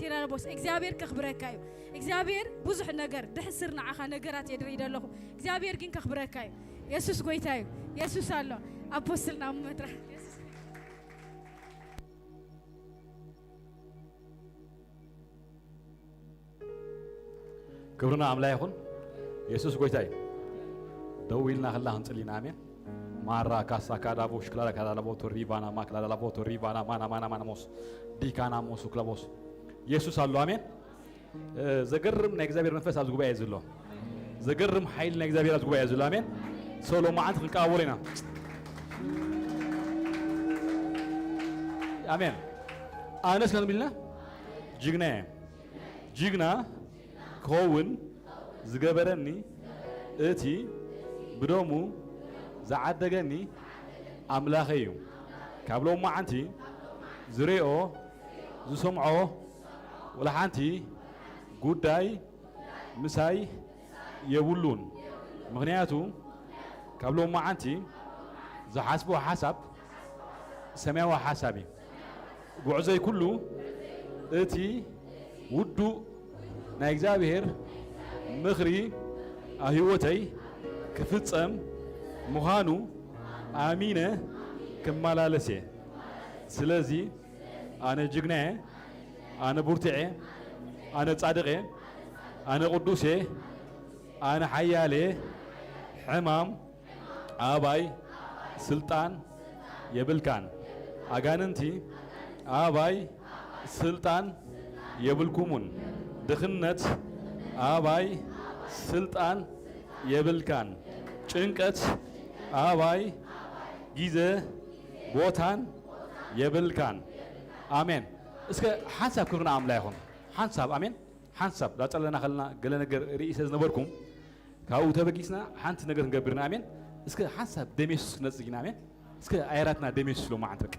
ቴራነቦስ እግዚኣብሔር ከኽብረካ እዩ። እግዚኣብሔር ብዙሕ ነገር ድሕስር ንዓኻ ነገራት የድርይ ደለኹ። እግዚኣብሔር ግን ከኽብረካ እዩ። የሱስ ጎይታ እዩ። የሱስ ኣሎ። ኣፖስትልና ኣብ መድረኽ የሱስ ክብርና ኣምላ ይኹን። የሱስ ጎይታ እዩ። ደው ኢልና ከላ ክንጽሊ ኢና። ኣሜን። ማራ ካሳ ካዳቦ ሽክላላ ካዳላቦ ቶሪባና ማክላዳላቦ ቶሪባና ማና ማና ማና ሞስ ዲካና ሞሱ ክለቦስ የሱስ ኣሎ። ኣሜን። ዘገርም ናይ እግዚኣብሔር መንፈስ ኣብዚ ጉባኤ ዘሎ። ዘገርም ሓይሊ ናይ እግዚኣብሔር ኣብዚ ጉባኤ ዘሎ። ኣሜን። ሰው ሎማዓንቲ ክንቀባበሎ ኢና። ኣሜን። ኣነስ ከንብልና ጅግና እየ። ጅግና ክኸውን ዝገበረኒ እቲ ብደሙ ዝዓደገኒ ኣምላኸይ እዩ። ካብ ሎማዓንቲ ዝሪኦ ዝሰምዖ ወላ ሓንቲ ጉዳይ ምሳይ የብሉን። ምኽንያቱ ካብ ሎማዓንቲ ዝሓስቦ ሓሳብ ሰማያዊ ሓሳብ እዩ። ጉዕዞይ ኩሉ እቲ ውዱእ ናይ እግዚኣብሔር ምኽሪ ኣብ ህይወተይ ክፍጸም ምዃኑ ኣሚነ ክመላለስ እየ። ስለዚ ኣነ ጅግና እየ፣ ኣነ ብርቱዕ እየ፣ ኣነ ጻድቕ እየ፣ ኣነ ቅዱስ እየ፣ ኣነ ሓያል እየ። ሕማም ኣባይ ስልጣን የብልካን። ኣጋንንቲ ኣባይ ስልጣን የብልኩሙን። ድኽነት ኣባይ ስልጣን የብልካን። ጭንቀት ኣባይ ግዜ ቦታን የብልካን። ኣሜን። እስከ ሓንሳብ ክብርና ኣምላ ይኹን። ሓንሳብ ኣሜን። ሓንሳብ ዳጸለና ከለና ገለ ነገር ርእሰ ዝነበርኩም ካብኡ ተበጊስና ሓንቲ ነገር ክንገብርና። ኣሜን። እስከ ሓንሳብ ደም የሱስ ክነጽግ ኢና። ኣሜን። እስከ ኣየራትና ደም የሱስ ሎማዓንቲ በቃ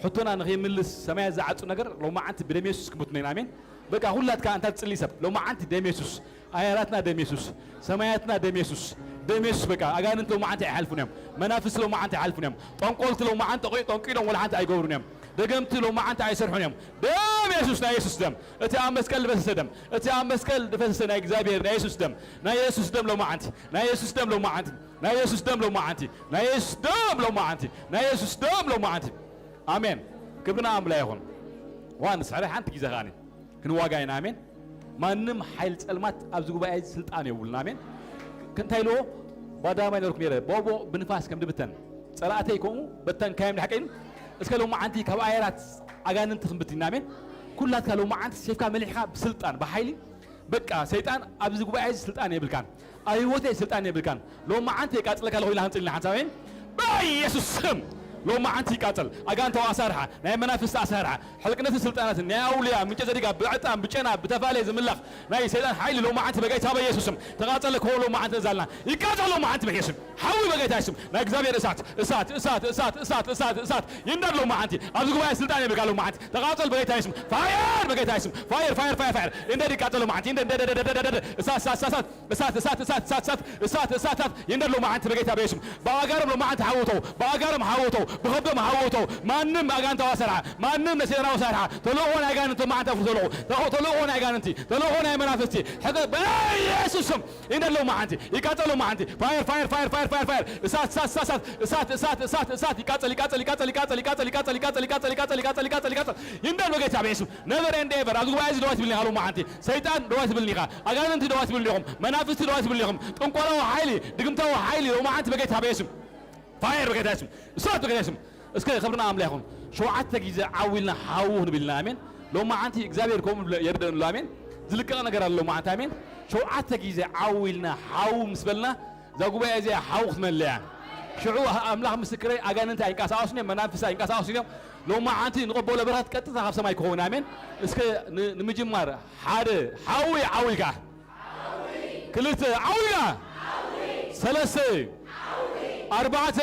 ሕቶና ንኸይምልስ ሰማያት ዝዓጹ ነገር ሎማዓንቲ ብደም የሱስ ክምትኖ ኢና። ኣሜን። በቃ ሁላትካ እንታ ትጽሊ ሰብ ሎማዓንቲ ደም የሱስ፣ ኣየራትና ደም የሱስ፣ ሰማያትና ደም የሱስ፣ ደም የሱስ በቃ ኣጋንንቲ ሎማዓንቲ ኣይሓልፉን እዮም። መናፍስቲ ሎማዓንቲ ኣይሓልፉን እዮም። ጠንቆልቲ ሎማዓንቲ ጠቂ- ጠንቂሎም ወላ ሓንቲ ኣይገብሩን እዮም። ደገምቲ ሎማዓንቲ ኣይሰርሑን እዮም። ደም የሱስ፣ ናይ የሱስ ደም፣ እቲ ኣብ መስቀል ዝፈሰሰ ደም፣ እቲ ኣብ መስቀል ዝፈሰሰ ናይ እግዚኣብሔር ናይ የሱስ ደም፣ ናይ የሱስ ደም ሎማዓንቲ፣ ናይ የሱስ ደም ሎማዓንቲ፣ ናይ የሱስ ደም ሎማዓንቲ፣ ናይ የሱስ ደም ሎማዓንቲ፣ ናይ የሱስ ደም ሎማዓንቲ። ኣሜን። ክብርና ኣምላ ይኹን። ዋን ስዕረ ሓንቲ ግዜ ከኣኒ ክንዋጋ ኢና። ኣሜን። ማንም ሓይል ጸልማት ኣብዚ ጉባኤ እዚ ስልጣን የብሉን። ኣሜን። እንታይ ኢልዎ? ባዳማ ይነበርኩ ነይረ፣ ቦቦ ብንፋስ ከም ድብተን ጸላእተይ ከምኡ በተንካዮም ድሓቀይኑ። እስከ ሎማዓንቲ ካብ ኣየራት ኣጋንንቲ ክንብትን ኢና። ኣሜን። ኩላትካ ሎማዓንቲ ሴፍካ መሊሕካ ብስልጣን ብሓይሊ በቃ ሰይጣን ኣብዚ ጉባኤ እዚ ስልጣን የብልካን፣ ኣብ ህይወተይ ስልጣን የብልካን። ሎማዓንቲ የቃጽለካ ኣለኹ ኢልና ክንጽሊ ኢና ሓንሳብ። ኣሜን። በኢየሱስ ስም ሎማዓንቲ ይቃጸል። ኣጋንታዊ ኣሳርሓ፣ ናይ መናፍስቲ ኣሳርሓ፣ ሕልቅነትን ስልጣናትን ናይ ኣውልያ ምንጨ ዘዲጋ ብዕጣን ብጨና ብተፋለየ ዝምላኽ ናይ ሰይጣን ሓይሊ ሎማዓንቲ በጌታ በኢየሱስ ስም ተቓጸለ። ክወ ሎማዓንቲ እዛልና ይቃጸል ሎማዓንቲ በኢየሱስ ስም። ሓዊ በጌታ ስም ናይ እግዚኣብሔር እሳት እሳት እሳት እሳት እሳት እሳት እሳት ይንደድ ሎማዓንቲ። ኣብዚ ጉባኤ ስልጣን የብልካ ሎማዓንቲ ተቓጸል በጌታ ስም። ፋየር በጌታ ስም። ፋየር ፋየር ፋየር ፋየር ይንደድ ይቃጸል ሎማዓንቲ። ይንደድ እሳት እሳት እሳት እሳት እሳት እሳት እሳት እሳት እሳት እሳት እሳት እሳት ይንደድ ሎማዓንቲ በጌታ በኢየሱስ ስም። ብኣጋሮም ሎማዓንቲ ሓውተው ብኣጋሮም ሓውተው ብኸብዶም ሓውተው ማንም ኣጋንታዊ ኣሰርሓ ማንም ነሴራዊ ኣሰርሓ ተልእኾ ናይ ኣጋንንቲ ሎማዓንቲ ኣፍርሰ ኣለኹ። ተልእኾ ናይ ኣጋንንቲ ተልእኾ ናይ መናፍስቲ ሕገ በኢየሱስ ስም ይንደድ ሎማዓንቲ ይቃጸል ሎማዓንቲ ፋየር ፋየር ፋየር ፋየር ፋየር ፋየር እሳት እሳት እሳት እሳት እሳት እሳት እሳት እሳት ይቃጸል ይቃጸል ይቃጸል ይቃጸል ይቃጸል ይቃጸል ይቃጸል ይቃጸል ይቃጸል ይቃጸል ይቃጸል ይቃጸል ይቃጸል ይቃጸል ይንደድ በጌታ በኢየሱስ። ነቨር ኤንድ ኤቨር ኣብዚ ጉባኤ እዚ ደዋ ትብልኒ ኢኻ ሎማዓንቲ። ሰይጣን ደዋ ትብልኒ ኢኻ። ኣጋንንቲ ደዋ ትብልኒ ኢኹም። መናፍስቲ ደዋ ትብልኒ ኢኹም። ጥንቆላዊ ሓይሊ ድግምታዊ ሓይሊ ሎማዓንቲ በጌታ በኢየሱስ። ፋየር በጌታ በኢየሱስ። እሳት በጌታ በኢየሱስ። እስከ ክብርና ኣምላ ይኹን። ሸውዓተ ግዜ ዓው ኢልና ሓው ክንብል ኢና። ኣሜን። ሎማዓንቲ እግዚኣብሔር ከምኡ ይርደእንሉ። ኣሜን። ዝልቀቕ ነገር ኣሎ ሎማዓንቲ። ኣሜን። ሸውዓተ ግዜ ዓው ኢልና ሓው ምስ በልና እዛ ጉባኤ እዚኣ ሓው ክትመልእ እያ። ሽዑ ኣምላኽ ምስክረይ ኣጋንንቲ ኣይንቀሳቐሱን እዮም፣ መናፍስቲ ኣይንቀሳቐሱን እዮም። ሎማዓንቲ ንቐበሎ በረኸት ቀጥታ ካብ ሰማይ ክኸውን። ኣሜን። እስከ ን- ንምጅማር ሓደ ሓዊ ዓው ኢልካ ክልተ ዓው ኢልካ ሰለስተ ኣርባዕተ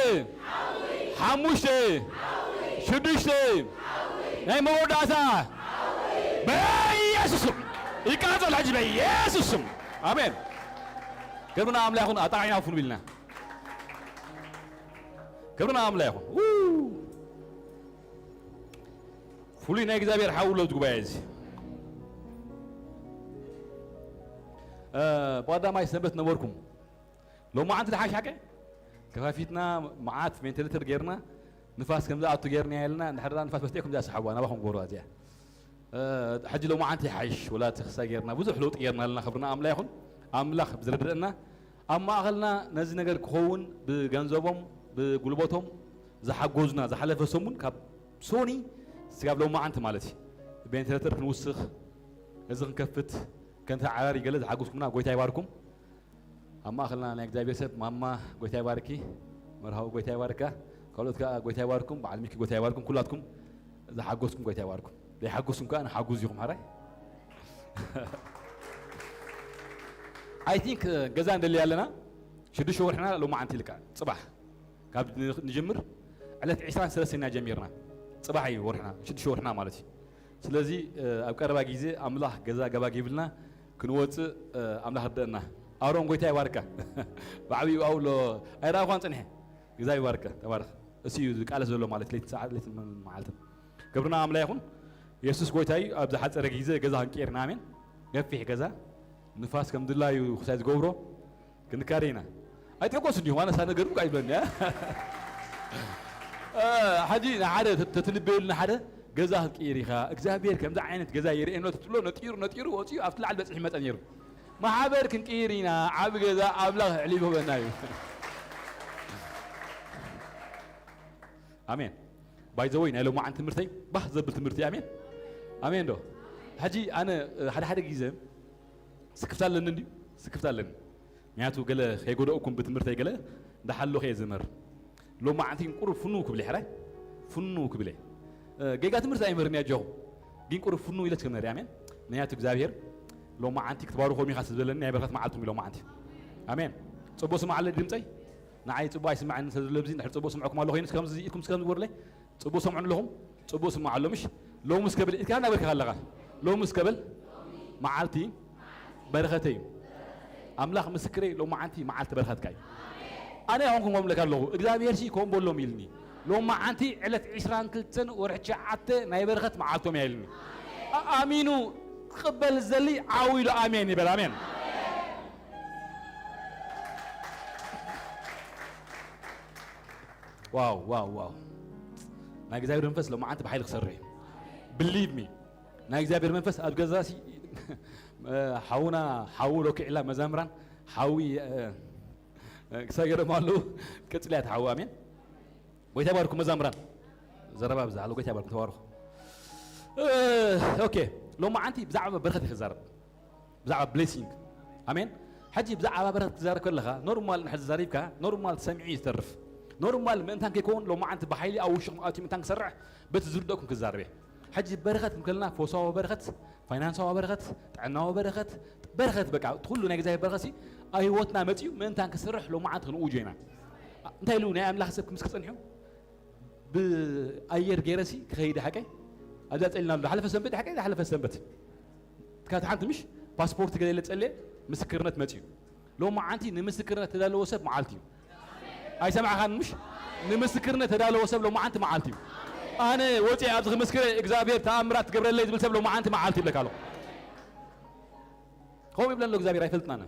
ሓሙሽተ ሽዱሽተ ናይ መወዳእታ በኢየሱስ ስም ይቃጸል ሕጂ በኢየሱስ ስም ኣሜን። ክብርና ኣምላኽ ይኹን። ኣጣዒና ፍኑ ኢልና ክብርና ኣምላኽ ይኹን። ው! ፍሉይ ናይ እግዚኣብሔር ሓዊ ኣሎ ኣብዚ ጉባኤ እዚ። ብቐዳማይ ሰንበት ነበርኩም። ሎማዓንቲ ደሓሽ ሓቀ ከፋፊትና መዓት ቬንቲሌተር ጌርና ንፋስ ከም ዝኣቱ ጌርና የልና። እንድሕር ንፋስ በስቲዕኩም እዚኣ ስሓዋ ናባኹም ጎርዋ እዚኣ። ሕጂ ሎማዓንቲ ይሓይሽ ወላ ተኽሳ ጌርና ብዙሕ ለውጢ ጌርና ኣለና። ክብርና ኣምላ ይኹን። ኣምላኽ ብዝረድእና ኣብ ማእኸልና ነዚ ነገር ክኸውን ብገንዘቦም ብጉልበቶም ዝሓጎዙና ዝሓለፈ ሰሙን ካብ ሶኒ ስጋብ ሎማዓንቲ ማለት እዩ። ቬንቲሌተር ክንውስኽ እዚ ክንከፍት ከምቲ ዓራሪ ገለ ዝሓጎዝኩምና ጎይታ ይባርኩም። ኣብ ማእኸልና ናይ እግዚኣብሔር ሰብ ማማ ጎይታ ይባርኪ፣ መርሃዊ ጎይታ ይባርካ፣ ካልኦት ከዓ ጎይታ ይባርኩም፣ በዓል ሚኪ ጎይታ ይባርኩም፣ ኩላትኩም ዝሓጎዝኩም ጎይታ ይባርኩም። ዘይሓጎዝኩም ከዓ ንሓጉዝ ኢኹም ሓራይ። I think ገዛ እንደሊ ኣለና ሽዱሽተ ወርሕና ሎማዓንቲ ኢልካ ፅባሕ ካብ ንጅምር ዕለት ዕስራን ሰለስተና ጀሚርና ፅባሕ እዩ ወርሕና ሽዱሽተ ወርሕና ማለት እዩ። ስለዚ ኣብ ቀረባ ግዜ ኣምላኽ ገዛ ገባ ጊብልና ክንወፅእ ኣምላኽ ርደእና። ኣሮን ጎይታ ይባርካ። ብዓብዩ ኣብሎ ኣይረኣኳን ፅንሐ። ግዛ ይባርካ ተባረኽ። እሱ እዩ ዝቃለስ ዘሎ ማለት ለይትን ሰዓት ለይትን መዓልትን። ክብርና ኣምላ ይኹን። የሱስ ጎይታ እዩ። ኣብ ዝሓፀረ ግዜ ገዛ ክንቀይር ኢና። ኣሜን። ገፊሕ ገዛ ንፋስ ከም ድላዩ ክሳይ ዝገብሮ ክንካደ ኢና። ኣይትሕጎስ እንዲኹም ኣነሳ ነገር ቃ ይብለኒ። ሕጂ ንሓደ ተትልበየሉ ንሓደ ገዛ ክትቅይር ኢኻ እግዚኣብሔር ከምዚ ዓይነት ገዛ ይርእየኖ ትብሎ ነጢሩ ነጢሩ ወፂኡ ኣብቲ ላዕሊ በፂሑ ይመፀ ነይሩ። ማሕበር ክንቅይር ኢና። ዓብ ገዛ ኣብላ ክዕሊብ ህበና እዩ። ኣሜን። ባይዘወይ ናይ ሎማዓን ትምህርተይ ባህ ዘብል ትምህርቲ ኣሜን። ኣሜን ዶ? ሕጂ ኣነ ሓደ ሓደ ግዜ ስክፍታ ኣለኒ እንድዩ ስክፍታ ኣለኒ። ምክንያቱ ገለ ከይጎደእኩም ብትምህርተይ ገለ እንዳሓለኹ እየ ዝምህር። ሎማዓንቲ ግን ቁሩብ ፍኑ ክብል እየ ሕራይ ፍኑ ክብል እየ። ጌጋ ትምህርቲ ኣይምህርን እየ ኣጆኹም። ግን ቁሩብ ፍኑ ኢለ ክምህር እየ ኣሜን። ምክንያቱ እግዚኣብሔር ሎማዓንቲ ክትባርኾም ኢኻ ስለ ዝበለኒ ናይ በረኸት መዓልትኩም እዩ ሎማዓንቲ። ኣሜን። ጽቡቕ ስማዕ ኣለ ድምፀይ ንዓይ ጽቡቕ ኣይስማዕን ስለ ዘሎ ብዚ እንድሕር ጽቡቕ ስምዕኩም ኣሎ ኮይኑ እስከ ከምዚ ኢልኩም እስከ ከምዚ ግበሩለይ። ጽቡቕ ሰምዑ ኣለኹም። ጽቡቕ ስማዕ ኣሎ ምሽ። ሎሚ እስከ ብል ኢልካ እናበልካ ኣለኻ። ሎሚ እስከ ብል መዓልቲ በረኸተይ እዩ። ኣምላኽ ምስክረይ ሎማዓንቲ መዓልቲ በረኸትካ እዩ። ኣነ ኣይኮንኩን ከምለካ ኣለኹ እግዚኣብሔር ሲ ከም በሎም ኢልኒ። ሎማዓንቲ ዕለት ዕስራን ክልተን ወርሒ ትሽዓተ ናይ በረኸት መዓልቶም እያ ኢልኒ። ኣሚኑ ክቕበል ዝደሊ ዓው ኢሉ ኣሜን ይበል ኣሜን። ዋው ዋው ዋው ናይ እግዚኣብሔር መንፈስ ሎማዓንቲ ብሓይሊ ክሰርሕ እዩ። Believe me ናይ እግዚኣብሔር መንፈስ ኣብ ገዛ ሲ ሓውና ሓው ሎኪዕላ መዛምራን ሓዊ ክሳገረም ኣለዉ። ቀፅልያ ትሓዊ ኣሜን። ጎይታ ይባርኩ መዛምራን ዘረባ ብዛ ኣሎ ጎይታ ይባርኩ ተባርኩ። ኦኬ ሎማዓንቲ ብዛዕባ በረኸት ክዛረብ ብዛዕባ blessing ኣሜን። ሕጂ ብዛዕባ በረኸት ክዛረብ ከለኻ ኖርማል እንድሕር ዝዛሪብካ ኖርማል ሰሚዑ እዩ ዝተርፍ። ኖርማል ምእንታን ከይከውን ሎማዓንቲ ብሓይሊ ኣብ ውሽኹም ኣትዩ ምእንታን ክሰርሕ በቲ ዝርደእኩም ክዛረብ እየ። ሕጂ በረኸት ክንከልና ፈውሳዊ በረኸት ፋይናንሳዊ በረኸት ጥዕናዊ በረኸት በረኸት በቃ እቲ ኩሉ ናይ እግዚኣብሔር በረኸት ሲ ኣብ ህይወትና መፅዩ ምእንታን ክሰርሕ ሎማዓንቲ ክንእውጆ ኢና። እንታይ ኢሉ ናይ ኣምላኽ ሰብ ክምስክር ፀኒሑ ብኣየር ገይረሲ ክኸይድ ሓቀይ ኣብዛ ፀልና ኣሎ ሓለፈ ሰንበት ሓቀይ ሓለፈ ሰንበት ትካት ሓንቲ ምሽ ፓስፖርት ገለ ጸልየ ምስክርነት መጽዩ ሎማዓንቲ ንምስክርነት ተዳለወ ሰብ መዓልቲ እዩ። ኣይሰማዕኻን ምሽ ንምስክርነት ተዳለወ ሰብ ሎማዓንቲ መዓልቲ እዩ። ኣነ ወፂ ኣብዚ ክምስክረ እግዚኣብሔር ተኣምራት ትገብረለይ ዝብል ሰብ ሎማዓንቲ መዓልቲ ይብለካ ኣሎ። ከምኡ ይብለሎ እግዚኣብሔር ኣይፈልጥናና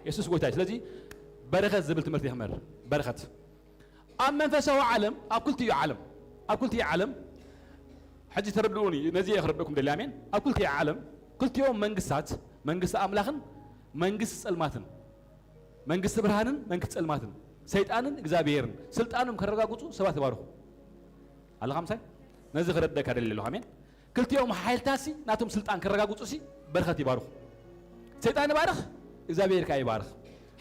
የሱስ ጎይታ እዩ። ስለዚ በረኸት ዝብል ትምህርቲ ይኽመር በረኸት ኣብ መንፈሳዊ ዓለም ኣብ ክልቲኡ ዓለም ኣብ ክልቲኡ ዓለም ሕጂ ተረድኡኒ ነዚ እየ ክረድእኩም ደሊ ኣሜን። ኣብ ክልቲኡ ዓለም ክልቲኦም መንግስታት መንግስቲ ኣምላኽን መንግስቲ ጸልማትን መንግስቲ ብርሃንን መንግስቲ ጸልማትን ሰይጣንን እግዚኣብሔርን ስልጣኖም ከረጋግጹ ሰባት ይባርኹ ኣለኻ ምሳይ ነዚ ክረደካ ደሊ ኣለኹ ኣሜን። ክልቲኦም ሓይልታሲ ናቶም ስልጣን ከረጋግጹሲ በረኸት ይባርኹ። ሰይጣን ይባርኽ እግዚኣብሔር ከኣ ይባርኽ።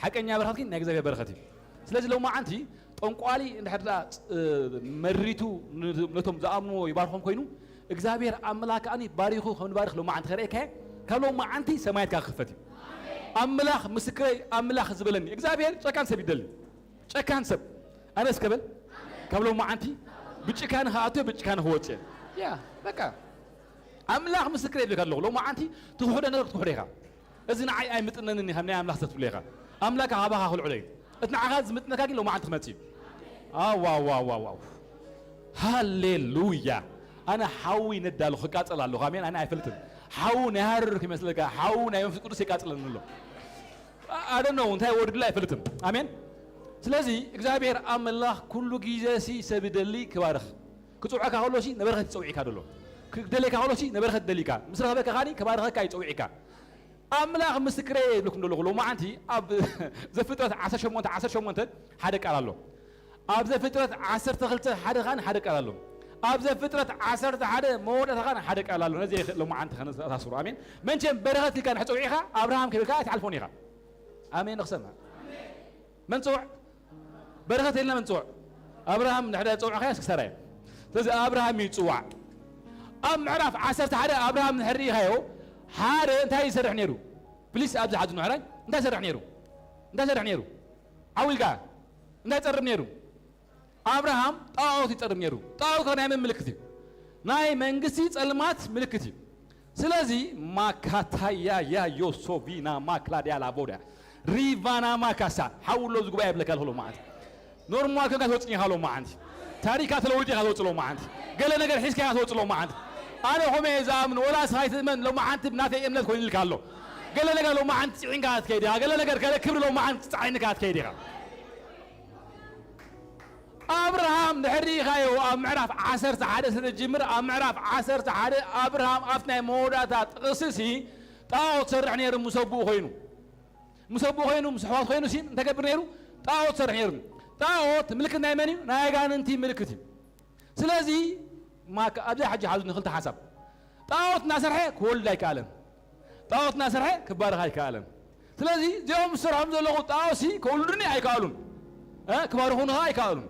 ሓቀኛ በረኸት ግን ናይ እግዚኣብሔር በረኸት እዩ። ስለዚ ሎማዓንቲ ጠንቋሊ እንድሕር ደኣ መሪቱ ነቶም ዝኣምንዎ ይባርኾም ኮይኑ እግዚኣብሔር ኣምላኽ ከኣ ባሪኹ ከም ንባርኽ ሎማዓንቲ ከርእየካ ካብ ሎማዓንቲ ሰማያትካ ክኽፈት እዩ። ኣምላኽ ምስክረይ ኣምላኽ ዝበለኒ እግዚኣብሔር ጨካን ሰብ ይደሊ ጨካን ሰብ ኣነ እስከ በል ካብ ሎማዓንቲ ብጭካነ ክኣትዮ ብጭካነ ክወፅእ ያ በቃ ኣምላኽ ምስክር የብልካ ኣለኹ ሎማዓንቲ ትኽሕዶ ነገር ክትኽሕዶ ኢኻ። እዚ ንዓይ ኣይምጥነንን ኢኻ ናይ ኣምላኽ ሰብ ትብሎ ኢኻ። ኣምላኽ ካባኻ ክልዕሎ እዩ። እቲ ንዓኻ ዝምጥነካ ግን ሎማዓንቲ ክመጽእ እዩ። ኣዋዋዋዋው ሃሌሉያ። ኣነ ሓዊ ነዳሉ ክቃጸል ኣለኹ ኣሜን። ኣነ ኣይፈልጥን ሓዊ ናይ ሃረር ክመስለካ ሓዊ ናይ መንፈስ ቅዱስ የቃጽለኒ ኣሎ። ኣደነው እንታይ ወርድላ ኣይፈልጥም። ኣሜን። ስለዚ እግዚኣብሔር ኣምላኽ ኩሉ ግዜ ሲ ሰብ ይደሊ ክባርኽ። ክጽውዐካ ከሎ ሲ ንበረኸት ይጸውዒካ ደሎ። ክደልየካ ከሎ ሲ ንበረኸት ደሊካ። ምስ ረኸበካ ኻኒ ክባርኸካ ይጸውዒካ። ኣምላኽ ምስክረይ ይብልኩም ደለኹ። ሎማዓንቲ ኣብ ዘፍጥረት ዓሰርተ ሸሞንተ ዓሰርተ ሸሞንተ ሓደ ቃል ኣሎ። ኣብ ዘፍጥረት ዓሰርተ ክልተ ሓደ ኻን ሓደ ቃል ኣሎ። ኣብ ዘፍጥረት ዓሰርተ ሓደ መወዳእታ ኻን ሓደ ቃል ኣሎ። ነዚ ሎማዓንቲ ከነተኣሳስሩ። ኣሜን። መንቸም በረኸት ኢልካ ንሕጸውዒኻ ኣብርሃም ከብልካ ኣይትሓልፎን ኢኻ። ኣሜን። ንኽሰምዕ መን ጽውዕ? በረኸት የልና መን ጽውዕ? ኣብርሃም ንሕደ ጽውዕ ኸያ ስክሰራየ። ስለዚ ኣብርሃም እዩ ጽዋዕ። ኣብ ምዕራፍ ዓሰርተ ሓደ ኣብርሃም ንሕሪ ኢኻዮ ሓደ እንታይ ይሰርሕ ነይሩ? ፕሊስ ኣብዚ ሓዙ ንሕራይ እንታይ ይሰርሕ ነይሩ? እንታይ ይሰርሕ ነይሩ? ዓው ኢልካ እንታይ ይጸርብ ነይሩ? ኣብርሃም ጣዖት ይጸርብ ነይሩ። ጣዖት ከ ናይ መን ምልክት እዩ? ናይ መንግስቲ ጸልማት ምልክት እዩ። ስለዚ ማካታያ ያ ዮሶቪና ማክላድያ ላቦዳ ሪቫና ማካሳ ሓውሎ እዚ ጉባኤ ይብለካ ኣለኹ ሎማዓንቲ። ኖርማል ከንካ ትወፅእ ኢኻ ሎማዓንቲ። ታሪካ ተለውጥ ኢኻ ትወፅእ ሎማዓንቲ። ገለ ነገር ሒዝካ ኢኻ ትወፅእ ሎማዓንቲ። ኣነ ኾመ እየ ዝኣምን ወላ ስኻይ ትእመን ሎማዓንቲ ብናተይ እምነት ኮይኑ ኢልካ ኣሎ። ገለ ነገር ሎማዓንቲ ፅዒንካ ትከይድ ኢኻ። ገለ ነገር ገለ ክብሪ ሎማዓንቲ ፃዒንካ ትከይድ ኢኻ። ኣብርሃም ድሕሪ ኢኻዮ ኣብ ምዕራፍ ዓሰርተ ሓደ ስለ ዝጅምር ኣብ ምዕራፍ ዓሰርተ ሓደ ኣብርሃም ኣብቲ ናይ መወዳእታ ጥቕሲ ሲ ጣዖት ሰርሕ ነይሩ ምስ ኣቦኡ ኮይኑ ምስ ኣቦኡ ኮይኑ ምስ ኣሕዋት ኮይኑ ሲ እንተገብር ነይሩ ጣዖት ሰርሕ ነይሩ። ጣዖት ምልክት ናይ መን እዩ? ናይ ኣጋንንቲ ምልክት እዩ። ስለዚ ማካ ኣብዚ ሕጂ ሓዙ ንክልተ ሓሳብ ጣዖት እናሰርሐ ክወልድ ኣይከኣለን። ጣዖት እናሰርሐ ክባረኽ ኣይከኣለን። ስለዚ እዚኦም ዝሰርሖም ዘለኹ ጣዖሲ ከውልዱኒ ኣይከኣሉን፣ እ፣ ክባርኹኒ ኸዓ ኣይከኣሉን።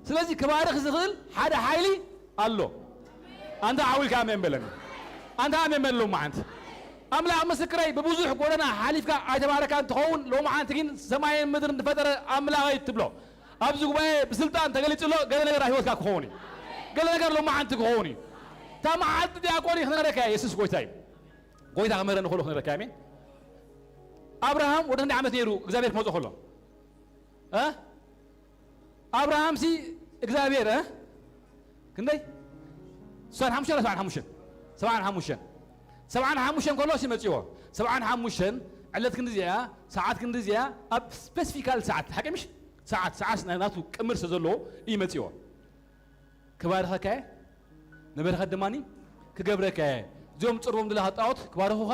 ስለዚ ክባርኽ ዝኽእል ሓደ ሓይሊ ኣሎ። ኣንታ ዓው ኢልካ ኣሜን በለኒ። ኣንታ ኣሜን በል ሎማዓንቲ። ኣምላኽ ምስክረይ ብብዙሕ ጎደና ሓሊፍካ ኣይተባረካን ትኸውን፣ ሎማዓንቲ ግን ሰማይን ምድርን ዝፈጠረ ኣምላኸይ ትብሎ። ኣብዚ ጉባኤ ብስልጣን ተገሊጹ ኣሎ። ገለ ነገር ኣብ ህይወትካ ክኸውን እዩ። ገለ ነገር ሎማዓንቲ ክኸውን እዩ። እታ መዓልቲ ዲያቆን እዩ ክነግረካ እየ፣ የሱስ ጎይታ እዩ። ጎይታ ክምህረኒ ከሎ ክነግረካ፣ ኣሜን። ኣብርሃም ወደ ክንደይ ዓመት ነይሩ እግዚኣብሔር ክመጽኦ ከሎ? እ? ኣብርሃምሲ እግዚኣብሔር፣ እ? ክንደይ? ሰብዓን ሓሙሽተን ሰብዓን ሓሙሽተን? ሰብዓን ሓሙሽተን። ሰብዓን ሓሙሽተን ከሎ ሲ መጽዎ። ሰብዓን ሓሙሽተን ዕለት ክንዲ እዚኣ፣ ሰዓት ክንዲ እዚኣ፣ ኣብ ስፔሲፊካል ሰዓት፣ ሓቂ ምሽ? ሰዓት፣ ሰዓት ናይ ናቱ ቅምር ስለ ዘለዎ እዩ መጽዎ። ክባርኸካ እየ፣ ንበረኸት ድማ ክገብረካ እየ። እዚኦም ጽርቦም ዘለኻ ጣዖት ክባርኹኻ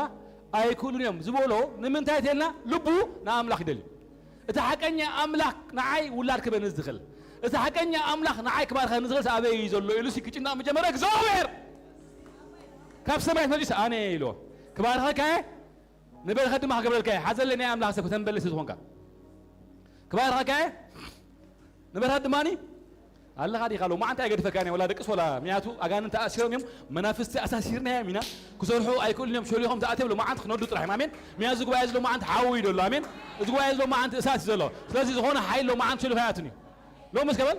ኣይክእሉን እዮም ዝበሎ ንምንታይ ተልና ልቡ ንኣምላኽ ይደልዩ። እቲ ሓቀኛ ኣምላኽ ንዓይ ውላድ ክበኒ ዝኽእል፣ እቲ ሓቀኛ ኣምላኽ ንዓይ ክባርኸኒ ዝኽእል ኣበይ እዩ ዘሎ ኢሉ ሲ ክጭነቕ ምጀመረ። እግዚኣብሔር ካብ ሰማያት መጺኡ ኣነ እየ ኢልዎ። ክባርኸካ እየ፣ ንበረኸት ድማ ክገብረልካ እየ። ሓዘለይ ናይ ኣምላኽ ሰብ ከተንበለ ስለ ዝኾንካ ክባርኸካ እየ። ንበረኸት ድማኒ ኣለኻ ዲኻ? ሎማዓንቲ ኣይገድፈካን እየ፣ ወላ ደቅስ ወላ ምክንያቱ ኣጋንንቲ ኣሲሮም እዮም፣ መናፍስቲ ኣሳሲርና እዮም ኢና፣ ክሰርሑ ኣይክእሉን እዮም፣ ሸሊኾም ተኣትዮም ሎማዓንቲ ክነዱ ጥራሕ እዮም። ኣሜን። ምክንያቱ እዚ ጉባኤ እዚ ሎማዓንቲ ሓዊ እዩ ዘሎ። ኣሜን። እዚ ጉባኤ እዚ ሎማዓንቲ እሳት እዩ ዘሎ። ስለዚ ዝኾነ ሓይሊ ሎማዓንቲ ሸሊኹ ኣይኣቱን እዩ። ሎሚ እስከ በል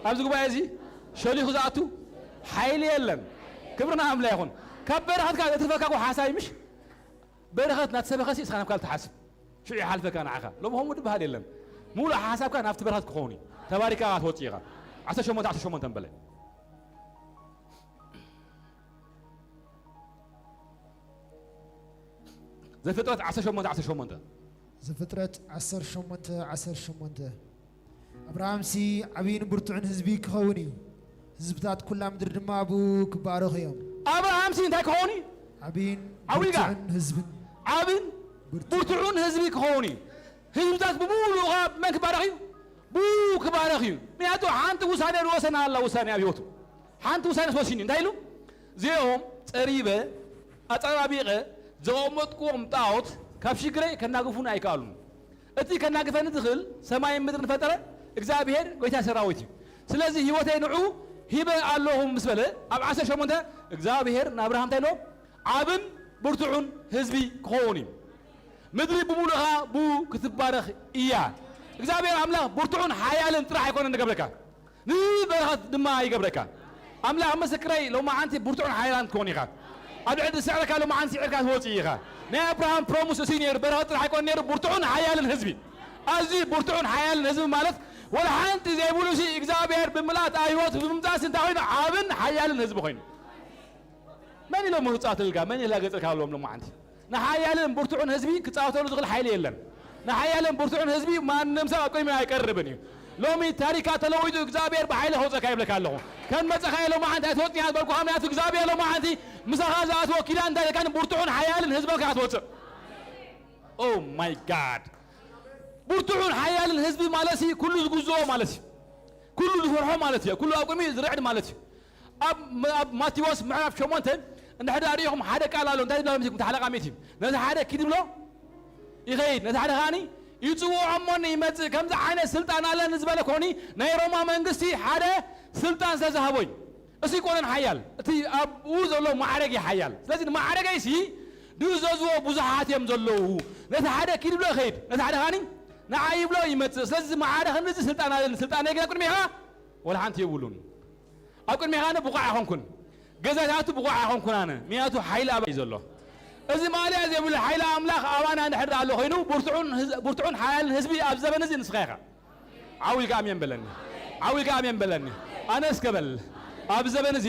ኣብዚ ጉባኤ እዚ ሸሊኹ ዝኣቱ ሓይሊ የለን። ክብርና ኣምላ ይኹን። ካብ በረኸትካ ዘትርፈካ እኮ ሓሳብ እዩ ምሽ? በረኸት እናተሰበኸ ሲ እስኻ ናብ ካልእ ትሓስብ። ሽዑ ይሓልፈካ ንዓኻ። ሎሚ ከምኡ ድበሃል የለን። ሙሉእ ሓሳብካ ናብቲ በረኸት ክኸውን እዩ። ተባሪካ ኢኻ ትወጽእ ኢኻ። ዓሰርተ ሸሞንተ ዓሰርተ ሸሞንተ በለ። ዘፍጥረት ዓሰርተ ሸሞንተ ዓሰርተ ሸሞንተ። ዘፍጥረት ዓሰርተ ሸሞንተ ዓሰርተ ሸሞንተ። ኣብርሃምሲ ዓብይን ብርቱዕን ህዝቢ ክኸውን እዩ፣ ህዝብታት ኩላ ምድሪ ድማ ብኡ ክባረኹ እዮም። ኣብርሃምሲ እንታይ ክኸውን እዩ? ዓብይን ዓብይ ጋር። ብርቱዕን ህዝብን ዓብን ብርቱዕ። ብርቱዕን ህዝቢ ክኸውን እዩ። ህዝብታት ብምሉኡ ኸዓ መን ክባረኽ እዩ? ብኡ ክባረኽ እዩ። ምክንያቱ ሓንቲ ውሳኔ ዝወሰና ኣላ፣ ውሳኔ ኣብ ህይወቱ ሓንቲ ውሳኔ ወሲኑ እዩ። እንታይ ኢሉ? እዚኦም ጸሪበ ኣጸባቢቐ ዘቐመጥኩዎም ጣዖት ካብ ሽግረይ ከናግፉኒ ኣይከኣሉን። እቲ ከናግፈኒ ዝኽእል ሰማይን ምድርን ፈጠረ እግዚኣብሔር ጎይታ ሰራዊት እዩ። ስለዚ ህይወተይ ንዑ ሂበ ኣለኹ ምስ በለ ኣብ ዓሰርተ ሸሞንተ እግዚኣብሔር ንኣብርሃም እንታይ ኢሎ? ዓብን ብርቱዑን ህዝቢ ክኸውን እዩ። ምድሪ ብምሉእኻ ብኡ ክትባረኽ እያ። እግዚኣብሔር ኣምላኽ ብርቱዑን ሓያልን ጥራሕ ኣይኮነን ንገብረካ፣ ንበረኸት ድማ ይገብረካ። ኣምላኽ ምስክረይ፣ ሎማዓንቲ ብርቱዕን ሓያላን ትኸውን ኢኻ። ኣብ ልዕሊ ዝስዕረካ ሎማዓንቲ ስዒርካ ትወፅእ ኢኻ። ናይ ኣብርሃም ፕሮሚስ እሱ ነይሩ፣ በረኸት ጥራሕ ኣይኮነን ነይሩ፣ ብርቱዕን ሓያልን ህዝቢ። ኣዝዩ ብርቱዕን ሓያልን ህዝቢ ማለት ወላ ሓንቲ ዘይብሉ ሲ እግዚኣብሔር ብምልኣት ኣብ ህይወቱ ብምምፃእሲ እንታይ ኮይኑ? ዓብን ሓያልን ህዝቢ ኮይኑ። መን ኢሎም ክፃወትልካ? መን ኢላ ገፅልካ ኣለዎም ሎማዓንቲ? ንሓያልን ብርቱዕን ህዝቢ ክፃወተሉ ዝኽእል ሓይሊ የለን። ንሓያልን ብርቱዕን ህዝቢ ማንም ሰብ ኣብ ቅድሚኡ ኣይቀርብን እዩ። ሎሚ ታሪካ ተለዊጡ እግዚኣብሔር ብሓይሊ ከውፀካ ይብለካ ኣለኹ። ከም መፀኻዮ ሎማዓንቲ ኣይትወፅን እያ ዝበልኩኻ፣ ምክንያቱ እግዚኣብሔር ሎማዓንቲ ምሳኻ ዝኣትዎ ኪዳን እንታይ ኢልካ ብርቱዕን ሓያልን ህዝቢ ኢልካ ክትወፅእ። Oh my God! ብርቱዕን ሓያልን ህዝቢ ማለት ሲ ኩሉ ዝግዝኦ ማለት እዩ። ኩሉ ዝፈርሖ ማለት እዩ። ኩሉ ኣብ ቅድሚኡ ዝርዕድ ማለት እዩ። ኣብ ኣብ ማቴዎስ ምዕራፍ ሸሞንተ እንድሕር ደኣ ርኢኹም ሓደ ቃል ኣሎ። እንታይ ዝብላ መሲልኩም? ተሓለቃሚት እዩ። ነቲ ሓደ ኪድ ብሎ ይኸይድ፣ ነቲ ሓደ ከኣኒ ይጽውዖ እሞኒ ይመጽእ። ከምዚ ዓይነት ስልጣን ኣለኒ ዝበለ ኮኒ ናይ ሮማ መንግስቲ ሓደ ስልጣን ስለ ዝሃቦ እዩ። እሱ ይኮነን ሓያል፣ እቲ ኣብኡ ዘሎ ማዕረግ እዩ ሓያል። ስለዚ ንማዕረገይ ሲ ድእዘዝዎ ብዙሓት እዮም ዘለዉ። ነቲ ሓደ ኪድ ብሎ ይኸይድ፣ ነቲ ሓደ ከኣኒ ንዓይ ይብሎ ይመጽእ። ስለዚ እዚ ማዕረ ክንዚ ስልጣን ኣለኒ፣ ስልጣነይ ግን ኣብ ቅድሚኻ ወላ ሓንቲ የብሉን። ኣብ ቅድሚኻ ኣነ ብቑዕ ኣይኮንኩን፣ ገዛታቱ ብቑዕ ኣይኮንኩን ኣነ፣ ምክንያቱ ሓይሊ ኣባይ እዩ ዘሎ። እዚ ማእለያ ዘይብሉ ሓይሊ ኣምላኽ ኣባና እንድሕር ደኣ ኣሎ ኮይኑ ብርቱዕን ህዝ- ብርቱዕን ሓያልን ህዝቢ ኣብ ዘበን እዚ ንስኻ ኢኻ። ዓው ኢልካ ኣሜን በለኒ። ዓው ኢልካ ኣሜን በለኒ። ኣነ እስከ በል፣ ኣብ ዘበን እዚ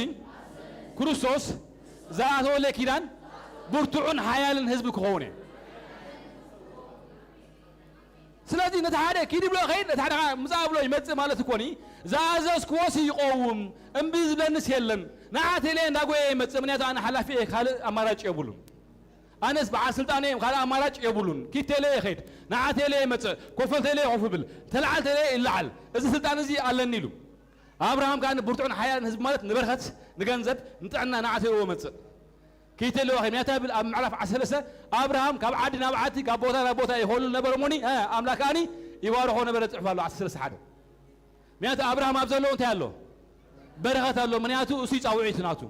ክርስቶስ ዝኣተወለይ ኪዳን ብርቱዕን ሓያልን ህዝቢ ክኸውን እየ። ስለዚ ነቲ ሓደ ኪድ ብሎ ይኸይድ፣ ነቲ ሓደ ከዓ ምጻእ ብሎ ይመጽእ ማለት እኮኒ። ዝኣዘዝክዎስ ይቐውም፣ እምቢ ዝብለንስ የለን። ንዓ ቴሌ እንዳጎየ ይመጽእ፣ ምክንያቱ ኣነ ሓላፊ እየ፣ ካልእ ኣማራጭ የብሉን። ኣነስ በዓል ስልጣን እየ፣ ካልእ ኣማራጭ የብሉን። ኪድ ቴሌ ይኸይድ፣ ንዓ ቴሌ ይመጽእ፣ ኮፈል ቴሌ ኮፍ ይብል፣ ተለዓል ቴሌ ይለዓል። እዚ ስልጣን እዚ ኣለኒ ኢሉ። ኣብርሃም ከዓ ንብርቱዕን ሓያልን ህዝቢ ማለት ንበረኸት፣ ንገንዘብ፣ ንጥዕና ንዓ ቴሌ ይመጽእ። ከይተለዋ ኸ ምክንያቱ ኣብ ኣብ ምዕራፍ ዓሰርተ ሰለስተ ኣብርሃም ካብ ዓዲ ናብ ዓዲ ካብ ቦታ ናብ ቦታ ይኸሉ ነበረ እሞኒ፣ እ፣ ኣምላኽ ከኣኒ ይባርኾ ነበረ ጽሑፍ ኣሎ ዓሰርተ ሰለስተ ሓደ። ምክንያቱ ኣብርሃም ኣብ ዘለዎ እንታይ ኣሎ? በረኸት ኣሎ። ምክንያቱ እሱ ጻውዒት ናቱ።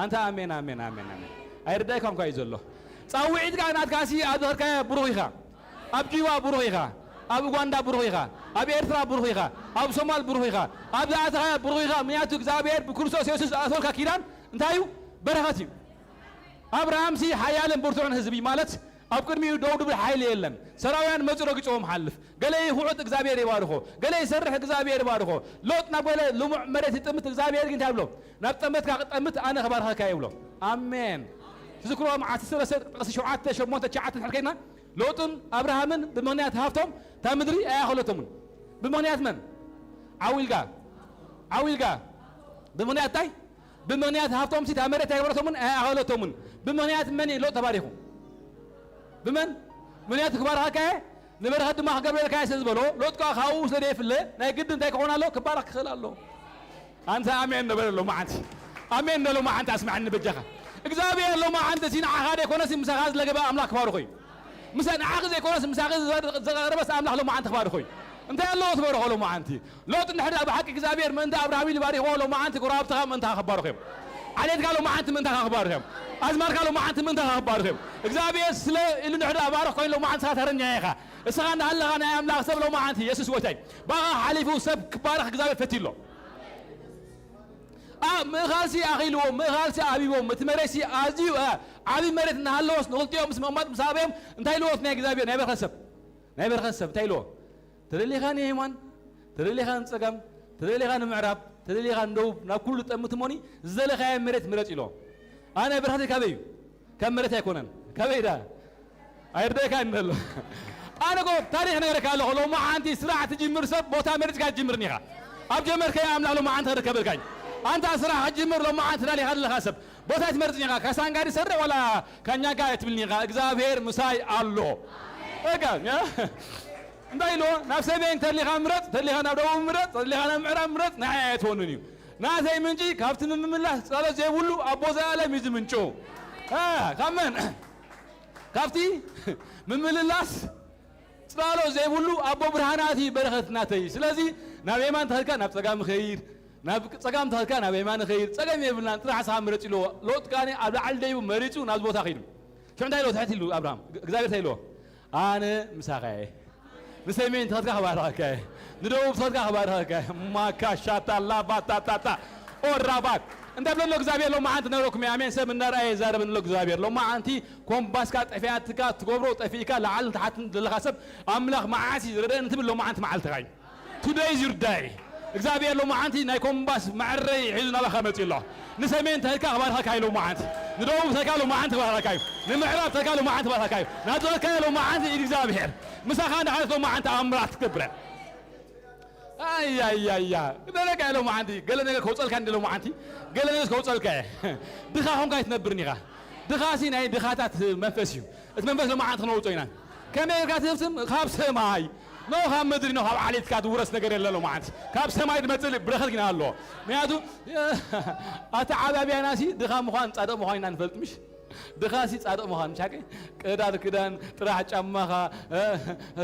ኣንታ ኣሜን፣ ኣሜን፣ ኣሜን፣ ኣሜን። ኣይርዳይካ እንኳ እዩ ዘሎ። ጻውዒት ከኣ ናትካሲ ኣብ ዝኸድካዮ ብሩኽ ኢኻ። ኣብ ጁባ ብሩኽ ኢኻ። ኣብ ኡጋንዳ ብሩኽ ኢኻ። ኣብ ኤርትራ ብሩኽ ኢኻ። ኣብ ሶማል ብሩኽ ኢኻ። ኣብ ዝኣተኻዮ ብሩኽ ኢኻ። ምክንያቱ እግዚኣብሔር ብክርስቶስ የሱስ ዝኣተወልካ ኪዳን እንታይ እዩ? በረኸት እዩ። ኣብርሃምሲ ሓያልን ብርቱዕን ህዝቢ ማለት ኣብ ቅድሚኡ ደው ድብል ሓይሊ የለን። ሰራውያን መጹ ረግጽዎም ሓልፍ። ገለ ይኹዕጥ እግዚኣብሔር ይባርኾ። ገለ ይሰርሕ እግዚኣብሔር ይባርኾ። ሎጥ ናብ ገለ ልሙዕ መሬት ይጥምት እግዚኣብሔር ግን እንታይ ይብሎ? ናብ ጠመትካ ክጠምት ኣነ ክባርኸካ ይብሎ። ኣሜን። ትዝክርዎም ዓሰርተ ሰለስተ ጥቕሲ ሸውዓተ፣ ሸሞንተ፣ ትሽዓተ እንድሕር ከይድና ሎጥን ኣብርሃምን ብምኽንያት ሃብቶም እታ ምድሪ ኣይኣኸለቶምን። ብምኽንያት መን? ዓው ኢልካ። ዓው ኢልካ። ብምኽንያት እንታይ? ብምኽንያት ሃብቶምሲ እታ መሬት ኣይገበረቶምን፣ ኣይኣኸለቶምን። ብምኽንያት መን እዩ ሎጥ ተባሪኹ? ብመን? ምኽንያቱ ክባርኸካ እየ፣ ንበረኸት ድማ ክገብረልካ እየ ስለ ዝበሎ፣ ሎጥ ከኣ ካብኡ ስለ ዘይፍለ፣ ናይ ግድን እንታይ ክኾን ኣሎ? ክባረኽ ክኽእል ኣሎ። ኣንታ ኣሜን ንበል ሎማዓንቲ። ኣሜን ንበል ሎማዓንቲ ኣስምዓኒ በጃኻ። እግዚኣብሔር ሎማዓንቲ እቲ ንዓኻ ዘይኮነስ ምሳኻ ዝለገበ ኣምላኽ ክባርኾ እዩ። ምሳ ንዓኺ ዘይኮነስ ምሳኺ ዝዘ- ዘቐረበስ ኣምላኽ ሎማዓንቲ ክባርኾ እዩ። እንታይ ኣለዎ ትበርኾ ሎማዓንቲ? ሎጥ እንድሕር ደኣ ብሓቂ እግዚኣብሔር ምእንቲ ኣብርሃም ኢሉ ባሪኽዎ፣ ሎማዓንቲ ጎረባብትኻ ምእንታኻ ክባረኹ እዮም። ዓሌትካ ሎማዓንቲ ምእንታኻ ክባረኹ እዮም። ኣዝማድካ ሎማዓንቲ ምእንታኻ ክባረኹ እዮም። እግዚኣብሔር ስለ ኢሉ እንድሕር ደኣ ባርኽ ኮይኑ ሎማዓንቲ ንስኻ ተረኛ ኢኻ። እስኻ እንዳሃለኻ ናይ ኣምላኽ ሰብ ሎማዓንቲ የሱስ ጎይታ እዩ። ብኣኻ ሓሊፉ ሰብ ክባረኽ እግዚኣብሔር ፈትዩ ኣሎ። ኣብ ምእኻልሲ ኣኺልዎም፣ ምእኻልሲ ኣቢቦም፣ እቲ መሬትሲ ኣዝዩ፣ እ፣ ዓቢ መሬት እናሃለወስ ንኽልቲኦም ምስ ምቕማጥ ምስ ኣበዮም እንታይ ኢልዎ እቲ ናይ እግዚኣብሔር ናይ በረኸት ሰብ? ናይ በረኸት ሰብ እንታይ ኢልዎ? ተደሊኻ ንየማን፣ ተደሊኻ ንጸጋም፣ ተደሊኻ ንምዕራብ፣ ተደሊኻ ንደቡብ፣ ናብ ኩሉ ጠምት እሞኒ ዝደለኻዮ መሬት ምረጽ ኢልዎ። ኣነ በረኸተይ ካበይ እዩ? ካብ መሬት ኣይኮነን። ካበይ ዳ? ኣይርዳእካ እንደሎ። ኣነ እኮ ታሪኽ ነገረካ ኣለኹ። ሎማዓንቲ ስራሕ ትጅምር ሰብ ቦታ መሪጽካ ትጅምርን ኢኻ። ኣብ ጀመርከዮ ኣምላኽ ሎማዓንቲ ክርከበልካ እዩ። ኣንታ ስራሕ ክትጅምር ሎማዓንቲ ተዳሊኻ ዘለኻ ሰብ ቦታ ትመርጽን ኢኻ። ካሳንጋዲ ሰርሕ ዋላ ካኛጋ ትብልኒ ኢኻ። እግዚኣብሔር ምሳይ ኣሎ። በቃ፣ ያ? እንታይ ኢልዎ? ናብ ሰሜን ተድሊኻ ምረጽ፣ ተድሊኻ ናብ ደቡብ ምረጽ፣ ተድሊኻ ናብ ምዕራብ ምረጽ፣ ንዓይ ኣይትወንን እዩ። ናተይ ምንጪ ካብቲ ምምላስ ጸሎት ዘይብሉ ኣቦ ዘላለም እዩ ዝምንጩ። እ፣ ካብ መን? ካብቲ ምምልላስ ጽላሎ ዘይብሉ ኣቦ ብርሃናት እዩ በረኸት ናተይ። ስለዚ ናብ የማን ተኸድካ ናብ ጸጋም ኸይድ፣ ናብ ጸጋም ተኸድካ ናብ የማን ኸይድ። ጸገም የብልናን፣ ጥራሕ ንስኻ ምረጽ ኢልዎ። ሎጥ ከኣ ኣብ ላዕሊ ደይቡ መሪጹ ናብዚ ቦታ ኸይዱ። ሽዑ እንታይ ኢልዎ? ትሕት ኢሉ ኣብርሃም፣ ግ-፣ እግዚኣብሔር እንታይ ኢልዎ? ኣነ ምሳኻ እየ። ንሰሜን ተኸድካ ክባርኸካ እየ። ንደቡብ ተኸድካ ክባርኸካ እየ። ማካሻታ ላባታታታ ኦራባት። እንታይ ብሎ ኣሎ እግዚኣብሔር ሎማዓንቲ ነግረኩም እየ። ኣሜን። ሰብ እናረኣየ ይዛረብ ኣሎ እግዚኣብሔር። ሎማዓንቲ ኮምባስካ ጠፊኣትካ ትገብሮ ጠፊእካ ላዕልን ታሕትን ዘለኻ ሰብ ኣምላኽ መዓስ እዩ ዝረድአኒ ትብል ሎማዓንቲ መዓልትኻ እዩ። Today is your day። እግዚኣብሔር ሎማዓንቲ ናይ ኮምባስ መዐረይ ሒዙ ናባኻ መጺኡ ኣሎ። ንሰሜን ተልካ ክባርኸካ እዩ ሎማዓንቲ። ንደቡብ ተልካ ሎማዓንቲ ክባርኸካ እዩ። ንምዕራብ ተልካ ሎማዓንቲ ክባርኸካ እዩ። ናተልካ ሎማዓንቲ ኢድ እግዚኣብሔር። ምሳኻ እንዳሓለት ሎማዓንቲ ኣምራት ክትገብረ። ኣያያያ። በለካ ሎማዓንቲ ገለ ነገር ከውፀልካ እንዲ ሎማዓንቲ ገለ ነገር ከውፀልካ እየ። ድኻ ኾንካ ኣይትነብርን ኢኻ። ድኻሲ ናይ ድኻታት መንፈስ እዩ። እቲ መንፈስ ሎማዓንቲ ክነውፆ ኢና። ከመይ ጌርካ ትህብትም? ካብ ሰማይ ኖ፣ ካብ ምድሪ ኖ፣ ካብ ዓሌትካ ዝውረስ ነገር የለ ሎማዓንቲ። ካብ ሰማይ ዝመፅእ በረኸት ግና ኣሎ። ምክንያቱ ኣተዓባብያናሲ ድኻ ምዃን ፃድቕ ምዃን ኢና ንፈልጥ ምሽ? ድኻሲ ፃድቕ ምዃን ምሽ ሓቂ? ቅዳድ ክዳን፣ ጥራሕ ጫማኻ፣ እ፣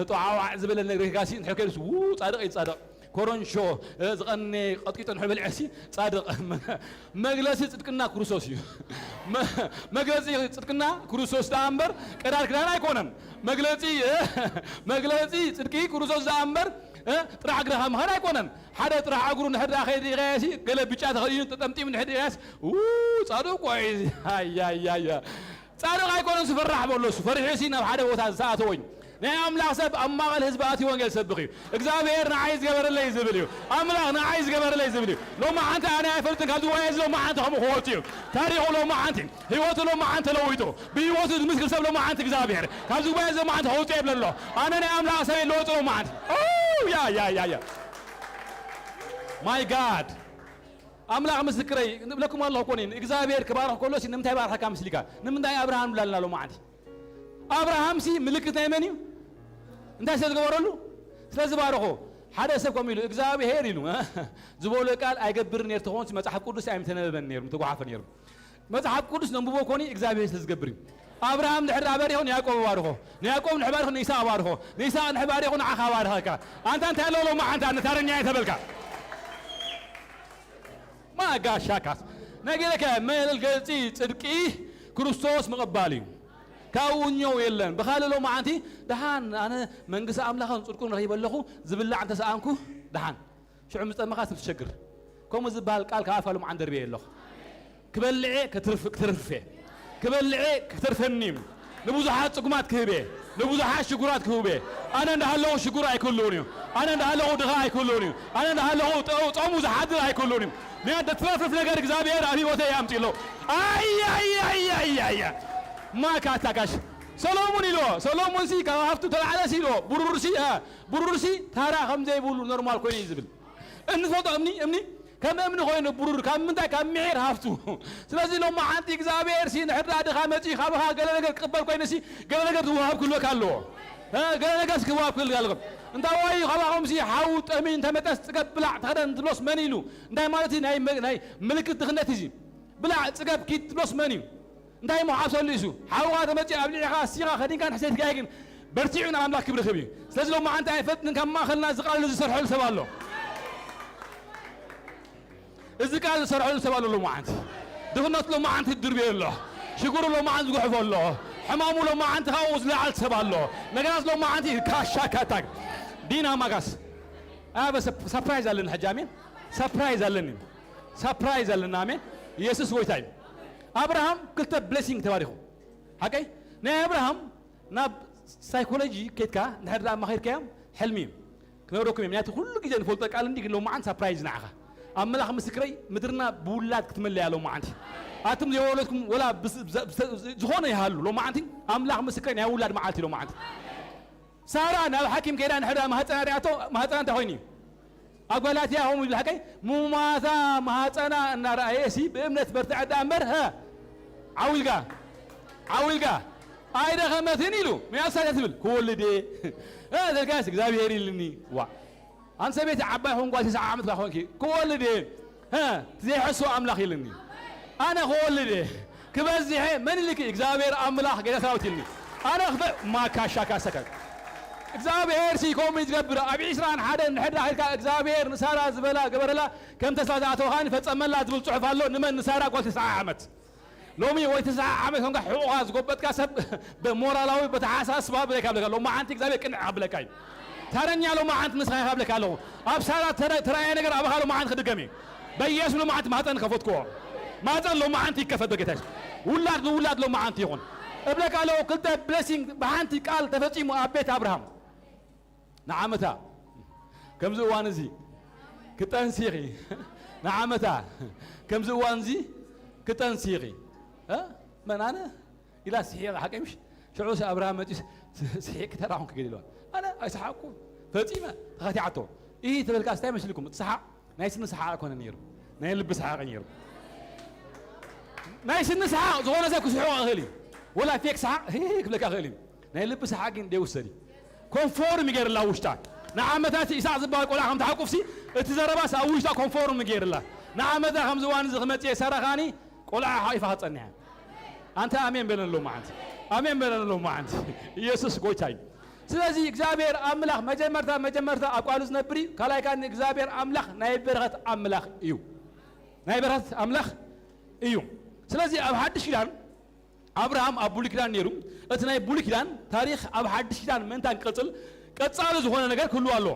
ጧዓዋዕ ዝበለ ነገር ጌርካሲ እንድሕር ከይዱስ፣ ው፣ ፃድቕ እዩ ፃድቕ። ኮረንሾ፣ እ፣ ዝቐነየ ቀጥቂጡ እንድሕር በሊዐሲ ፃድቕ። መግለፂ ፅድቅና ክርስቶስ እዩ። መ-፣ መግለፂ ፅድቅና ክርስቶስ ደኣ እምበር ቅዳድ ክዳን ኣይኮነን። መግለፂ፣ እ፣ መግለፂ ፅድቂ ክርስቶስ ደኣ እምበር፣ እ፣ ጥራሕ እግርኻ ምኻድ ኣይኮነን። ሓደ ጥራሕ እግሩ እንድሕር ደኣ ከይዱ ኢኻያሲ፣ ገለ ብጫ ተኸዲኑ ተጠምጢሙ እንድሕር ኢኻያስ፣ ው፣ ጻድቕ እኮ እዩ እዚ። ኣያያያ። ጻድቕ ኣይኮነን ዝፈራሕ በሎ፣ እሱ ፈሪሑ ሲ ናብ ሓደ ቦታ ዝተኣተወ እዩ። ናይ ኣምላኽ ሰብ ኣብ ማእከል ህዝቢ ኣትዩ ወንጌል ዝሰብኽ እዩ። እግዚኣብሔር ንዓይ ዝገበረለይ ዝብል እዩ። ኣምላኽ ንዓይ ዝገበረለይ ዝብል እዩ። ሎማዓንቲ ኣነ ኣይፈልጥን፣ ካብዚ ጉባኤ እዚ ሎማዓንቲ ከምኡ ክወጽእ እዩ። ታሪኹ ሎማዓንቲ፣ ህይወቱ ሎማዓንቲ ተለዊጡ፣ ብህይወቱ ዝምስክር ሰብ ሎማዓንቲ እግዚኣብሔር ካብዚ ጉባኤ እዚ ሎማዓንቲ ከውጽእ ይብል ኣሎ። ኣነ ናይ ኣምላኽ ሰብ እየ፣ ለወጥ ሎማዓንቲ። ኦ፣ ያ፣ ያ፣ ያ፣ ያ። My God። ኣምላኽ ምስክረይ እብለኩም ኣለኹ እኮ እኔ፣ እግዚኣብሔር ክባርኽ ከሎ ሲ ንምንታይ ባርኸካ ምስሊካ? ንምንታይ ኣብርሃም ብላልና ሎማዓንቲ? ኣብርሃም ሲ ምልክት ናይ መን እዩ? እንታይ ስለ ዝገበረሉ? ስለ ዝባረኾ። ሓደ ሰብ ከምኡ ኢሉ፣ እግዚኣብሔር ኢሉ ዝበሎ ቃል ኣይገብርን ነይሩ ተኾን ሲ መጽሓፍ ቅዱስ ኣይምተነበበን ነይሩ፣ ምተጓሓፈ ነይሩ። መጽሓፍ ቅዱስ ነንብቦ ኮኒ እግዚኣብሔር ስለ ዝገብር እዩ። ኣብርሃም እንድሕር ኣባሪኾ ንያዕቆብ ኣባርኾ፣ ንያዕቆብ እንድሕር ባሪኾ ንይስሐቅ ኣባርኾ፣ ንይስሐቅ እንድሕር ባሪኾ ንዓኻ ኣባርኸካ። ኣንታ እንታይ ኣለዎ ሎማዓንቲ ኣነ ታረኛ እየ ተበልካ? ማጋሻካስ ነጊረካ መገልገፂ ፅድቂ ክርስቶስ ምቕባል እዩ። ካብኡ እኛው የለን። ብኻልእ ሎማዓንቲ ደሓን ኣነ መንግስቲ ኣምላኽን ፅድቁን ረኺበ ኣለኹ ዝብላዕ እንተሰኣንኩ ደሓን። ሽዑ ምስ ጠመኻ ትሸግር። ከምኡ ዝበሃል ቃል ካብ ኣፋ ሎማዓንቲ ደርብየ ኣለኹ። ክበልዕ እየ፣ ከትርፍ-፣ ክትርፍ እየ። ክበልዕ እየ፣ ክትርፈኒ እዩ። ንብዙሓት ጽጉማት ክህብ እየ። ንብዙሓት ሽጉራት ክህብ እየ። ኣነ እንዳሃለኹ ሽጉር ኣይክህልውን እዩ። ኣነ እንዳሃለኹ ድኻ ኣይክህልውን እዩ። ኣነ እንዳሃለኹ ጠ-፣ ጾሙ ዝሓድር ኣይክህልውን እዩ። ምኽንያቱ ትረፍርፍ ነገር እግዚኣብሔር ኣብ ህይወተይ ኣምጺኡ ኣሎ። ኣይ፣ ኣይ፣ ኣይ። ማካ ታካሽ። ሰሎሙን ኢሎ፣ ሰሎሙን ሲ ካብ ሃፍቱ ተላዕለ ሲ ኢሎ፣ ብሩር ሲ፣ እ፣ ብሩር ሲ ታራ ከም ዘይብሉ ኖርማል ኮይኑ እዩ ዝብል። እንፈልጦ እምኒ፣ እምኒ ከም እምኒ ኮይኑ ብሩር፣ ካብ ምንታይ? ካብ ምሒር ሃፍቱ። ስለዚ ሎማዓንቲ እግዚኣብሔር ሲ ንድሕር ደኣ ድኻ መጺኡ ካባኻ ገለ ነገር ክቕበል ኮይኑ ሲ ገለ ነገር ዝወሃብ ክህልወካ ኣለዎ። እ፣ ገለ ነገር ሲ ክወሃብ ክህልወካ ኣለዎ። እንታይ ወይ ካባኹም ሲ ሓው ጠሚ እንተመጠስ ጽገብ ብላዕ ተኸደን ትብሎስ መን ኢሉ? እንታይ ማለት እዩ? ናይ መ-፣ ናይ ምልክት ድኽነት እዩ። ብላዕ ጽገብ ኪድ ትብሎስ መን እዩ? እንታይ እሞ ሓብሰሉ ኢሱ? ሓውኻ ተመጺኡ ኣብሊዕኻ፣ ሲኻ ከዲንካ ንሕሰይትካ ግን በርቲዑ ናብ ኣምላኽ ክብሪ ክብ እዩ። ስለዚ ሎማዓንቲ ኣይፈጥንን ካብ ማእኸልና እዚ ቃል እዚ ዝሰርሐሉ ሰብ ኣሎ። እዚ ቃል ዝሰርሐሉ ሰብ ኣሎ ሎማዓንቲ። ድኽነቱ ሎማዓንቲ ድርብዮ ኣሎ። ሽግሩ ሎማዓንቲ ዝጉሕፎ ኣሎ። ሕማሙ ሎማዓንቲ ካብኡ ዝለዓል ሰብ ኣሎ። ነገራት ሎማዓንቲ ካሻ ካታግ። ዲና ማጋስ። ኣበ ሰፕ-፣ ሳፕራይዝ ኣለኒ ሕጂ፣ ኣሜን። ሳፕራይዝ ኣለኒ። ሳፕራይዝ ኣለና፣ ኣሜን። ኢየሱስ ጎይታ እዩ። ኣብርሃም ክልተ ብሌሲንግ ተባሪኹ። ሓቀይ? ናይ ኣብርሃም ናብ ሳይኮሎጂ ኬድካ፣ እንድሕር ደኣ ኣማኺርካዮም፣ ሕልሚ እዩ። ክነግረኩም እየ። ምክንያቱ ኩሉ ግዜ ንፈልጦ ቃል እንዲ፣ ግን ሎማዓንቲ ሳፕራይዝ ንዓኻ። ኣምላኽ ምስክረይ፣ ምድርና ብውላድ ክትመለያ ሎማዓንቲ። ኣቱም ዘይወለድኩም፣ ወላ ብስ-፣ ብዘ-፣ ብዘ-፣ ዝኾነ ይሃሉ፣ ሎማዓንቲ ኣምላኽ ምስክረይ፣ ናይ ውላድ መዓልቲ ሎማዓንቲ። ሳራ ናብ ሓኪም ከይዳ፣ እንድሕር ደኣ ማህፀና ሪኣቶ፣ ማህፀና እንታይ ኮይኑ እዩ? ኣብ ጋላትያ ከምኡ ይብል ሓቀይ፣ ሙማታ ማህፀና እናረኣየ ሲ ብእምነት በርትዐ ደኣ እምበር፣ ሀ፣ ዓው ኢልካ፣ ዓው ኢልካ፣ ኣይደኸመትን ኢሉ። ምክንያቱ እንታይ ትብል? ክወልድ እየ። እ፣ ተልካስ እግዚኣብሔር ኢልኒ። ዋ። ኣንቲ ሰበይቲ ዓባይ ኾንኳ፣ ተስዓ ዓመት ኮንኪ፣ ክወልድ እየ። ሀ፣ ዘይሕሱ ኣምላኽ ኢልኒ። ኣነ ክወልድ እየ። ክበዝሕ እየ። መን ኢልኪ? እግዚኣብሔር ኣምላኽ ጌታ ሰራዊት ኢልኒ። ኣነ ክበ-፣ ማካሻካ ሰከን። እግዚኣብሔር ሲ ከምኡ እዩ ዝገብር። ኣብ ዒስራን ሓደን እንድሕር ዳኺልካ እግዚኣብሔር ንሳራ ዝበላ ገበረላ፣ ከም ተስፋ ዝኣተወ ኸኣ ፈጸመላ ዝብል ጽሑፍ ኣሎ። ንመን? ንሳራ ጓል ተስዓ ዓመት። ሎሚ ወይ ተስዓ ዓመት ኮንካ ሕቑኻ ዝጎበጥካ ሰብ ብሞራላዊ፣ በተሓሳስባ ብለካ ብለካ። ሎማዓንቲ እግዚኣብሔር ቅንዕ ክብለካ እዩ። ተረኛ ሎማዓንቲ ንስኻ ኢኻ ብለካ ኣለኹ። ኣብ ሳራ ተረ-፣ ተራእየ ነገር ኣባኻ ሎማዓንቲ ክድገም እዩ። በኢየሱስ ሎማዓንቲ ማህፀን ከፈትክዎ። ማህፀን ሎማዓንቲ ይከፈት በጌታ የሱስ። ውላድ ንውላድ ሎማዓንቲ ይኹን። እብለካ ኣለኹ ክልተ ብሌሲንግ ብሓንቲ ቃል ተፈጺሙ ኣብ ቤት ኣብርሃም። ንዓመታ ከምዚ እዋን እዚ ክጠንሲ ኢኺ። ንዓመታ ከምዚ እዋን እዚ ክጠንሲ ኢኺ። እ? መን ኣነ? ኢላ ስሒቓ፣ ሓቀይ ምሽ? ሽዑ ሲ ኣብርሃም መጺኡ፣ ስሒቅ ተራኹም ክገድ ኢለዋ። ኣነ ኣይሰሓቅኩ፣ ፈጺመ። ተኸቲዓቶ። ይህ ተበልካ ስታይ መስልኩም? እቲ ሰሓቅ ናይ ስኒ ሰሓቅ ኣይኮነ ነይሩ፣ ናይ ልቢ ሰሓቅ ነይሩ። ናይ ስኒ ሰሓቅ ዝኾነ ሰብ ክስሕቆ ይኽእል እዩ። ወላ ፌክ ሰሓቅ፣ ሂ፣ ሂ፣ ክብለካ ይኽእል እዩ። ናይ ልቢ ሰሓቅ ግን ደይውሰድ እዩ። ኮንፎርም ይገርላ ውሽጣ። ንዓመታት ኢሳቅ ዝበሃል ቆልዓ ከም ትሓቁፍሲ፣ እቲ ዘረባስ ኣብ ውሽጣ ኮንፎርም ይገርላ። ንዓመታ ከምዚ እዋን እዚ ክመጽእ የሰራኻኒ፣ ቆልዓ ሓቂፋ ክትጸንሕ እያ። ኣንታ ኣሜን በለኒ ሎማዓንቲ። ኣሜን በለኒ ሎማዓንቲ። ኢየሱስ ጎይታ እዩ። ስለዚ እግዚኣብሔር ኣምላኽ መጀመርታ፣ መጀመርታ ኣብ ቃሉ ዝነብር እዩ። ካልኣይ ከኣ እግዚኣብሔር ኣምላኽ ናይ በረኸት ኣምላኽ እዩ። ናይ በረኸት ኣምላኽ እዩ። ስለዚ ኣብ ሓድሽ ኪዳን ኣብርሃም ኣብ ብሉይ ኪዳን ነይሩ። እቲ ናይ ብሉይ ኪዳን ታሪኽ ኣብ ሓድሽ ኪዳን ምእንታን ክቕጽል ቀጻሊ ዝኾነ ነገር ክህልዎ ኣለዎ።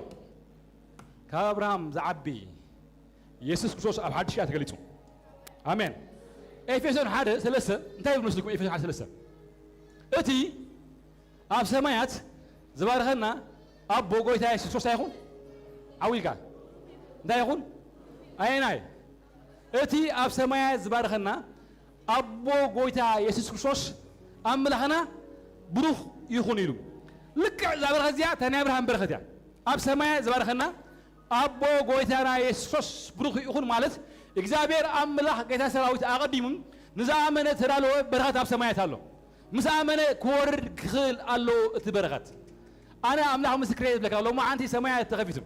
ካብ ኣብርሃም ዝዓቢ የሱስ ክርስቶስ ኣብ ሓድሽ ኪዳን ተገሊጹ። ኣሜን። ኤፌሶን ሓደ ሰለስተ እንታይ ይብል መስልኩም? ኤፌሶን ሓደ ሰለስተ እቲ ኣብ ሰማያት ዝባርኸና ኣቦ ጎይታ የሱስ ክርስቶስ እንታይ ይኹን? ዓው ኢልካ እንታይ ይኹን? ኣየናይ? እቲ ኣብ ሰማያት ዝባርኸና ኣቦ ጎይታ የሱስ ክርስቶስ ኣምላኽና ብሩኽ ይኹን ኢሉ። ልክዕ እዛ በረኸት እዚኣ እታ ናይ ኣብርሃም በረኸት እያ። ኣብ ሰማያት ዝባርኸና ኣቦ ጎይታና የሱስ ክርስቶስ ብሩኽ ይኹን ማለት እግዚኣብሔር ኣምላኽ ጌታ ሰራዊት ኣቐዲሙ ንዝኣመነ ተዳለወ በረኸት ኣብ ሰማያት ኣሎ። ምስ ኣመነ ክወርድ ክኽእል ኣለዎ እቲ በረኸት። ኣነ ኣምላኽ ምስክረይ እየ ዝብለካ፣ ሎማዓንቲ ሰማያት ተኸፊቱ።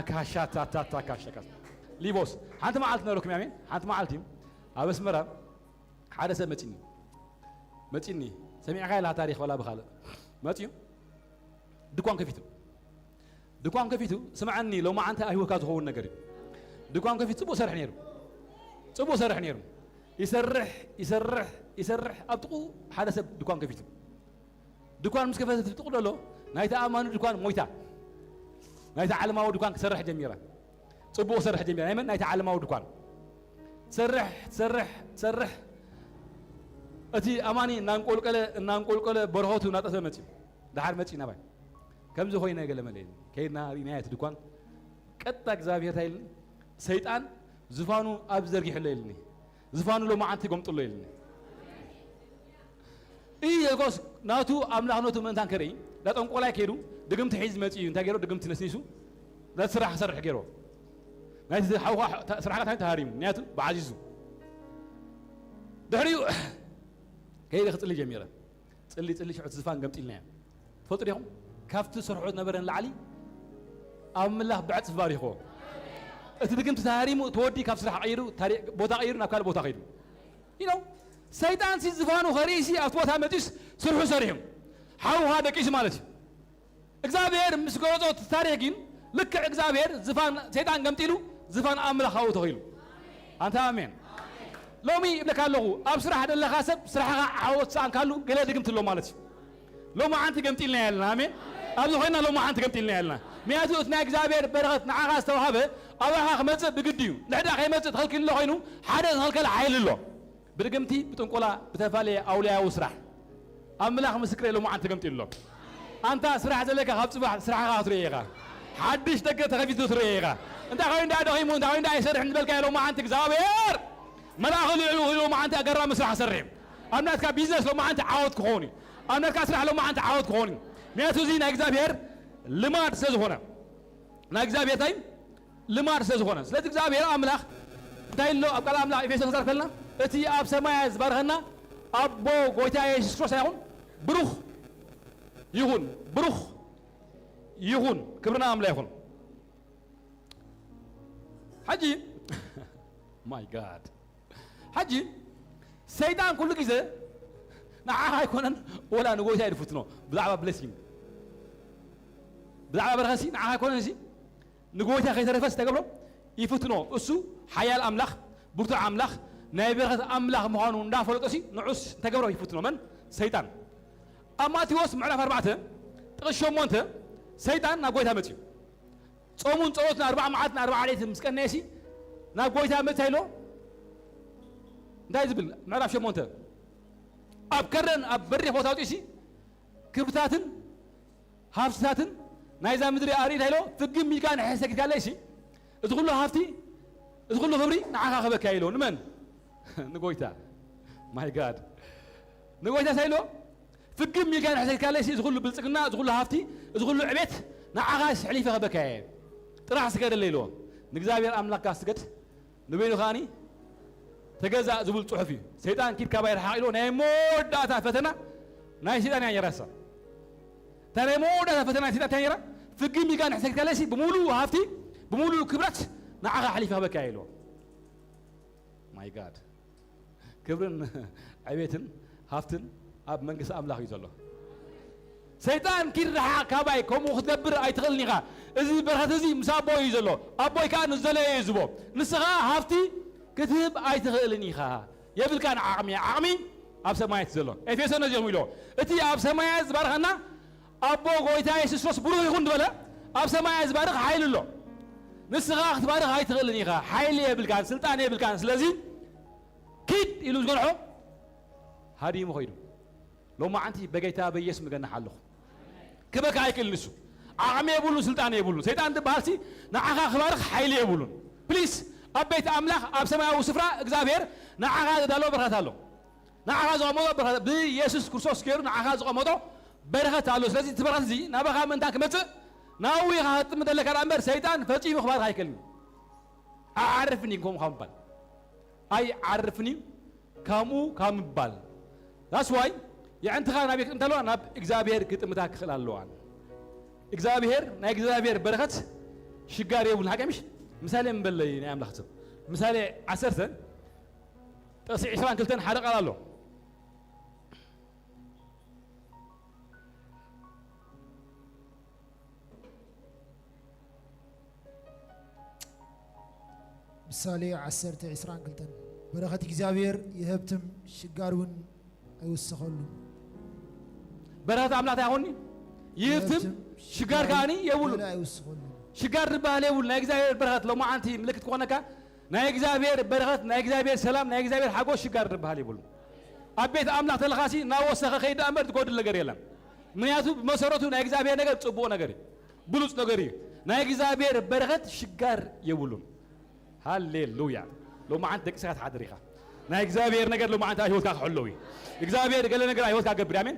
ማካሻታታታካሻካ ሊቦስ ሓንቲ መዓልቲ ነበርኩም፣ ኣሜን። ሓንቲ መዓልቲ ኣብ ኣስመራ ሓደ ሰብ መጺኒ፣ መጺኒ፣ ሰሚዕካ ኢኻ ታሪኽ ወላ ብኻልእ መጺኡ ድኳን ከፊቱ፣ ድኳን ከፊቱ፣ ስምዓኒ፣ ሎማዓንቲ ኣይህወካ ዝኸውን ነገር እዩ። ድኳን ከፊቱ ጽቡቕ ሰርሕ ነይሩ፣ ጽቡቕ ሰርሕ ነይሩ። ይሰርሕ፣ ይሰርሕ፣ ይሰርሕ፣ ኣብ ጥቕኡ ሓደ ሰብ ድኳን ከፊቱ። ድኳን ምስ ከፈተ ትጥቕሎ ኣሎ፣ ናይቲ ኣማኒ ድኳን ሞይታ። ናይቲ ዓለማዊ ድኳን ክሰርሕ ጀሚራ። ጽቡቕ ክሰርሕ ጀሚራ። ናይ መን? ናይቲ ዓለማዊ ድኳን። ትሰርሕ፣ ትሰርሕ፣ ትሰርሕ። እቲ ኣማኒ እናንቆልቀለ፣ እናንቆልቀለ በረኸቱ እናጠፈ መጺኡ። ደሓር መጺኡ ናባይ። ከምዚ ኮይነ ገለ መለ ኢልኒ። ከይድና ርኢናዮ እቲ ድኳን። ቀጥታ እግዚኣብሔር እንታይ ኢልኒ? ሰይጣን ዝፋኑ ኣብ ዘርጊሕሎ ኢልኒ። ዝፋኑ ሎማዓንቲ ጎምጥሎ ኢልኒ። ኢየሱስ ናቱ ኣምላኽነቱ ምእንታን ከርኢ ናብ ጠንቆላይ ከይዱ ድግምቲ ሒዙ መጺኡ እዩ። እንታይ ገይሩ? ድግምቲ ነስኒሱ ነቲ ስራሕ ክሰርሕ ገይሩ። ናይቲ ሓውኻ ስራሕካ እንታይ ተሃሪሙ? ምክንያቱ ብዓዚዙ። ድሕሪኡ ከይደ ክጽሊ ጀሚረ። ጽሊ ጽሊ ሽዑ እቲ ዝፋን ገምጢልናዮ። ትፈልጡ ዲኹም? ካብቲ ስርሑ ዝነበረ ንላዕሊ ኣምላኽ ብዕጽፍ ባሪኽዎ። እቲ ድግምቲ ተሃሪሙ፣ እቲ ወዲ ካብ ስራሕ ቀይሩ፣ ታሪ-፣ ቦታ ቀይሩ ናብ ካልእ ቦታ ከይዱ። You know፣ ሰይጣን ሲ ዝፋኑ ከርእሲ ኣብቲ ቦታ መጺስ ስርሑ ሰሪሑ። ሓውኻ ደቂሱ ማለት እዩ። እግዚኣብሔር ምስ ገለጾ እቲ ታሪኽ ግን ልክዕ እግዚኣብሔር ዝፋን ሰይጣን ገምጢሉ ዝፋን ኣምላኽ ካብኡ ተኺሉ። ኣንታ ኣሜን። ሎሚ ይብለካ ኣለኹ፣ ኣብ ስራሕ ዘለኻ ሰብ ስራሕኻ ዓወት ሰኣንካሉ ገለ ድግምቲ ኣሎ ማለት እዩ። ሎማዓንቲ ገምጢልና ያለና፣ ኣሜን። ኣብዚ ኮይና ሎማዓንቲ ገምጢልና ያለና። ምክንያቱ እቲ ናይ እግዚኣብሔር በረኸት ንዓኻ ዝተዋህበ ኣባኻ ክመጽእ ብግዲ እዩ። ንሕዳ ከይመጽእ ተኸልኪሉ ኮይኑ ሓደ ዝኸልከለ ሓይሊ ኣሎ። ብድግምቲ፣ ብጥንቆላ፣ ብተፋለየ ኣውልያዊ ስራሕ ኣምላኽ ምስክረይ ሎማዓንቲ ገምጢሉ ኣሎ። ኣንታ ስራሕ ዘለካ ካብ ጽባሕ ስራሕኻ ክትርኢ ኢኻ። ሓድሽ ደገ ተኸፊቱ ክትርኢ ኢኻ። እንታይ ኮይኑ ደኣ ደኺሙ፣ እንታይ ኮይኑ ደኣ ኣይሰርሕን ዝበልካዮ ሎማዓንቲ እግዚኣብሔር መልኣኹ ልዕሉ ሎማዓንቲ ኣገራሚ ስራሕ ክሰርሕ እዩ። ኣብ ናትካ ቢዝነስ ሎማዓንቲ ዓወት ክኸውን እዩ። ኣብ ናትካ ስራሕ ሎማዓንቲ ዓወት ክኸውን እዩ። ምክንያቱ እዚ ናይ እግዚኣብሔር ልማድ ስለ ዝኾነ፣ ናይ እግዚኣብሔር እንታይ ልማድ ስለ ዝኾነ። ስለዚ እግዚኣብሔር ኣምላኽ እንታይ ኣሎ ኣብ ቃል ኣምላኽ ኤፌሶን ክዛረብ ከለና፣ እቲ ኣብ ሰማይ ዝባርኸና ኣቦ ጎይታ የሱስ ክርስቶስ ይኹን፣ ብሩኽ ይኹን፣ ብሩኽ ይኹን፣ ክብሪ ንኣምላኽ ይኹን። ሕጂ my God፣ ሕጂ ሰይጣን ኩሉ ግዜ ንዓኻ ኣይኮነን ወላ ንጎይታ እዩ ዝፍትኖ። ብዛዕባ ብለሲንግ፣ ብዛዕባ በረኸሲ ንዓኻ ኣይኮነን። እዚ ንጎይታ ከይተረፈስ ተገብሮ ይፍትኖ። እሱ ሓያል ኣምላኽ፣ ብርቱዕ ኣምላኽ፣ ናይ በረኸት ኣምላኽ ምዃኑ እንዳፈለጦሲ ንዑስ እንተገብሮ ይፍትኖ። መን? ሰይጣን። ኣብ ማቴዎስ ምዕራፍ ኣርባዕተ ጥቕስ ሸሞንተ ሰይጣን ናብ ጎይታ መጽዩ። ጾሙን ጸሎትን ኣርባዓ መዓልትን ኣርባዓ ለይትን ምስ ቀነየሲ ናብ ጎይታ መጽ ኢሎ እንታይ ዝብል? ምዕራፍ ሸሞንተ ኣብ ከረን ኣብ በሪኽ ቦታ ኣውጺኡሲ ክብርታትን ሃብትታትን ናይዛ ምድሪ ኣርኢ እንታይ ኢሎ? ፍግም ኢልካ ንሕሰ ኪድካለይሲ እዚ ኩሉ ሃብቲ፣ እዚ ኩሉ ክብሪ ንዓኻ ክበካ ኢሎ። ንመን? ንጎይታ። My God። ንጎይታ እንታይ ኢሎ? ፍግም ኢልካ ንሕሰድካለይ፣ እዚ ኩሉ ብልጽግና፣ እዚ ኩሉ ሃፍቲ፣ እዚ ኩሉ ዕቤት ንዓኻ ሕሊፈ ክህበካ እየ። ጥራሕ ስገደለይ ኢልዎ። ንእግዚኣብሔር ኣምላኽካ ስገድ፣ ንበይኑ ከኣኒ ተገዛእ ዝብል ጽሑፍ እዩ። ሰይጣን ኪድ ካባይ ርሓቕ ኢልዎ። ናይ መወዳእታ ፈተና ናይ ሰይጣን እያ ነይራ እሳ። እታ ናይ መወዳእታ ፈተና ናይ ሰይጣን እንታይ ነይራ? ፍግም ኢልካ ንሕሰድካለይሲ ብምሉእ ሃፍቲ፣ ብምሉእ ክብረት ንዓኻ ሕሊፈ ክህበካ እየ ኢልዎ። My God። ክብርን ዕቤትን ሃፍትን ኣብ መንግስቲ ኣምላኽ እዩ ዘሎ። ሰይጣን ኪድ ርሓቕ ካባይ፣ ከምኡ ክትገብር ኣይትኽእልን ኢኻ። እዚ በረኸት እዚ ምስ ኣቦይ እዩ ዘሎ። ኣቦይ ከኣ ንዝደለዮ እዩ ዝቦ። ንስኻ ሃፍቲ ክትህብ ኣይትኽእልን ኢኻ። የብልካን ዓቕሚ። ዓቕሚ ኣብ ሰማያት ዘሎ። ኤፌሶን ነዚኦም ኢሎ። እቲ ኣብ ሰማያት ዝባርኸና ኣቦ ጎይታ የሱስ ክርስቶስ ብሩኽ ይኹን ዝበለ፣ ኣብ ሰማያት ዝባርኽ ሓይሊ ኣሎ። ንስኻ ክትባርኽ ኣይትኽእልን ኢኻ። ሓይሊ የብልካን፣ ስልጣን የብልካን። ስለዚ ኪድ ኢሉ ዝገንሖ ሃዲሙ ኸይዱ። ሎማዓንቲ በጌታ በኢየሱስ ምገንሕ ኣለኹ። ክበካ ኣይክእል ንሱ። ዓቕሚ የብሉን፣ ስልጣን የብሉን። ሰይጣን ዝበሃል ሲ ንዓኻ ክባርኽ ሓይሊ የብሉን። ፕሊስ፣ ኣብ ቤት ኣምላኽ፣ ኣብ ሰማያዊ ስፍራ እግዚኣብሔር ንዓኻ ዘዳለወ በረኸት ኣሎ። ንዓኻ ዘቐመጦ በረኸት፣ ብኢየሱስ ክርስቶስ ገይሩ ንዓኻ ዘቐመጦ በረኸት ኣሎ። ስለዚ እቲ በረኸት እዚ ናባኻ ምእንታን ክመጽእ፣ ናብኡ ኢኻ ክትጥምት ዘለካ ደኣ እምበር፣ ሰይጣን ፈጺሙ ክባርኽ ኣይክእልን እዩ። ኣዓርፍን እዩ ከምኡ ካብ ምባል። ኣይዓርፍን እዩ ከምኡ ካብ ምባል። That's why የዕንትኻ ናብ የጥምት ኣለዋ፣ ናብ እግዚኣብሔር ክጥምታ ክኽእል ኣለዋ። እግዚኣብሔር፣ ናይ እግዚኣብሔር በረኸት ሽጋር የብሉን። ሓቂ ምሽ? ምሳሌ ምበለይ ናይ ኣምላኽ ሰብ። ምሳሌ ዓሰርተ፣ ጥቕሲ ዕስራን ክልተን ሓደ ቃል ኣሎ። ምሳሌ ዓሰርተ ዕስራን ክልተን። በረኸት እግዚኣብሔር ይሀብትም፣ ሽጋር እውን ኣይውሰኸሉን። በረኸት ኣምላኽ እንታይ ይኾን? ይህብትም፣ ይህብትም፣ ሽጋር ከኣኒ የብሉን። ገለ ኣይውስኸሉን። ሽጋር ዝበሃል የብሉን። ናይ እግዚኣብሔር በረኸት ሎማዓንቲ ምልክት ክኾነካ፣ ናይ እግዚኣብሔር በረኸት፣ ናይ እግዚኣብሔር ሰላም፣ ናይ እግዚኣብሔር ሓጎስ ሽጋር ዝበሃል የብሉን። ኣብ ቤት ኣምላኽ ተለኻሲ እናወሰኸ ከይድ እምበር ዝጎድል ነገር የለን። ምክንያቱ ብመሰረቱ ናይ እግዚኣብሔር ነገር ጽቡቕ ነገር እዩ፣ ብሉጽ ነገር እዩ። ናይ እግዚኣብሔር በረኸት ሽጋር የብሉን። ሃሌሉያ። ሎማዓንቲ ደቂስኻ ትሓድር ኢኻ። ናይ እግዚኣብሔር ነገር ሎማዓንቲ ኣብ ህይወትካ ክሕለው እዩ። እግዚኣብሔር ገለ ነገር ኣብ ህይወትካ ክገብር እዩ። ኣሜን።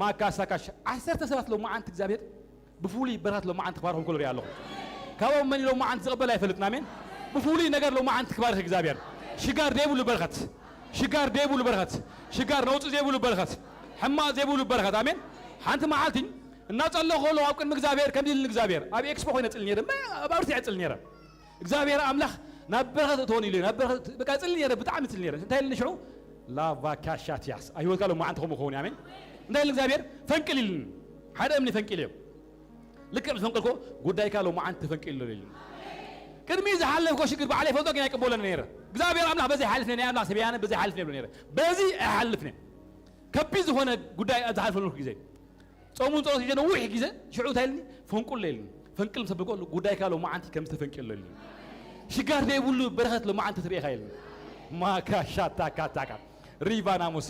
ማካሳካሽ ዓሰርተ ሰባት ሎማዓንቲ እግዚኣብሔር ብፍሉይ በረኸት ሎማዓንቲ ክባርኹም ከሎ ሪኣ ኣለኹ። ካብኦም መን እዩ ሎማዓንቲ ዝቕበል ኣይፈልጥን። ኣሜን። ብፍሉይ ነገር ሎማዓንቲ ክባርኽ እግዚኣብሔር። ሽጋር ዘይብሉ በረኸት፣ ሽጋር ዘይብሉ በረኸት፣ ሽጋር ነውጺ ዘይብሉ በረኸት፣ ሕማቕ ዘይብሉ በረኸት። ኣሜን። ሓንቲ መዓልቲ እናጸለኹ ከለኹ ኣብ ቅድሚ እግዚኣብሔር ከምዚ ኢልኒ እግዚኣብሔር፣ ኣብ ኤክስፖ ኮይነ እጽሊ ነይረ፣ ኣብ ኣውርሲ እጽሊ ነይረ። እግዚኣብሔር ኣምላኽ ናብ በረኸት እተወኒ ኢሉ፣ ናብ በረኸት በቃ እጽሊ ነይረ፣ ብጣዕሚ እጽሊ ነይረ። እንታይ ኢልኒ ሽዑ? ላቫ ካሻቲያስ። ኣብ ህይወትካ ሎማዓንቲ ከምኡ ክኸውን እዩ። ኣሜን። እንታይ ኢልኒ እግዚኣብሔር? ፈንቅል ኢልኒ። ሓደ እምኒ ፈንቂለ። ልክዕ ምስ ፈንቀልኩ፣ ጉዳይካ ሎማዓንቲ ተፈንቂሉ ኢልኒ። ቅድሚ ዝሓለፍኮ ሽግር ባዕለይ ፈልጦ ግን ኣይቅበሎን ነይረ። እግዚኣብሔር ኣምላኽ በዚ ይሓልፍ ነይረ፣ ናይ ኣምላኽ ሰብ ኣነ በዚ ይሓልፍ ነይረ። በዚ ኣይሓልፍን። ከቢድ ዝኾነ ጉዳይ ኣብ ዝሓልፈሉ ግዜ ጾሙን ጸሎት ሒዘ ነዊሕ ግዜ ሽዑ እንታይ ኢልኒ? ፈንቁል ኢልኒ። ፈንቅል ምስ ኣበልኩ ጉዳይካ ሎማዓንቲ ከም ዝተፈንቅሎ ኢልኒ። ሽጋር ዘይብሉ በረኸት ሎማዓንቲ ትርኢ ኢኻ ኢልኒ። ማካ ሻታ ካታካ ሪቫ ናሙስ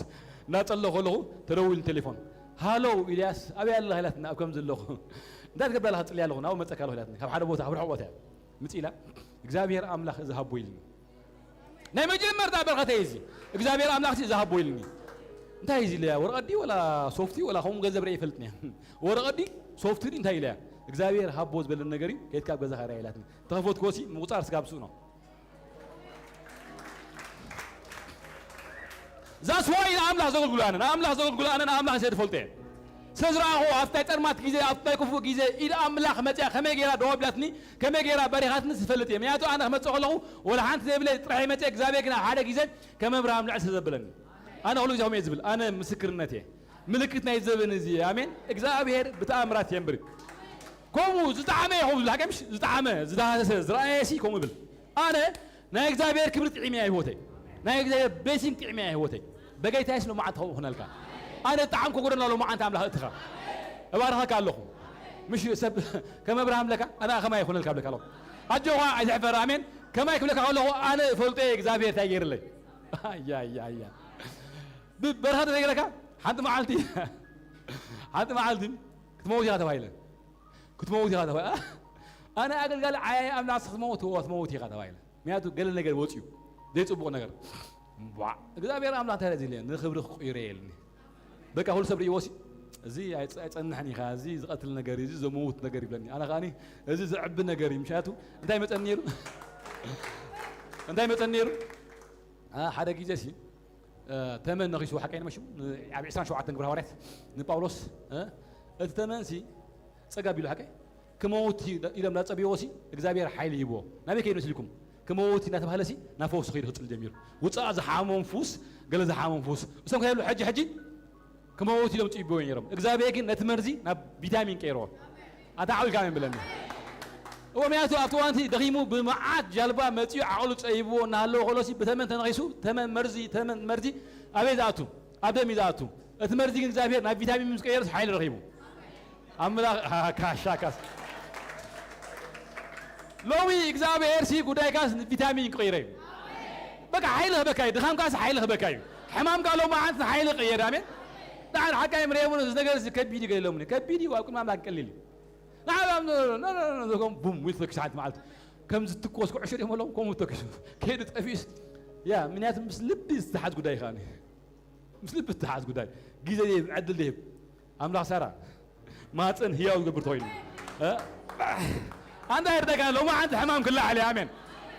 እናጸለኹ ከለኹ ተደዊሉ ቴሌፎን። ሃሎ ኢልያስ ኣበይ ኣለኻ ኢላትኒ። ኣብ ከምዚ ኣለኹ። እንታይ ትገብር ኣለኻ? ጽልያ ኣለኹ። ናብኡ መጸካ ኣለኹ ኢላትኒ። ካብ ሓደ ቦታ ካብ ርሑቕ ቦታ እያ ምጽእ ኢላ። እግዚኣብሔር ኣምላኽ እዚ ሃቦ ኢልኒ። ናይ መጀመርታ በረኸተይ እዚ እግዚኣብሔር ኣምላኽ እዚ ዝሃቦ ኢልኒ። እንታይ እዚ ኢለያ? ወረቐት ድዩ ወላ ሶፍት ድዩ ወላ ከምኡ ገንዘብ ርኤ ይፈልጥን እየ። ወረቐት ድዩ ሶፍት ድዩ እንታይ ኢለያ? እግዚኣብሔር ሃቦ ዝበለኒ ነገር እዩ፣ ከይድካ ኣብ ገዛኻ ርኣ ኢላትኒ። ተኸፈትኩ ወሲ ምቁጻር ስጋብ ስኡ ነው። That's why ንኣምላኽ ዘገልግሎ ኣነ ንኣምላኽ ዘገልግሎ ኣነ ንኣምላኽ ሰ ዝፈልጦ እየ። ስለ ዝረኣኹ ኣብቲ ናይ ጸልማት ግዜ ኣብቲ ናይ ክፉእ ግዜ ኢድ ኣምላኽ መጺኣ ከመይ ገይራ ደው ኣቢላትኒ ከመይ ገይራ ባሪኻትኒ ዝፈልጥ እየ። ምክንያቱ ኣነ ክመጽእ ከለኹ ወላ ሓንቲ ዘይብለይ ጥራሕ እየ መጺአ እግዚኣብሔር ግን ሓደ ግዜ ከም ኣብርሃም ልዕል ስለ ዘበለኒ ኣነ ኩሉ ግዜ ከምኡ እየ ዝብል ኣነ ምስክርነት እየ። ምልክት ናይ ዘበን እዚ ኣሜን እግዚኣብሔር ብተኣምራት የንብር። ከምኡ ዝጠዓመ እየ ከምኡ ዝብል ሓቀምሽ ዝጠዓመ ዝዳሃሰሰ ዝረኣየ ሲ ከምኡ ይብል። ኣነ ናይ እግዚኣብሔር ክብሪ ጥዒመያ ህይወተይ ናይ እግዚኣብሔር ቤሲን ጥዒመያ ህይወተይ። በጌታ የሱስ ሎማዓንቲ ከምኡ ክነልካ ኣነ ጣዕምኮ ጎደና ሎማዓንቲ ኣምላኽ እትኻ እባርኸካ ኣለኹ። ምሽ ሰብ ከም ኣብርሃም ለካ ኣነ ከማይ ይኹነልካ ብለካ ኣለኹ። ኣጆኻ ኣይትሕፈር ኣሜን። ከማይ ክብለካ ከለኹ ኣነ እፈልጦ እየ እግዚኣብሔር እንታይ ገይርለይ። ኣያያያ ብበረኸት እንታይ ገይረካ ሓንቲ መዓልቲ ሓንቲ መዓልቲ ክትመውት ኢኻ ተባሂለ ክትመውት ኢኻ ተባሂለ። ኣነ ኣገልጋሊ ዓያይ ኣምላኽ ክትመውት ክትመውት ኢኻ ተባሂለ። ምክንያቱ ገለ ነገር ወፅዩ ዘይፅቡቕ ነገር እምቧዕ እግዚኣብሔር ኣምላኽ እንታይ ረዚ ንኽብሪ ክቕይሮ የልኒ በቃ ኩሉ ሰብ ርእይዎ ሲ እዚ ኣይጸ-፣ ኣይጸንሕን ኢኻ፣ እዚ ዝቐትል ነገር እዩ፣ እዚ ዘመውት ነገር ይብለኒ። ኣነ ከኣኒ፣ እዚ ዘዕቢ ነገር እዩ። ምሻቱ እንታይ መጸኒ ነይሩ? እንታይ መጸኒ ነይሩ? ኣ፣ ሓደ ግዜ ሲ፣ እ፣ ተመን ነኺሱ ሓቀይ ንመሽም፣ ን-፣ ኣብ ዕስራን ሸውዓተን ግብረ ሃዋርያት ንጳውሎስ፣ እ፣ እቲ ተመን ሲ ጸጋ ቢሉ ሓቀይ ክመውት እዩ ኢሎም ዳጸብይዎ ሲ እግዚኣብሔር ሓይሊ ሂብዎ። ናበይ ከይዱ መሲልኩም? ክመውት እናተባህለ ሲ ናብ ፈውሲ ከይዱ ክጽሊ ጀሚሩ። ውጻእ ዝሓመም ፉስ፣ ገለ ዝሓመም ፉስ። እሶም ከይብሉ ሕጂ፣ ሕጂ ክመውት ኢሎም ጽይብዎ ነይሮም። እግዚኣብሔር ግን ነቲ መርዚ ናብ ቪታሚን ቀይርዎ። ኣታ ዓው ኢልካ ኣሜን ብለኒ። እዎ፣ ምክንያቱ ኣብቲ እዋንቲ ደኺሙ ብመዓት ጃልባ መጺኡ ዓቕሉ ጸይብዎ እናሃለወ ከሎሲ ብተመን ተነኺሱ፣ ተመን መርዚ፣ ተመን መርዚ ኣበይ ዝኣቱ? ኣብ ደም እዩ ዝኣቱ። እቲ መርዚ ግን እግዚኣብሔር ናብ ቪታሚን ምስ ቀየረስ ሓይሊ ረኺቡ። ኣምላኽ፣ አ፣ ካሻ፣ ካስ። ሎሚ እግዚኣብሔር ሲ ጉዳይካስ ንቪታሚን ክቕይረ እዩ። በቃ ሓይሊ ክበካ እዩ። ድኻምካስ ሓይሊ ክበካ እዩ። ሕማምካ ሎሚ ዓንት ንሓይሊ ክቕየር። ኣሜን። ንዓን ሓቃይ ምርየሙ እዚ ነገር እዚ ከቢድ እዩ ገለሙኒ። ከቢድ እዩ፣ ኣብ ቅድሚ ኣምላኽ ቀሊል እዩ። ንዓን ኣብ ነ-፣ ነ-፣ ነ-፣ ነ-፣ ነ-፣ ቡም፣ ዊል ተኪሱ ሓንቲ መዓልቲ። ከም ዝትኮስ ኩዕሾ ድዮም ኣለዎም፣ ከምኡ ተኪሱ። ከይዱ ጠፊኡስ። ያ፣ ምክንያቱ ምስ ልቢ ዝተሓዝ ጉዳይ እዩ ከኣኒ። ምስ ልቢ ዝተሓዝ ጉዳይ። ግዜ ደይብ፣ ዕድል ደይብ። ኣምላኽ ሳራ ማፀን ህያው ዝገብር ተኮይኑ። እ? ኣንታ ይርደጋ፣ ሎሚ ዓንቲ ሕማም ክላዓል እዩ። ኣሜን።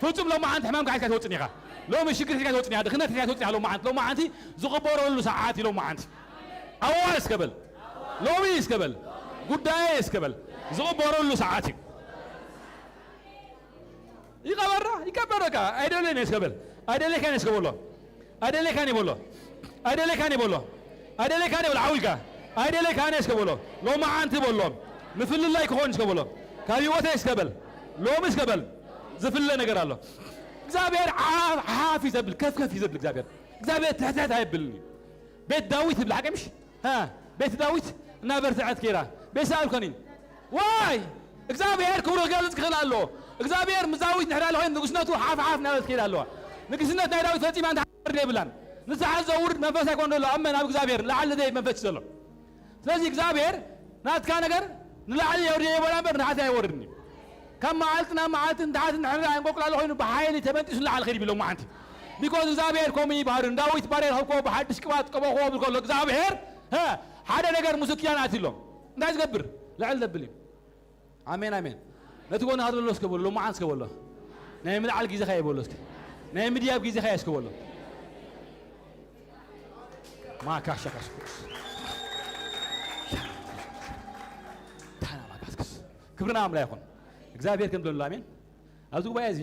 ፍጹም ሎሚ ዓንቲ ሕማም ክሓዝካ ትወፅን ኢኻ። ሎሚ ሽግር ሒዝካ ትወፅን ኢኻ። ድኽነት ሒዝካ ትወፅን ኢኻ። ሎሚ ዓንቲ፣ ሎሚ ዓንቲ ዝቕበረሉ ሰዓት እዩ። ሎሚ ዓንቲ ኣዋ እስከ በል። ሎሚ እስከ በል። ጉዳይ እስከ በል። ዝቕበረሉ ሰዓት እዩ። ይቀበራ፣ ይቀበር በቃ። ኣይደለይን እስከ በል። ኣይደለይካን እስከ በሎ። ኣይደለይካን በሎ። ኣይደለይካን በሎ። ኣይደለይካን በሎ። ዓው ኢልካ። ኣይደለይካን እስከ በሎ። ሎሚ ዓንቲ በሎ። ምፍልላይ ክኾን እስከ በሎ። ካብ ህይወተይ እስከ በል። ሎሚ እስከ በል። ዝፍለ ነገር ኣሎ። እግዚኣብሔር ዓፍ ዓፍ እዩ ዘብል፣ ከፍ ከፍ እዩ ዘብል እግዚኣብሔር። እግዚኣብሔር ትሕት ትሕት ኣይብልን እዩ። ቤት ዳዊት ይብል ሓቂ ምሽ? ሃ፣ ቤት ዳዊት እናበርትዐት ከይዳ። ቤት ሳኦል ኮኒን። ዋይ! እግዚኣብሔር ክብሩ ክገልጽ ክኽእል ኣለዎ። እግዚኣብሔር ምስ ዳዊት ንሕና ለኾይን ንግስነቱ ሓፍ ሓፍ እናበለት ከይዳ ኣለዋ። ንግስነት ናይ ዳዊት ፈጺማ እንተ ሓበር የብላን። ንስሓት ዘውርድ መንፈስ ኣይኮን ዘሎ፣ ኣብ መን? ኣብ እግዚኣብሔር፣ ንላዕሊ ዘይ መንፈስ ዘሎ። ስለዚ እግዚኣብሔር ናትካ ነገር ንላዕሊ የውርድ የበላ እምበር ንታሕቲ ኣይወርድን እዩ። ካብ መዓልቲ ናብ መዓልቲ ንታሕቲ ንሕና እንቆቅላሎ ኮይኑ ብሓይሊ ተበንጢሱ ንላዕሊ ከይድ ቢሎም መዓንቲ። ቢኮዝ እግዚኣብሔር ከምኡ እዩ ባህሪ። ንዳዊት ባርያ ዝሃብክዎ ብሓድሽ ቅብኣት ቀበኽዎ ብል ከሎ እግዚኣብሔር፣ ሀ፣ ሓደ ነገር ምስ ኪዳን ኣትሎም እንታይ ዝገብር? ልዕል ዘብል እዩ። ኣሜን፣ ኣሜን። ነቲ ጎንኻ ዘሎ እስከ በሎ፣ ሎማዓንት እስከ በሎ። ናይ ምልዓል ግዜኻ እየ በሎ እስከ። ናይ ምድያብ ግዜኻ እየ እስከ በሎ። ማካሻካስኩስ። ታና ማካስክስ። ክብርና ኣምላኽ ይኹን። እግዚኣብሔር ከም ዘሎ፣ ኣሜን። ኣብዚ ጉባኤ እዚ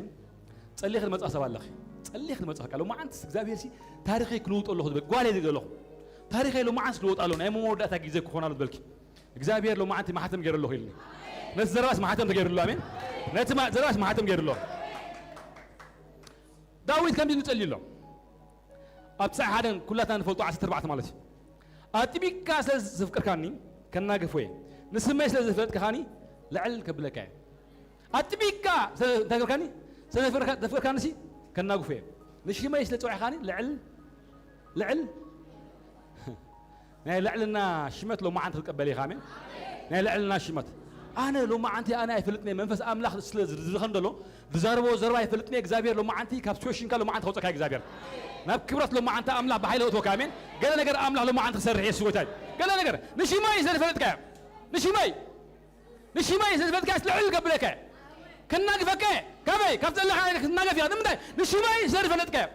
ጸሊኽ ዝመጽእ ሰብ ኣለኺ። ጸሊኽ ዝመጽእ በቃ፣ ሎማዓንት እግዚኣብሔር ሲ ታሪኸይ ክልውጦ ኣለኹ ዝበል፣ ጓል እየ ዘለኹ። ታሪኸይ ሎማዓንት ክልወጥ ኣለኹ፣ ናይ መወዳእታ ግዜ ክኾን ኣሎ ዝበልኪ። እግዚኣብሔር ሎማዓንቲ ማሕተም ገይሩ ኣለኹ ኢልኒ። ነቲ ዘረባስ ማሕተም ተገይሩ ኣሎ፣ ኣሜን። ነቲ ማ-፣ ዘረባስ ማሕተም ገይሩ ኣሎ። ዳዊት ከምዚ ንጸልዩ ኣሎ። ኣብ ትስዓን ሓደን ኩላትና ንፈልጦ ዓሰርተ ኣርባዕተ ማለት እዩ። ኣጥቢቅካ ስለ ዘፍቀርካኒ ከናግፎ እየ። ንስመይ ስለ ዝፈለጥካኒ ልዕል ከብለካ እየ። ኣጥቢቅካ ስለ፣ እንታይ ገብርካኒ? ስለ ዘፍቀርካ-፣ ዘፍቀርካኒ ሲ ከናግፎ እየ። ንሽመይ ስለ ዝጸውዕካኒ ልዕል፣ ልዕል ናይ ልዕልና ሽመት ሎማዓንቲ ክትቀበል ኢኻ። ኣሜን። ናይ ልዕልና ሽመት። ኣነ ሎማዓንቲ ኣነ ኣይፈልጥን እየ። መንፈስ ኣምላኽ ስለ ዝልኸን ዘሎ፣ ዝዛረቦ ዘረባ ኣይፈልጥን እየ። እግዚኣብሔር ሎማዓንቲ ካብ ሲቹዌሽንካ ሎማዓንቲ ከውፀካ እግዚኣብሔር። ናብ ክብረት ሎማዓንቲ ኣምላኽ ብሓይሊ ከእትወካ። ኣሜን። ገለ ነገር ኣምላኽ ሎማዓንቲ ክሰርሕ እየ፣ ስወታይ። ገለ ነገር ንሽመይ ስለ ዝፈለጥካዮ። ንሽመይ። ንሽመይ ስለ ዝፈለጥካዮ ልዕል ከብለካ። ከናግፈካ። ካበይ? ካብ ዘለኻ ክናገፍ እያ። ንምንታይ? ንሽመይ ስለ ዝፈለጥካዮ።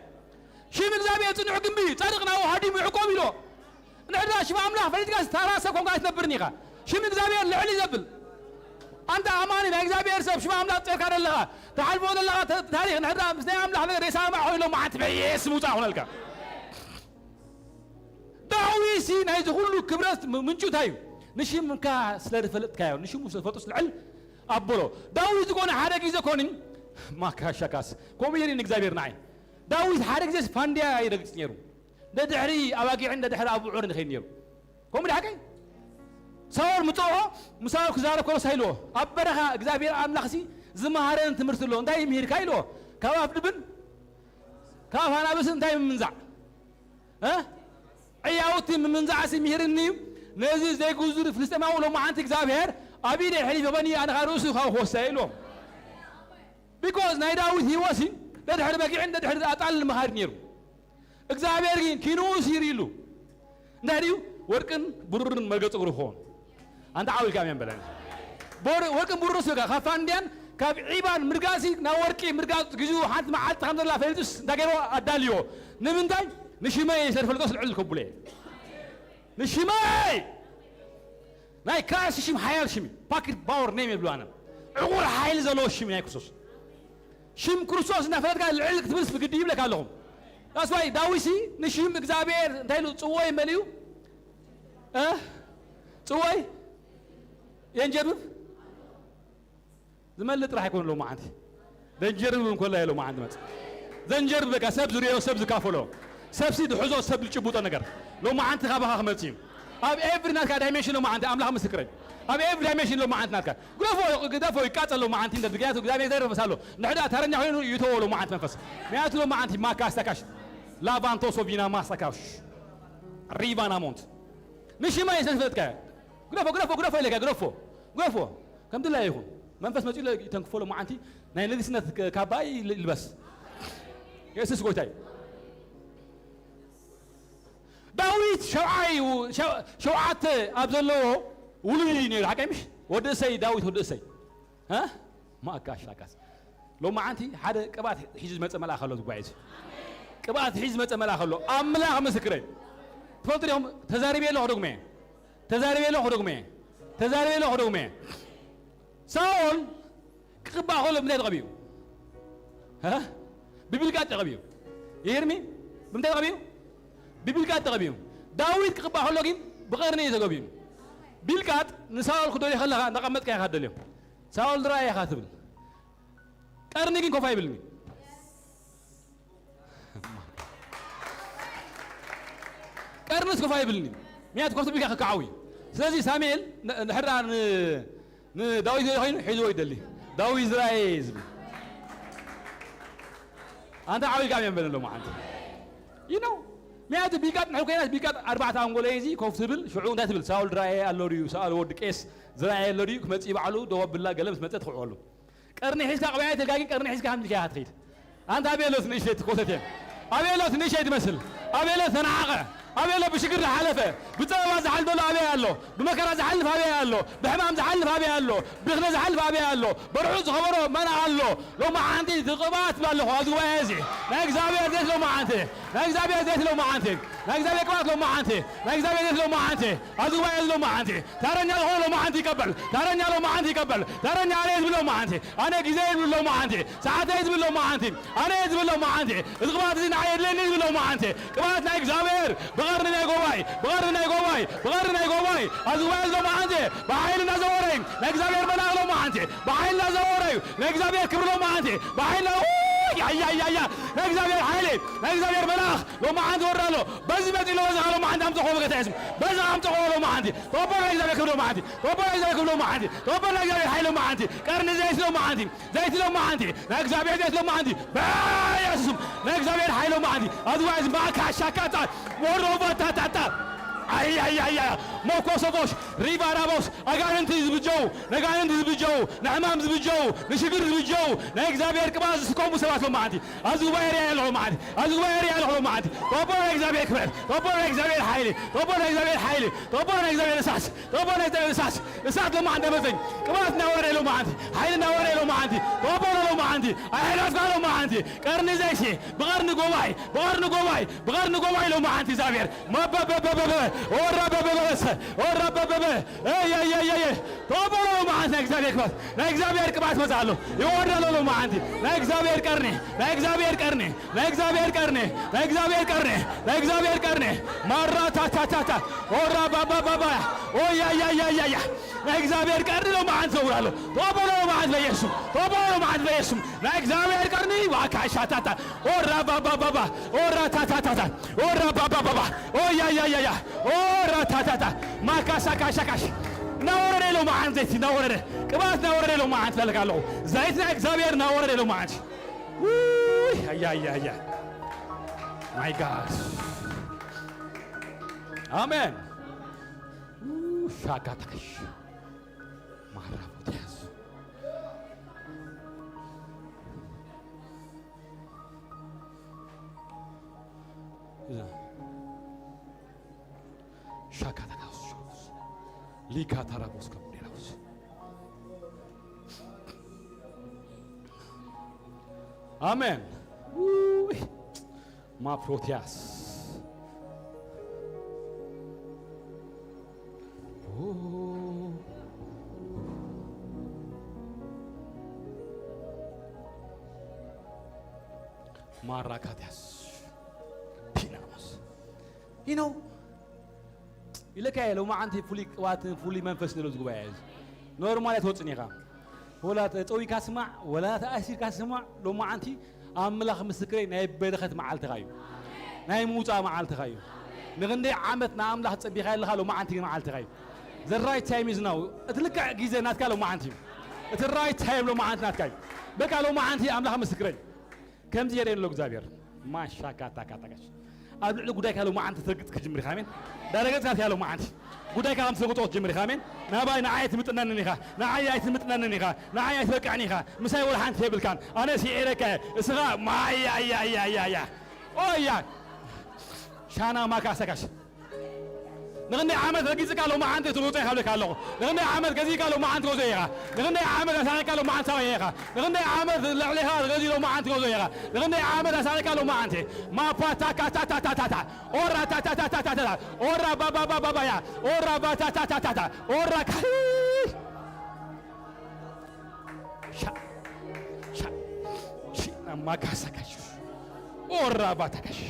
ሽም እግዚኣብሔር ጽኑዕ ግንቢ፣ ጻድቕ ናብኡ ሃዲሙ ይዕቆብ ኢሎ። እንድሕር ሽም ኣምላኽ ፈሊጥካ፣ ተራ ሰብ ኮንካ ኣይትነብርን ኢኻ። ሽም እግዚኣብሔር ልዕል እዩ ዘብል። ኣንታ ኣማኒ ናይ እግዚኣብሔር ሰብ፣ ሽም ኣምላኽ ጸርካ ዘለኻ፣ ትሓልፎ ዘለኻ ተ-፣ ታሪኽ፣ እንድሕር ምስ ናይ ኣምላኽ ነገር ዘይሰማማዕ ኮይኑ፣ መዓት በየስ ምውጻእ ይኹነልካ። ዳዊትሲ ናይዚ ኩሉ ክብረት ም-፣ ምንጩ እንታይ እዩ? ንሽምካ ስለ ዝፈለጥካዮ፣ ንሽሙ ስለ ዝፈልጦስ ልዕል ኣበሎ። ዳዊት ዝኾነ ሓደ ግዜ ኮኒ፣ ማካሻካስ፣ ከምኡ ኢሉ ንእግዚኣብሔር ንዓይ። ዳዊት ሓደ ግዜስ ፋንድያ ይረግጽ ነይሩ። ደድሕሪ ኣባጊዕን ደድሕሪ ኣቡዑርን ይኸይድ ነይሩ። ከምኡ ድሓቀይ? ሳኦል ምጽኦ፣ ምስ ሳኦል ክዛረብ ከሎ እንታይ ኢልዎ? ኣብ በረኻ እግዚኣብሔር ኣምላኽሲ ዝመሃረን ትምህርቲ ኣሎ። እንታይ ምሂርካ ኢልዎ? ካብ ኣፍ ድብን ካብ ኣፍ ኣናብስን እንታይ ምምንዛዕ? እ? ዕያውቲ ምምንዛዕሲ ምሂርኒ እዩ። ነዚ ዘይግዙር ፍልስጤማዊ ሎማዓንቲ እግዚኣብሔር ኣብ ኢደይ ሕሊፈ በኒ ኣነ ኸኣ ርእሱ ካብ ክወስዳ ኢልዎም። ቢኮዝ ናይ ዳዊት ህይወትሲ ደድሕሪ በጊዕን ደድሕሪ ኣጣልን ምኻድ ነይሩ። እግዚኣብሔር ግን ኪንኡ ሲር ኢሉ እንታይ ድዩ? ወርቅን ብሩርን መርገፂ እግሩ ክኸውን። ኣንታ ዓው ኢልካ ኣሜን በለኒ። ቦር-፣ ወርቅን ብሩርን ስጋ ካብ ፋንድያን ካብ ዒባን ምርጋፂ ናብ ወርቂ ምርጋፅ ግዜኡ ሓንቲ መዓልቲ ከም ዘላ ፈሊጡስ እንታይ ገይርዎ? ኣዳልዮ። ንምንታይ? ንሽመይ ስለ ዝፈልጦስ ልዕል ከብሎ እየ። ንሽመይ! ናይ ክራይስት ሽም ሓያል ሽም እዩ። ፓክድ ባወር ኔም የብሉ ኣነ። ዕቑር ሓይሊ ዘለዎ ሽም ናይ ክርስቶስ። ሽም ክርስቶስ እናፈለጥካ ልዕል ክትብልስ ብግዲ ይብለካ ኣለኹም። ዳስዋይ ዳዊሲ ንሽም እግዚኣብሔር እንታይ ኢሉ ጽዎ ይመልዩ? እ? ጽወይ የንጀርብብ ዝመልእ ጥራሕ ኣይኮነ ሎማዓንቲ። ዘንጀርብብ እንኮላ እየ ሎማዓንቲ መጽእ። ዘንጀርብብ በቃ ሰብ ዝርእዮ፣ ሰብ ዝካፈሎ፣ ሰብሲ ዝሕዞ፣ ሰብ ዝጭብጦ ነገር ሎማዓንቲ ካባኻ ክመጽእ እዩ። ኣብ ኤቭሪ ናትካ ዳይሜንሽን ሎማዓንቲ ኣምላኽ ምስክረይ። ኣብ ኤቭሪ ዳይሜንሽን ሎማዓንቲ ናትካ። ግደፎ፣ ግደፎ ይቃጸል ሎማዓንቲ እንደ ምክንያቱ እግዚኣብሔር ይተርፈስ ኣሎ። ንሕዳ ተረኛ ኮይኑ ይተዎ ሎማዓንቲ መንፈስ። ምክንያቱ ሎማዓንቲ ማካ ኣስታካሽ። ላቫንቶሶ ቪና ማስታካሽ። ሪቫና ሞንት። ንሽማ እየ ሰልፈትካ። ግደፎ፣ ግደፎ፣ ግደፎ ኢለካ፣ ግደፎ። ግደፎ። ከም ድላይ ይኹን። መንፈስ መጺኡ ይተንክፎ ሎማዓንቲ ናይ ንግስነት ክ-፣ ካባ ይል-፣ ይልበስ። የሱስ ጎይታ እዩ። ዳዊት ሸብዓይ ው-፣ ሸ-፣ ሸውዓተ ኣብ ዘለዎ ውሉድ እዩ ነይሩ። ሓቀይ ምሽ? ወዲ እሰይ፣ ዳዊት ወዲ እሰይ። እ? ማእካሽ ላካስ። ሎማዓንቲ ሓደ ቅብኣት ሒዙ ዝመጸ መልኣኽ ኣሎ ዝጓየ እዚ። ቅብኣት ሒዙ ዝመጸ መልኣኽ ኣሎ። ኣምላኽ ምስክረይ። ትፈልጡ ዲኹም? ተዛሪበ ኣለኹ ዶግመ። ተዛሪበ ኣለኹ ዶግመ። ተዛሪበ ኣለኹ ዶግመ። ሳኦል ክቕባእ ከሎ ብምንታይ ተቐቢኡ? እ? ብቢልቃጥ ተቐቢኡ። ይሄርሚ? ብምንታይ ተቐቢኡ? ብቢልቃጥ ተቐቢኡ። ዳዊት ክቕባእ ከሎ ግን ብቐርኒ እዩ ተቐቢኡ። ቢልቃጥ ንሳኦል ክደልዮ ከለኻ እንዳቐመጥካ ኢኻ ትደልዮ። ሳኦል ዝረኣየ ኢኻ ትብል። ቀርኒ ግን ኮፍ ኣይብልኒ። ቀርንስ ኮፍ ኣይብልኒ። ምክንያቱ ኮፍ ተቢልካ ክከዓው እዩ። ስለዚ ሳሙኤል ን-፣ ንሕራ ን-፣ ንዳዊት ዝደሊ ኮይኑ ሒዝዎ ይደሊ። ዳዊት ዝረኣየ እዩ ዝብል። ኣንታ ዓው ኢልካ ኣሜን በል ኣለሞ ሓንቲ። You know፣ ምክንያቱ ቢልቃጥ ንሕር ኮይናስ ቢልቃጥ ኣርባዕተ ኣንጎሎ እዩ እዚ ኮፍ ትብል፣ ሽዑ እንታይ ትብል? ሳኦል ዝረኣየ ኣሎ ድዩ? ሳኦል ወዲ ቄስ ዝረኣየ ኣሎ ድዩ? ክመጽእ እዩ ባዕሉ፣ ደው ኣብላ ገለ ምስ መጸ ትኽዕወሉ። ቀርኒ ሒዝካ ቅባይ ተጋጊ ቀርኒ ሒዝካ ሃምልካ ኢኻ ትኸይድ። ኣንታ ኣቤሎት ንእሽተይ ትኮተት እየ። ኣቤሎት ንእሽተይ ትመስል። ኣቤሎት ተናዓቐ። ኣቤሎት ብሽግር ዝሓለፈ፣ ብጸበባ ዝሓልፍ ዘሎ ኣበይ ኣሎ? ብመከራ ዝሓልፍ ኣበይ ኣሎ? ብሕማም ዝሓልፍ ኣበይ ኣሎ? ብድኽነት ዝሓልፍ ኣበይ ኣሎ? በርዑ ዝኸበሮ መን ኣሎ? ሎሚ ሓንቲ ትቕባት ኣለኹ ኣብዚ ጉባኤ እዚ። ናይ እግዚኣብሔር ዘይት ሎሚ ሓንቲ። ናይ እግዚኣብሔር ዘይት ሎሚ ሓንቲ። ናይ እግዚኣብሔር ቅባት ሎሚ ሓንቲ። ናይ እግዚኣብሔር ዘይት ሎሚ ሓንቲ። ኣብዚ ጉባኤ እዚ ሎሚ ሓንቲ። ተረኛ ዝኾነ ሎሚ ሓንቲ ይቀበል። ተረኛ ሎሚ ሓንቲ ይቀበል። ተረኛ ኣነ ዝብል ሎሚ ሓንቲ። ኣነ ግዜ ዝብል ሎሚ ሓንቲ። ሰዓተይ ዝብል ሎሚ ሓንቲ። ኣነ ዝብል ሎሚ ሓንቲ። እዚ ቅባት እዚ ንዓይ የድልየኒ ዝብል ሎሚ ሓንቲ። ቅባት ናይ እግዚኣብሔር ብቐርኒ ናይ ጎባይ፣ ብቐርኒ ናይ ጎባይ፣ ብቐርኒ ናይ ጎባይ። ኣብዚ ጉባኤ እዚ ሎሚ ሓንቲ። ብሓይሊ እናዘወረ እዩ። ናይ እግዚኣብሔር መልኣኽ ሎሚ ሓንቲ። ብሓይሊ እናዘወረ እዩ። ናይ እግዚኣብሔር ክብሪ ሎሚ ሓንቲ። ብሓይሊ ና-፣ ኡይ፣ ኣያ፣ ኣያ፣ ኣያ። ናይ እግዚኣብሔር ሓይሊ፣ ናይ እግዚኣብሔር መልኣኽ ሎሚ ሓንቲ ወርድ ኣሎ። በዚ መጺኡ ኣሎ፣ በዚ ሎሚ ሓንቲ ኣምጽእዎ በጌታ የሱስ። በዚ ኣምጽእዎ ሎሚ ሓንቲ። ተቐበሉ ናይ እግዚኣብሔር ክብሪ ሎሚ ሓንቲ። ተቐበሉ ናይ እግዚኣብሔር ክብሪ ሎሚ ሓንቲ። ተቐበሉ ናይ እግዚኣብሔር ሓይሊ ሎሚ ሓንቲ። ቀርኒ ዘይት ሎሚ ሓንቲ። ዘይት ሎሚ ሓንቲ። ናይ እግዚኣብሔር ዘይት ሎሚ ሓንቲ። በየሱስ ስም ናይ እግዚኣብሔር ሓይሊ ሎሚ ሓንቲ። ኣዝዋዝ ማካ ሻካታ ወሮባታታታ። ኣይ፣ ኣይ፣ ኣይ፣ ኣይ። ሞኮሶቦሽ፣ ሪቫራቦስ፣ ኣጋንንቲ ዝብጀው፣ ነጋንንቲ ዝብጀው፣ ንሕማም ዝብጀው፣ ንሽግር ዝብጀው፣ ናይ እግዚኣብሔር ቅባት ዝስከሙ ሰባት ሎሚ ሓንቲ። ኣብዚ ጉባኤ ርያ ኣለኹ ሎሚ ሓንቲ። ኣብዚ ጉባኤ ርያ ኣለኹ ሎሚ ሓንቲ። ተቐበሉ ናይ እግዚኣብሔር ክብረት። ተቐበሉ ናይ እግዚኣብሔር ሓይሊ። ተቐበሉ ናይ እግዚኣብሔር ሓይሊ። ተቐበሉ ናይ እግዚኣብሔር እሳት። ተቐበሉ ናይ እግዚኣብሔር እሳት። እሳት ሎሚ ሓንቲ መዘኝ። ቅባት እናወረደ ሎሚ ሓንቲ። ሓይሊ እናወረደ ሎሚ ሓንቲ። ተቐበሉ ሎሚ ሓንቲ። ኣይሕለፍካ ሎሚ ሓንቲ። ቀርኒ ዘይሲ። ብቐርኒ ጎባይ። ብቐርኒ ጎባይ። ብቐርኒ ጎባይ ሎሚ ሓንቲ እግዚኣብሔር። መበበበበበ። ኦራ በበበበሰ። ኦራ በበበ። ኤይ፣ ኤይ፣ ኤይ፣ ኤይ፣ ኤይ። ተቐበሎ ሎሚ ሓንቲ ናይ እግዚኣብሔር ቅባት። ናይ እግዚኣብሔር ቅባት መጽእ ኣሎ። ይወርድ ኣሎ ሎሚ ሓንቲ። ናይ እግዚኣብሔር ቀርኒ። ናይ እግዚኣብሔር ቀርኒ። ናይ እግዚኣብሔር ቀርኒ። ናይ እግዚኣብሔር ቀርኒ። ናይ እግዚኣብሔር ቀርኒ። ማራ ታታታታ። ኦራ ባባባባ። ኦያያያያያ። ናይ እግዚኣብሔር ቀርኒ ሎሚ ሓንቲ ዘውር ኣሎ። ተቐበሎ ሎሚ ሓንቲ በየሱስ። ተቐበሎ ሎሚ ሓንቲ በየሱስ። ናይ እግዚኣብሔር ቀርኒ ዋካ ሻታታ። ኦራ ባባባባ። ኦራ ታታታታ። ኦራ ባባባባ። ኦያያያያ። ኦራ ታታታ። ማካሳካሻካሽ። እናወረደ ሎሚ ሓንቲ ዘይት እናወረደ። ቅባት እናወረደ ሎሚ ሓንቲ እፈልግ ኣለኹ። ዘይት ናይ እግዚኣብሔር እናወረደ ሎሚ ሓንቲ። ውይ፣ ኣያ፣ ኣያ፣ ኣያ። My God። ኣሜን። ሻጋታሽ። ማራ ቦትያስ። እዛ። ሻካ ሊካ ታራቦስ ከሙዴራውስ። ኣሜን። ውይ፣ ማፕሮቲያስ። ኡ፣ ማራካቲያስ። ፒናማስ። You know፣ ኢለካ እየ፣ ሎማዓንቲ ፍሉይ ቅብኣትን ፍሉይ መንፈስን ዘሎ እዚ ጉባኤ እዚ። ኖርማል ኣይትወፅን ኢኻ። ወላ ተፀዊካ ስማዕ፣ ወላ ተኣሲርካ ስማዕ፣ ሎማዓንቲ ኣምላኽ ምስክረይ ናይ በረኸት መዓልትኻ እዩ። ናይ ምውፃእ መዓልትኻ እዩ። ንኽንደይ ዓመት ንኣምላኽ ፀቢኻ ኣለኻ፣ ሎማዓንቲ ግን መዓልትኻ እዩ። The right time is now። እቲ ልክዕ ግዜ ናትካ ሎማዓንቲ እዩ። እቲ right time ሎማዓንቲ ናትካ እዩ። በቃ ሎማዓንቲ ኣምላኽ ምስክረይ። ከምዚ የርእየኒ ኣሎ እግዚኣብሔር። ማሻካታካታካሽ። ኣብ ልዕሊ ጉዳይካ ሎማዓንቲ ትረግጽ ክትጅምር ኢኻ፣ ኣሜን። ዳረገጽካ እያ ሎማዓንቲ። ጉዳይካ ከም ትረግጾ ክትጅምር ኢኻ፣ ኣሜን። ናባይ ንዓይ ኣይትምጥነንን ኢኻ፣ ንዓይ ኣይትምጥነንን ኢኻ፣ ንዓይ ኣይትበቅዕን ኢኻ፣ ምሳይ ወላ ሓንቲ የብልካን። ኣነ ስዒረካ እየ፣ እስኻ ማያ፣ ያ፣ ያ፣ ያ፣ ያ። ኦያ። ሻና ማካ ሰካሽ። ንኽንደይ ዓመት ረጊጽካ ሎማዓንቲ ትወጾ ኢኻ ብለካ ኣለኹ። ንኽንደይ ዓመት ገዚእካ ሎማዓንቲ ትወጾ ኢኻ። ንኽንደይ ዓመት ኣሳኺዕካ ሎማዓንቲ ሳኺዕ ኢኻ። ንኽንደይ ዓመት ልዕሊኻ ገዚኡ ሎማዓንቲ ትወጾ ኢኻ። ንኽንደይ ዓመት ኣሳኺዕካ ሎማዓንቲ። ማፓ ታካ ታታ ታታ ታ። ኦራ ታታ ታታ ታታ ታ። ኦራ ባባ ባባ ባያ። ኦራ ባታ ታታ ታታ። ኦራ ካይ። ሻ-፣ ሻ-፣ ሺ-፣ ማካሳካሽ። ኦራባታካሽ።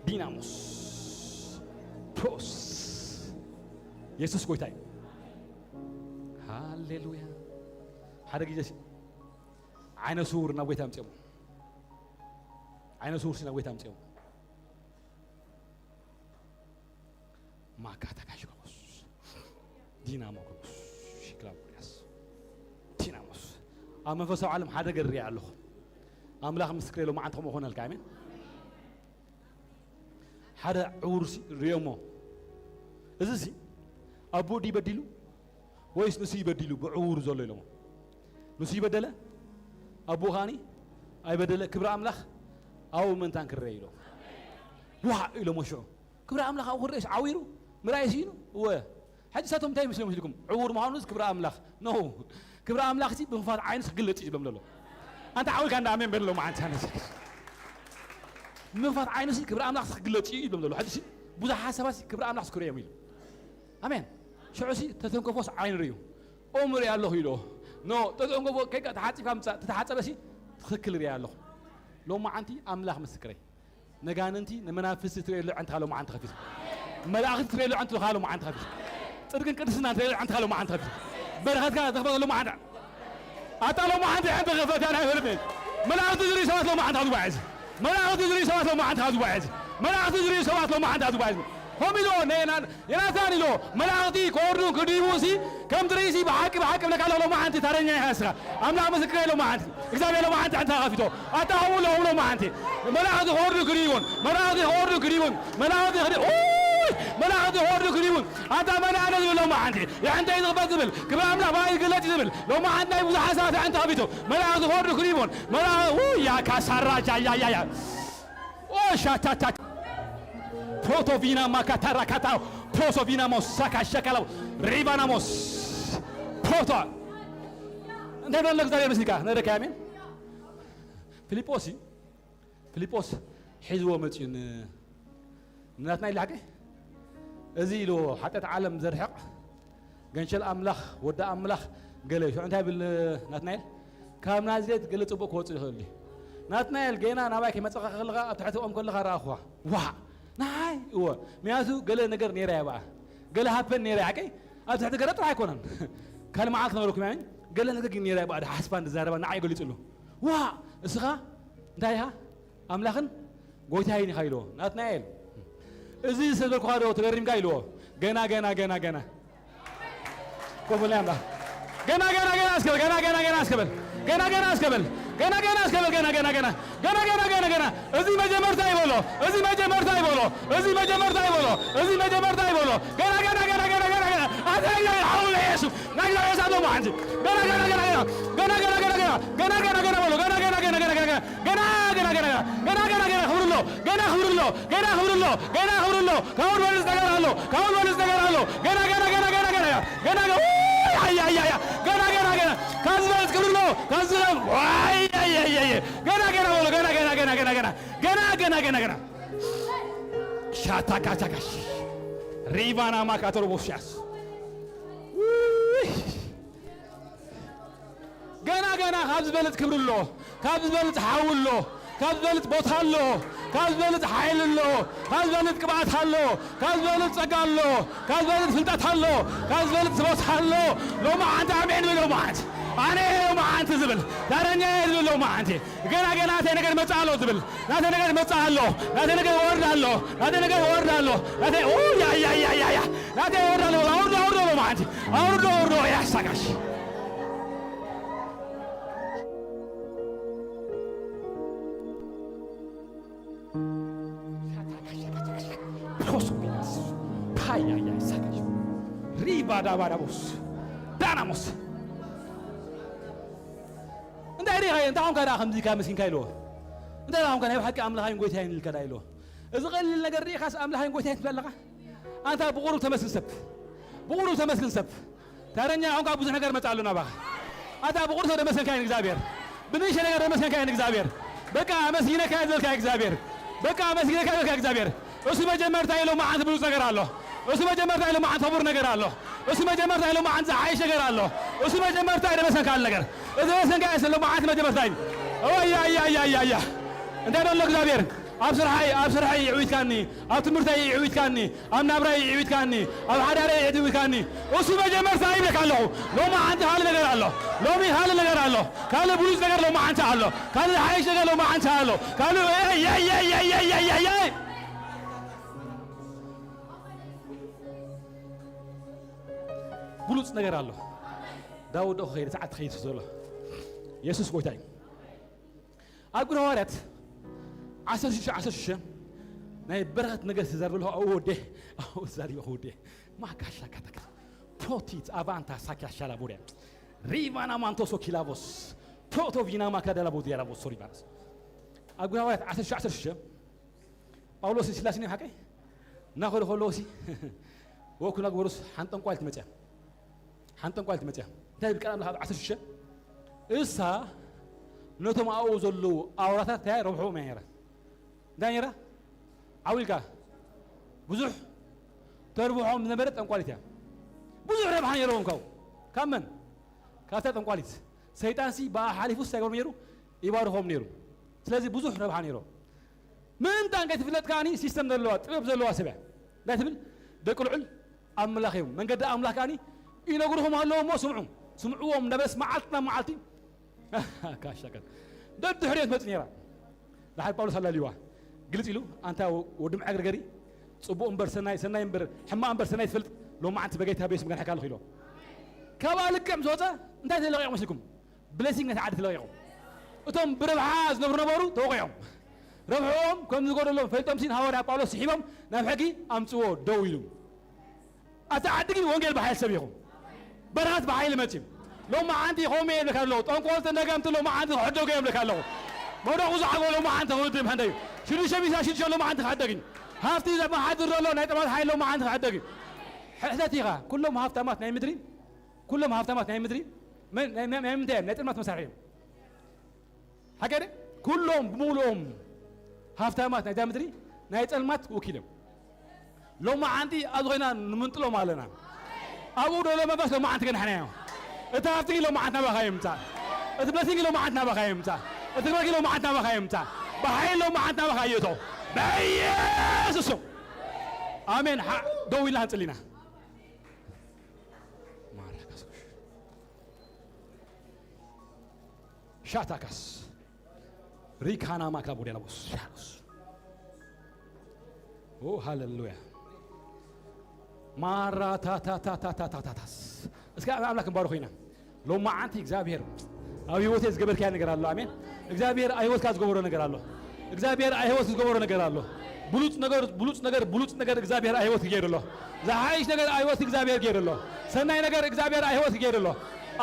ዲናሞስ። ፕሮስ። የሱስ ጎይታ እዩ። ሃሌሉያ። ሓደ ግዜ ሲ-፣ ዓይነ ስውር ናብ ጎይታ ኣምፅኦም። ዓይነ ስውር ሲ ናብ ጎይታ ኣምፅኦም። ማካታካሽኮስ ዲናሞኮስ ሽክላሞያስ ዲናሞስ። ኣብ መንፈሳዊ ዓለም ሓደ ነገር ሪኣ ኣለኹ። ኣምላኽ ምስክር የሎ መዓንተ ከምኡ ኾነልካ። ኣሜን። ሓደ ዕውር ሲ ሪኦሞ። እዚ ሲ ኣቦ ድዩ በዲሉ ወይስ ንሱ ይበዲሉ ብዕውሩ ዘሎ ኢሎሞ። ንሱ ይበደለ። ኣቦ ኻኒ ኣይበደለ። ክብሪ ኣምላኽ ኣብኡ ምእንታን ክረአ ኢሎ። ዋዕ ኢሎሞ ሽዑ። ክብሪ ኣምላኽ ኣብኡ ክረአስ ዓዊሩ ምርኣይ ስኢኑ። እወ። ሕጂ ሳቶም እንታይ ምስሎም ኢልኩም? ዕውር ምዃኑ ክብሪ ኣምላኽ። ኖ። ክብሪ ኣምላኽ ሲ ብምኽፋት ዓይኑስ ክግለጽ እዩ ዝብሎም ዘሎ። ኣንታ ዓዊርካ እንዳ ኣሜን በል ሎማዓንቲ ኣነስ። ብምኽፋት ዓይኑስ ክብሪ ኣምላኽ ክግለጽ እዩ ይብሎም ዘሎ። ሕጂ ሲ ብዙሓት ሰባት ሲ ክብሪ ኣምላኽ ክርእዮም ኢሉ። ኣሜን። ሽዑ ሲ ተተንከፎስ ዓይኑ ርእዩ። ኦም ርኢ ኣለኹ ኢሎ። ኖ፣ ተተንከፎ ከይካ ተሓጺብካ ምጻእ፣ ተተሓጸበ ሲ ትኽክል ርኢ ኣለኹ። ሎማዓንቲ ኣምላኽ ምስክረይ። ነጋንንቲ ንመናፍስቲ ትርእየሉ ዕንትኻ ሎማዓንቲ ከፊቱ። መላእኽቲ ትርእየሉ ዕንትኻ ሎማዓንቲ ከፊቱ። ጽድቅን ቅድስናን ትርእየሉ ዕንትኻ ሎማዓንቲ ከፊቱ። በረኸትካ ተኽፈተሉ መዓንታ። ኣታ ሎማዓንቲ ዕንተ ከፈት ኣና ይፈልጥ። መላእኽቲ ዝርእዩ ሰባት ሎማዓንቲ ካብ ዝጓዓዝ። መላእኽቲ ዝርእዩ ሰባት ሎማዓንቲ ካብ ዝጓዓዝ። መላእኽቲ ዝርእዩ ሰባት ሎማዓንቲ ካብ ዝጓዓዝ። ሆም ኢሎ ነና ዮናታን ኢሎ፣ መላእኽቲ ክወርዱ ክድይቡ ሲ፣ ከም ትርእሲ ብሓቂ ብሓቂ እብለካ ኣለኹ፣ ሎማዓንቲ ታረኛ ኢኻ እስኻ። ኣምላኽ ምስክር ኢሎ መዓንቲ። እግዚኣብሔር ሎማዓንቲ ዕንታ ከፊቶ። ኣታ ኸምኡ ኣለኹም ሎማዓንቲ። መላእኽቲ ክወርዱ ክድይቡን፣ መላእኽቲ ክወርዱ ክድይቡን፣ መላእኽቲ ክድ-፣ ኡይ! መላእኽቲ ክወርዱ ክድይቡን። ኣታ መን ኣነ ዝብል ሎማዓንቲ። የዕንተይ ዝኽፈት ዝብል፣ ክብሪ ኣምላኽ ብኣይ ይግለጽ ዝብል። ሎማዓንቲ ናይ ብዙሓት ሰባት ኣዕንታ ከፊቶ። መላእኽቲ ክወርዱ ክድይቡን። መላእ-፣ ኡይ! ያ ካሳራ ጃ ያ ያ ያ። ኦሻታታ ፕሮቶቪና ማካታራካታ ፕሮሶቪናሞስ ሳካሸካላው ሪባናሞስ ፕሮቶ እንታይ ብለለ እግዚኣብሔር ምስልካ ነረካ ኣሜን። ፊልጶስ እዩ። ፊልጶስ ሒዝዎ መፅዩ ን-፣ ንናትናኤል ሓቂ እዚ ኢልዎ ሓጢኣት ዓለም ዘርሕቕ ገንሸል ኣምላኽ፣ ወዲ ኣምላኽ ገለ እዩ። ሽዑ እንታይ ይብል ናትናኤል? ካብ ናዝሬት ገለ ጽቡቕ ክወጽእ ይኽእል ድዩ? ናትናኤል፣ ገና ናባይ ከይመጻእካ ከለኻ፣ ኣብ ትሕቲ ኦም ከለኻ ረኣኹኻ። ዋእ! ንዓይ? እወ። ምኽንያቱ ገለ ነገር ነይራ እያ ብኣ። ገለ ሃፐን ነይራ እያ። ሓቀይ? ኣብ ትሕቲ ገረብ ጥራሕ ኣይኮነን። ካልእ መዓልቲ ክነግረኩም እየ። ገለ ነገር ግን ነይራ እያ ብኣ። ሓስባ ዝዛረባ ንዓይ ገሊጹ ኣሎ። ዋእ! እስኻ እንታይ ኢኻ? ኣምላኽን ጎይታይን ኢኻ ኢልዎ። ናትናኤል፣ እዚ ዝተገልኩኻ ዶ ተገሪምካ ኢልዎ። ገና፣ ገና፣ ገና፣ ገና። ኮፍ በል ኣምላኽ። ገና፣ ገና፣ ገና እስከ በል፣ ገና፣ ገና፣ ገና እስከ በል። ገና፣ ገና እስከ በል። ገና፣ ገና እስከ በል፣ ገና፣ ገና፣ ገና፣ ገና። ገና፣ ገና፣ ገና፣ ገና። እዚ መጀመርታ ይበሎ፣ እዚ መጀመርታ ይበሎ፣ እዚ መጀመርታ ይበሎ፣ እዚ መጀመርታ ይበሎ። ገና፣ ገና፣ ገና፣ ገና፣ ገና፣ ገና። ኣታ፣ ኣታ፣ ሓው ኢየሱስ። ናይ እግዚኣብሔር እሳት ሎማዓንቲ። ገና፣ ገና፣ ገና፣ ገና። ገና፣ ገና፣ ገና፣ ገና። ገና፣ ገና፣ ገና በሎ። ገና፣ ገና፣ ገና፣ ገና፣ ገና። ገና፣ ገና፣ ገና፣ ገና። ገና፣ ገና፣ ገና። ክብሪ ኣሎ። ገና ክብሪ ኣሎ። ገና ክብሪ ኣሎ። ገና ክብሪ ኣሎ። ካብኡ ዝበልጽ ነገር ኣሎ። ካብኡ ዝበልጽ ነገር ኣሎ። ገና፣ ገና፣ ገና፣ ገና፣ ገና። ከዚ ለም ዋይ፣ ኣይ፣ ኣይ፣ ኣይ፣ ኣይ። ገና፣ ገና በሎ፣ ገና፣ ገና፣ ገና፣ ገና፣ ገና። ገና፣ ገና፣ ገና፣ ገና። ሻታ ካቻ ካሽ። ሪቫና ማካቶሮ ቦሽያስ። ውይ። ገና፣ ገና ካብ ዝበልጽ ክብሪ ኣሎ፣ ካብ ዝበልጽ ሓዊ ኣሎ፣ ካብ ዝበልጽ ቦታ ኣሎ፣ ካብ ዝበልጽ ሓይሊ ኣሎ፣ ካብ ዝበልጽ ቅብኣት ኣሎ፣ ካብ ዝበልጽ ጸጋ ኣሎ፣ ካብ ዝበልጽ ፍልጠት ኣሎ፣ ካብ ዝበልጽ ቦታ ኣሎ። ሎማዓንቲ ኣሜን በል። ሎማዓንቲ ኣነ ሎማዓንቲ ዝብል ዳረኛ እየ ዝብል ሎማዓንቲ ገና ገና ናተይ ነገር መጻ ኣሎ ዝብል ናተይ ነገር መጻ ኣሎ ናተይ ነገር ወርድ ኣሎ ናተይ ነገር ወርድ ኣሎ ናተይ ኡ ያ ያ ያ ያ ያ ናተይ ወርድ ኣሎ ኣውርዶ ኣውርዶ ሎማዓንቲ ኣውርዶ ኣውርዶ ያሳጋሽ ፕሮስኩያስ ፓያያ ሳጋሽ ሪባ ዳባዳቦስ ዳናሞስ እንታይ ሪኻ እንታይ ኾንካ ደኣ ከምዚ ኢልካ መስኪንካ ኢልዎ እንታይ ኾንካ ናይ ብሓቂ ኣምላኻይን ጎይታይን ኢልካ ደኣ ኢልዎ እዚ ቀሊል ነገር ሪኢኻስ ኣምላኻይን ጎይታይን ትብል ኣለኻ ኣንታ ብቑሩብ ተመስግን ሰብ ብቑሩብ ተመስግን ሰብ ታረኛ ኾንካ ብዙሕ ነገር መጻ ኣሎ ናባኻ ኣታ ብቑሩብ ሰብ ደመስገንካ ይን እግዚኣብሔር ብንእሽተ ነገር ደመስገንካ ይን እግዚኣብሔር በቃ ኣመስጊነካ እየ ዝበልካ እግዚኣብሔር በቃ ኣመስጊነካ ዝበልካ እግዚኣብሔር እሱ መጀመርታ ኢሎ መዓንት ብሉጽ ነገር ኣሎ እሱ መጀመርታ ኢሎ መዓንት ክቡር ነገር ኣሎ እሱ መጀመርታ ኢሎ መዓንት ዝሓይሽ ነገር ኣሎ እሱ መጀመርታ ኢሎ መሰንካል ነገር እዚ መሰንካ ስለ መዓንት መጀመርታ እዩ ኦያያያያያ እንታይ በሎ እግዚኣብሔር ኣብ ስርሓይ ኣብ ስርሓይ ይዕዊትካኒ ኣብ ትምህርተይ ይዕዊትካኒ ኣብ ናብራይ ይዕዊትካኒ ኣብ ሓዳረይ ይዕዊትካኒ እሱ መጀመርታ ይብለካ ኣለኹ ሎሚ ሓንቲ ካልእ ነገር ኣሎ ሎሚ ካልእ ነገር ኣሎ ካልእ ብሉፅ ነገር ሎሚ ሓንቲ ኣሎ ካልእ ሓይሽ ነገር ሎሚ ሓንቲ ኣሎ ካልእ ብሉፅ ነገር ኣሎ ዳውድ ዶ ከይደ ሰዓት ትኸይድ ዘሎ የሱስ ጎይታ እዩ ኣብ ግብረ ሃዋርያት ዓሰርተ ሽዱሽተ ዓሰርተ ሽዱሽተ ናይ በረኸት ነገር ተዛርበ ኣለኹ ኣብኡ ወዴ ኣብኡ ተዛሪበ ክውዴ ማካሻ ካታካ ፖቲት ኣቫንታ ሳኪያ ሻላቡሪያ ሪቫና ማንቶሶ ኪላቦስ ቶቶ ቪና ማካዳላ ቦዲያላ ቦሶ ሪቫናስ ኣብ ግብረ ሃዋርያት ዓሰርተ ሽዱሽተ ዓሰርተ ሽዱሽተ ጳውሎስ ሲላስን እዮም ሓቀይ እናኸዱ ከለዉ ሲ ወኩ እናግበሩስ ሓንቲ ጠንቋል ትመፅያ ሓንቲ ጠንቋል ትመፅያ እንታይ ብል ቃል ኣምላኽ ኣብ ዓሰርተ ሽዱሽተ እሳ ነቶም ኣብኡ ዘለዉ ኣውራታት እንታይ ረብሕኦም እያ ነይራ እንታይ ነይራ ዓው ኢልካ ብዙሕ ተርብሖም ዝነበረት ጠንቋሊት እያ ብዙሕ ረብሓ ነይረዎም ካብኡ ካብ መን ካብታ ጠንቋሊት ሰይጣንሲ ብኣ ሓሊፉ እንታይ ገበሩ ነይሩ ይባርኾም ነይሩ ስለዚ ብዙሕ ረብሓ ነይሮ ምእንታን ከይትፍለጥ ከዓኒ ሲስተም ዘለዋ ጥበብ ዘለዋ ሰብ እያ እንታይ ትብል ደቂ ልዑል ኣምላኽ እዮም መንገዲ ኣምላኽ ከዓኒ ይነግርኹም ኣለዎ እሞ ስምዑ ስምዕዎም እንዳበለስ መዓልቲ ናብ መዓልቲ ካሻከል ደድሕሪኦ ትመፅእ ነይራ ድሓር ጳውሎስ ኣላልዩዋ ግልፅ ኢሉ ኣንታ ወዲ መዐግርገሪ ፅቡቕ እምበር ሰናይ ሰናይ እምበር ሕማቕ እምበር ሰናይ ትፈልጥ ሎማዓንቲ በጌታ በየሱም ገንሐካ ኣለኹ ኢሎ ካብኣ ልክዕ ምስ ወፀ እንታይ ተለቂቑ መስልኩም ብለሲንግ ነቲ ዓዲ ተለቂቑ እቶም ብረብሓ ዝነብሩ ነበሩ ተወቂዖም ረብሕኦም ከም ዝጎደሎም ፈልጦም ሲን ሃዋርያ ጳውሎስ ስሒቦም ናብ ሕጊ ኣምፅዎ ደው ኢሉ ኣቲ ዓዲ ግን ወንጌል ብሓይል ሰብ ኢኹም በረኸት ብሓይል መፅዩ ሎም መዓንቲ ይኸውም እየ ይብለካ ኣለዉ ጠንቆልቲ ነጋምቲ ሎም መዓንቲ ክሕደጉ እዮም ይብለካ ኣለኹ መውደቑ ዝዓጎ ሎም መዓንቲ ክውድብ ሕንደ እዩ ሽዱሽተ ሚሳ ሽዱሽተ ሎም መዓንቲ ክሕደግ እዩ ሃፍቲ ዘመሓድር ዘሎ ናይ ጥባት ሓይል ሎም መዓንቲ ክሕደግ እዩ ሕሕተት ኢኻ ኩሎም ሃፍታማት ናይ ምድሪ ኩሎም ሃፍታማት ናይ ምድሪ ናይ ምንታይ እዮም ናይ ጥልማት መሳርሒ እዮም ሓቀደ ኩሎም ብምሉኦም ሃፍታማት ናይዛ ምድሪ ናይ ጸልማት ወኪል እዮም ሎማዓንቲ ኣብዚ ኮይና ንምንጥሎም ኣለና ኣብኡ ደሎ መንፈስ ሎማዓንቲ ክንሕናዮ እቲ ሃፍቲ ሎማዓንቲ ናባኻ ይምጻእ እቲ ብለሲንግ ሎማዓንቲ ናባኻ ይምጻእ እቲ ግበኪ ሎማዓንቲ ናባኻ ይምጻእ ብሓይል ሎማዓንቲ ናባኻ ይእቶ በኢየሱስ ኣሜን ደው ኢልና ክንጽል ኢና ማራካስኩሽ ሻታካስ ሪካና ማክላ ቦዴላ ቦስ ሻሮስ ኦ ሃሌሉያ ማራታታታታታታታስ እስከ ኣብ ኣምላክ እንባርኾ ኢና ሎማዓንቲ እግዚኣብሔር ኣብ ህይወቴ ዝገበርካያ ነገር ኣሎ ኣሜን እግዚኣብሔር ኣብ ህይወትካ ዝገበሮ ነገር ኣሎ እግዚኣብሔር ኣብ ህይወት ዝገበሮ ነገር ኣሎ ብሉፅ ነገር ብሉፅ ነገር ብሉፅ ነገር እግዚኣብሔር ኣብ ህይወት ክገይሩ ኣሎ ዝሓይሽ ነገር ኣብ ህይወት እግዚኣብሔር ገይሩ ኣሎ ሰናይ ነገር እግዚኣብሔር ኣብ ህይወት ክገይሩ ኣሎ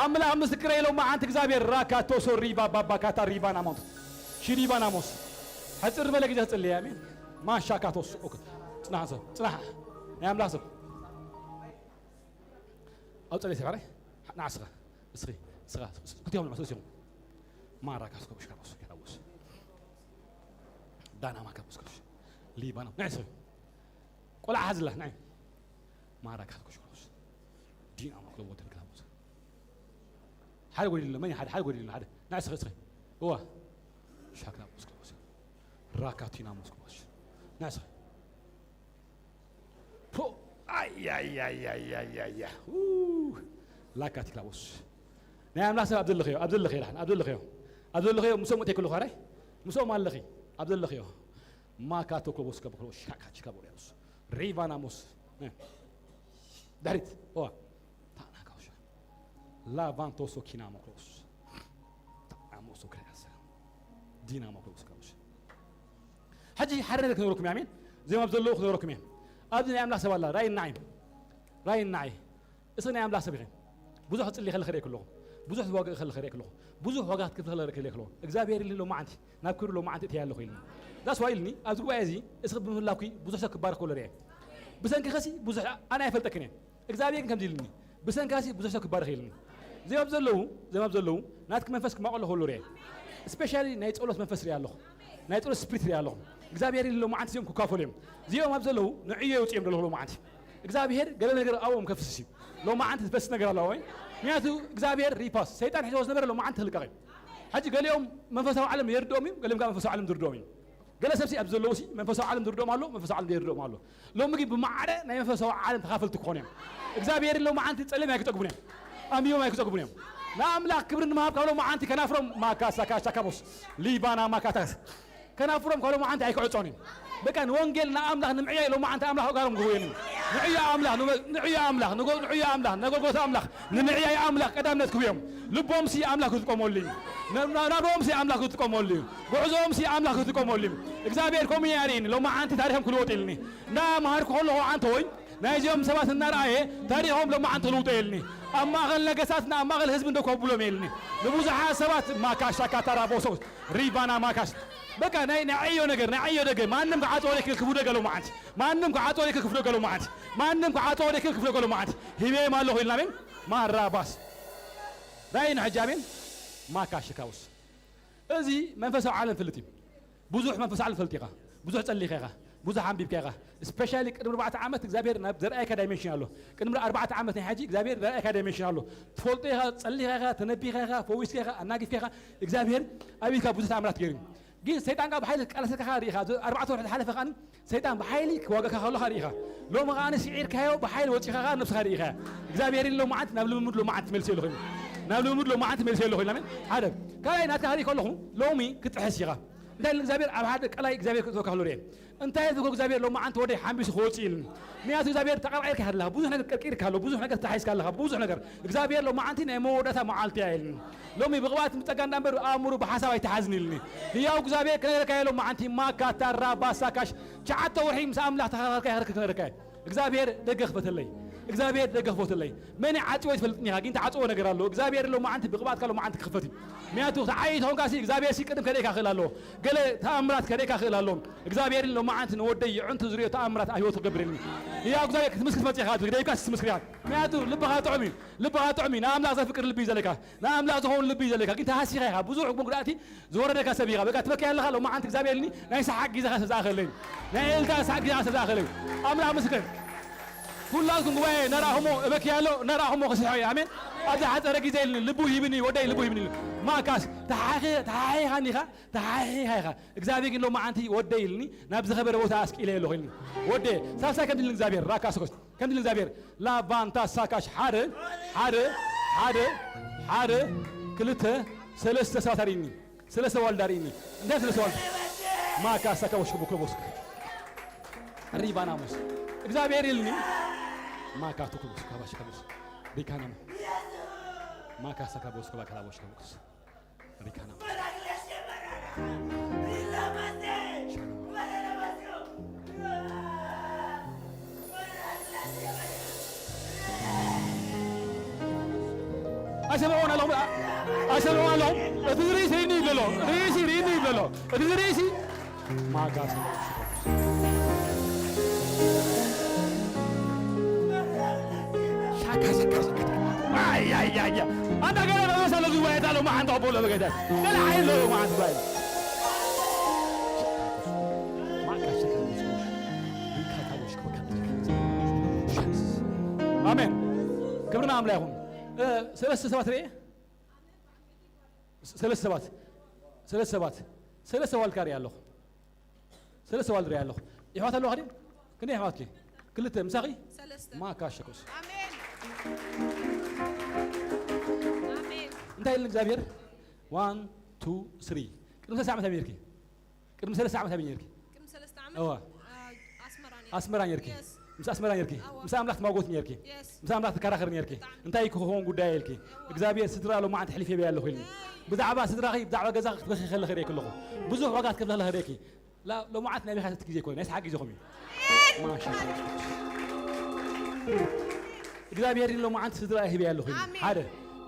ኣምላኽ ምስክረ ኢሎም መዓንቲ እግዚኣብሔር ራካቶ ሶሪ ባባባካታ ሪባና ሞንት ሽሪባና ሞስ ሕፅር ዝበለ ግዜ ክፅልየ ኣሜን ማሻካቶስ ኦክ ፅናሕ ሰብ ፅናሕ ናይ ኣምላኽ ሰብ ኣብ ፀለይ ሰባራይ ንዓስኻ እስኺ እስኻ ክልቲኹም ንዑ ሰለስቲኹም ማራ ካስኮ ብሽካቦስ ከላቦስ ዳና ማካ ብስኮሽ ሊባኖ ናይ ሰብ ቆልዓ ሓዝላ ናይ ማራ ካስኮ ሽኮሽ ዲና ማክሎ ወተን ከላቦስ ሓደ ጎዲል መን ሓደ ሓደ ጎዲል ሓደ ናይ ሰብ ሰብ ዋ ሻክላ ብስኮሽ ራካቲና ብስኮሽ ናይ ሰብ ላካ ትክላቦስ ናይ ኣምላኽ ሰብ ኣብ ዘለኽዮ ኣብ ዘለኽዮ ላሕን ኣብ ዘለኽዮ ኣብ ዘለኽዮ ምስኦም ወጥየ ከለኹ ኣራይ ምስኦም ኣለኺ ኣብ ዘለኽዮ ማካ ተክሎቦስ ከብክሎ ሽካካ ሽካ ቦሪያኖስ ሪቫናሞስ ድሕሪት ዋ ታናካውሻ ላቫንቶሶ ኪና ሞክሎስ ታናሞሶ ክሪያሰ ዲና ሞክሎስ ከውሽ ሕጂ ሓደ ነገር ክነግረኩም እየ ኣሜን እዚኦም ኣብ ዘለዉ ክነግረኩም እየ ኣብዚ ናይ ኣምላኽ ሰብ ኣላ ራእይ ናዓይ ራእይ ናዓይ እስኺ ናይ ኣምላኽ ሰብ ኢኸ ብዙሕ ክጽሊ ከለ ክርኢ ከለኹ ብዙሕ ዝዋግእ ከለ ክርኢ ከለኹ ብዙሕ ዋጋ ክትከፍል ከለ ክርኢ ከለኹ እግዚኣብሔር ኢሉ ሎማዓንቲ ናብ ክብሪ ሎማዓንቲ እትያ ኣለኹ ኢልኒ ዳስ ዋይ ኢልኒ ኣብዚ ጉባኤ እዚ እስኺ ብምህላኩ ብዙሕ ሰብ ክባረኽ ከሎ ርአ ብሰንኪ ኸሲ ብዙሕ ኣነ ኣይፈልጠክን እየ እግዚኣብሔር ግን ከምዚ ኢልኒ ብሰንካሲ ብዙሕ ሰብ ክባረኽ ኢልኒ እዚኦም ኣብ ዘለዉ እዚኦም ኣብ ዘለዉ ናትክ መንፈስ ክማቆሎ ከሎ ርአ ስፔሻሊ ናይ ጸሎት መንፈስ ርአ ኣለኹ ናይ ጸሎት ስፕሪት ርአ ኣለኹ እግዚኣብሔር ኢሉ ሎማዓንቲ እዚኦም ክካፈሉ እዮም እዚኦም ኣብ ዘለዉ ንዕዮ የውፅኦም ደለኹ ሎማዓንቲ እግዚኣብሔር ገለ ነገር ኣብኦም ከፍስስ እዩ ሎማዓንቲ ዝፈስስ ነገር ኣለዋ ወይ ምክንያቱ እግዚኣብሔር ሪፓስ ሰይጣን ሒዝዎ ዝነበረ ሎማዓንቲ ክልቀቕ እዩ ሕጂ ገሊኦም መንፈሳዊ ዓለም የርድኦም እዩ ገሊኦም ከዓ መንፈሳዊ ዓለም ዝርድኦም እዩ ገለ ሰብሲ ኣብ ዘለዉ ሲ መንፈሳዊ ዓለም ዝርድኦም ኣሎ መንፈሳዊ ዓለም ዘይርድኦም ኣሎ ሎሚ ግን ብማዕረ ናይ መንፈሳዊ ዓለም ተኻፈልቲ ክኾኑ እዮም እግዚኣብሔር ሎማዓንቲ ጸሊም ኣይክጸግቡን እዮም ኣንቢቦም ኣይክጸግቡን እዮም ንኣምላኽ ክብሪ ንምሃብ ካብ ሎማዓንቲ ከናፍሮም ማካሳ ካሻ ካቦስ ሊባና ማካታስ ከናፍሮም ካብ ሎማዓንቲ ኣይክዕጾን እዩ በቃ ንወንጌል ንኣምላኽ ንምዕያይ ሎማዓንቲ ኣምላኽ ኣጋሮም ክህቦ የለን ንዕዮ ኣምላኽ ንዕዮ ኣምላኽ ንዕዮ ኣምላኽ ነጎልጎታ ኣምላኽ ንምዕያይ ኣምላኽ ቀዳምነት ክህቦ እዮም ልቦም ሲ ኣምላኽ ክጥቀመሉ እዩ ናብሮም ሲ ኣምላኽ ክጥቀመሉ እዩ ጉዕዞኦም ሲ ኣምላኽ ክጥቀመሉ እዩ እግዚኣብሔር ከምኡ የርእኒ ሎማዓንቲ ታሪኾም ክልወጥ ኢልኒ እና መሃርኩ ከለኹ ዓንተ ወይ ናይዚኦም ሰባት እናረኣየ ታሪኾም ሎማዓንቲ ክልውጦ የልኒ ኣብ ማእኸል ነገስታትና ኣብ ማእኸል ህዝቢ እንደኮብሎም የልኒ ንብዙሓት ሰባት ማካሻ ካታራ ቦሶ ሪባና ማካሽ በቃ ናይ ናይ ዕዮ ነገር ናይ ዕዮ ደገ ማንም ክዓጽዎ ደክ ክፉ ደገ ሎማዓንቲ ማንም ክዓጽዎ ደክ ክፉ ደገ ሎማዓንቲ ማንም ክዓጽዎ ደክ ክፉ ደገ ሎማዓንቲ ሂቤም ኣለኹ ኢልና ኣሜን ማራባስ ራእይ ንሕጂ ኣሜን ማካሽ ካውስ እዚ መንፈሳዊ ዓለም ፍልጥ እዩ ብዙሕ መንፈሳዊ ዓለም ፈልጥ ኢኻ ብዙሕ ጸሊኻ ኢኻ ብዙሕ ኣንቢብካ ኢኻ ስፔሻሊ ቅድሚ ኣርባዕተ ዓመት እግዚኣብሔር ናብ ዘርኣየካ ዳይሜንሽን ኣሎ ቅድሚ ኣርባዕተ ዓመት ናይ ሕጂ እግዚኣብሔር ዘርኣየካ ዳይሜንሽን ኣሎ ትፈልጦ ኢኻ ጸሊኻ ኢኻ ተነቢኻ ኢኻ ፈዊስካ ኢኻ ኣናጊፍካ ኢኻ እግዚኣብሔር ኣብካ ብዙሕ ተኣምራት ገይሩ ግን ሰይጣን ካብ ብሓይሊ ቃለሰካ ካ ርኢኻ ኣብዚ ኣርባዕተ ወርሒ ዝሓለፈ ከዓኒ ሰይጣን ብሓይሊ ክዋጋካ ከሎ ካ ርኢኻ ሎሚ ከዓኒ ስዒርካዮ ብሓይሊ ወፂኻ ካ ነብስኻ ርኢኻ እግዚኣብሔር ሎማዓንቲ ናብ ልምምድ ሎማዓንቲ መልሲ የለኹ ናብ ልምምድ ሎማዓንቲ መልሲ የለኹ ኢልና ሓደ ካልኣይ ናትካ ክርኢ ከለኹ ሎሚ ክጥሕስ ኢኻ እንታይ እግዚኣብሔር ኣብ ሓደ ቀላይ እግዚኣብሔር ክእትወካ ከሎ ርኤ እንታይ ዝጎ እግዚኣብሔር ሎማዓንቲ ወደይ ሓንቢሱ ክወፅእ ኢልኒ ምክንያቱ እግዚኣብሔር ተቐርቂርካ ኣለኻ ብዙሕ ነገር ቀርቂርካ ኣሎ ብዙሕ ነገር ተሓይዝካ ኣለኻ ብዙሕ ነገር እግዚኣብሔር ሎማዓንቲ ናይ መወዳእታ መዓልቲ እያ ኢልኒ ሎሚ ብቕባት ምፀጋ እንዳንበር ኣእምሩ ብሓሳብ ኣይተሓዝን ኢልኒ ህያው እግዚኣብሔር ክነገረካ ኢሎም መዓንቲ ማካታራ ባሳካሽ ሸዓተ ወርሒ ምስ ኣምላኽ ተኸራኸርካ ይኸርክ ክነገረካ እግዚኣብሔር ደገ ክፈተለይ እግዚኣብሔር ደገ ክፈተለይ መን ዓፅዎ ይትፈልጥኒ ኢኻ ግን ተዓፅዎ ነገር ኣሎ እግዚኣብሔር ሎ መዓንቲ ብቕባትካ ሎ መዓንቲ ክኽፈት እዩ ምክንያቱ ተዓይ ተኾንካ ሲ እግዚኣብሔር ሲ ቅድም ከርእካ ክእል ኣለዎ ገለ ተኣምራት ከርእካ ክእል ኣለዎ እግዚኣብሔር ሎ መዓንቲ ንወደይ ይዕንቱ ዝሪኦ ተኣምራት ኣብ ህይወቱ ክገብር ኢልኒ ህያው እግዚኣብሔር ክትምስክር መፅእኻ ደይብካ ትምስክር ኢኻ ምክንያቱ ልብኻ ጥዑም እዩ ልብኻ ጥዑም እዩ ንኣምላኽ ዘፍቅር ልቢ እዩ ዘለካ ንኣምላኽ ዝኸውን ልቢ እዩ ዘለካ ግን ተሃሲኻ ኢኻ ብዙሕ መጉዳእቲ ዝወረደካ ሰብ ኢኻ በቃ ትበኪ ኣለኻ ሎማዓንቲ እግዚኣብሔር ኢልኒ ናይ ሰሓቅ ግዜኻ ተዝኣኸለይ ናይ እልታ ሰሓቅ ግዜኻ ተዝኣኸለይ ኣምላኽ ምስክር ኩላትኩም ጉባኤ ነራኹሞ እበኪ ኣሎ ነራኹሞ ክስሖ እዩ ኣሜን ኣብዚ ሓፀረ ግዜ ኢልኒ ልቡ ሂብኒ ወደይ ልቡ ሂብኒ ማካስ ተሓሒኻኒ ኢኻ ተሓሒኻ ኢኻ እግዚኣብሔር ግን ሎማዓንቲ ወደይ ኢልኒ ናብ ዝኸበረ ቦታ ኣስቂለ ኣለኹ ኢልኒ ወደ ሳሳይ ከምዚ ኢልኒ እግዚኣብሔር ራካ ስኮስ ከምዚ እግዚኣብሔር ላባንታ ሳካሽ ሓደ ሓደ ሓደ ሓደ ክልተ ሰለስተ ሰባት ኣርእኒ ሰለስተ ዋልዳ ኣርእኒ እንታይ ሰለስተ ዋልዳ ማካ ሳካ ወሽኩ ብኩሎ ቦስኩ ሪባናሞስ እግዚኣብሔር ኢልኒ ማካ ቱኩ ቦስኩ ካባሽ ከሙስ ሪካናሞ ማካ ሳካ ቦስኩ ባካላ ቦሽ ከሙስ ሪካናሞ ኣይሰምዑን ኣለኹም ኣይሰምዑን ኣለኹም እቲ ዝርእሲ ርእኒ ይብሎ ርእሲ ርእኒ ይብሎ እቲ ዝርእሲ ማጋስ ሻካ ሻካ ሻካ ኣያያያ ኣንዳ ገለ በመሳለ ዝዋየት ኣሎ መዓንተ ኣቦሎ በገደ ገለ ሓይል ሎ መዓንት ባይ ኣሜን። ክብርና ኣምላ ይኹን። ሰለስተ ሰባት ርኤ ሰለስተ ሰባት ሰለስተ ሰባት ሰለስተ ዋልካ ርኤ ኣለኹ። ሰለስተ ዋልድ ርኤ ኣለኹ። ይሕዋት ኣለዋ ኸዲ ክንደይ ይሕዋትኪ? ክልተ ምሳኺ? ሰለስተ። ማካ ሸኮስ። ኣሜን። ኣሜን። እንታይ ኢልን እግዚኣብሔር? ዋን ቱ ስሪ። ቅድሚ ሰለስተ ዓመት ኣበይ ነርኪ? ቅድሚ ሰለስተ ዓመት ኣበይ ነርኪ? ቅድሚ ሰለስተ ዓመት? እዋ። አ፣ ኣስመራ ነርኪ? ኣስመራ ነርኪ? የስ። ምስ ኣስመራ ነርኪ? እዋ። ምስ ኣምላኽ ትማጎት ነርኪ? የስ። ምስ ኣምላኽ ትከራኸር ነርኪ? ብጣዕሚ። እንታይ ክኸውን ጉዳይ ኢልኪ? እዋ። እግዚኣብሔር ስድራ ሎማዓንቲ ሕሊፈ ይበያ ኣለኹ ኢልኒ። ኣይ። ብዛዕባ ስድራኺ፣ ብዛዕባ ገዛኺ ክትበኺ ከለኺ ርእየኪ ኣለኹ። ብዙሕ ዋጋ ትከፍላ ከለኺ ርእየኪ። ላ-፣ ሎማዓንቲ ናይ ብኻ ትግዜ ይኮነ፣ ናይ ሰሓቅ ግዜኹም እዩ። ማሻ። እግዚኣብሔር ሎማዓንቲ ስድራ ይህብ ያለኹ። ኣሜን። ሓደ፣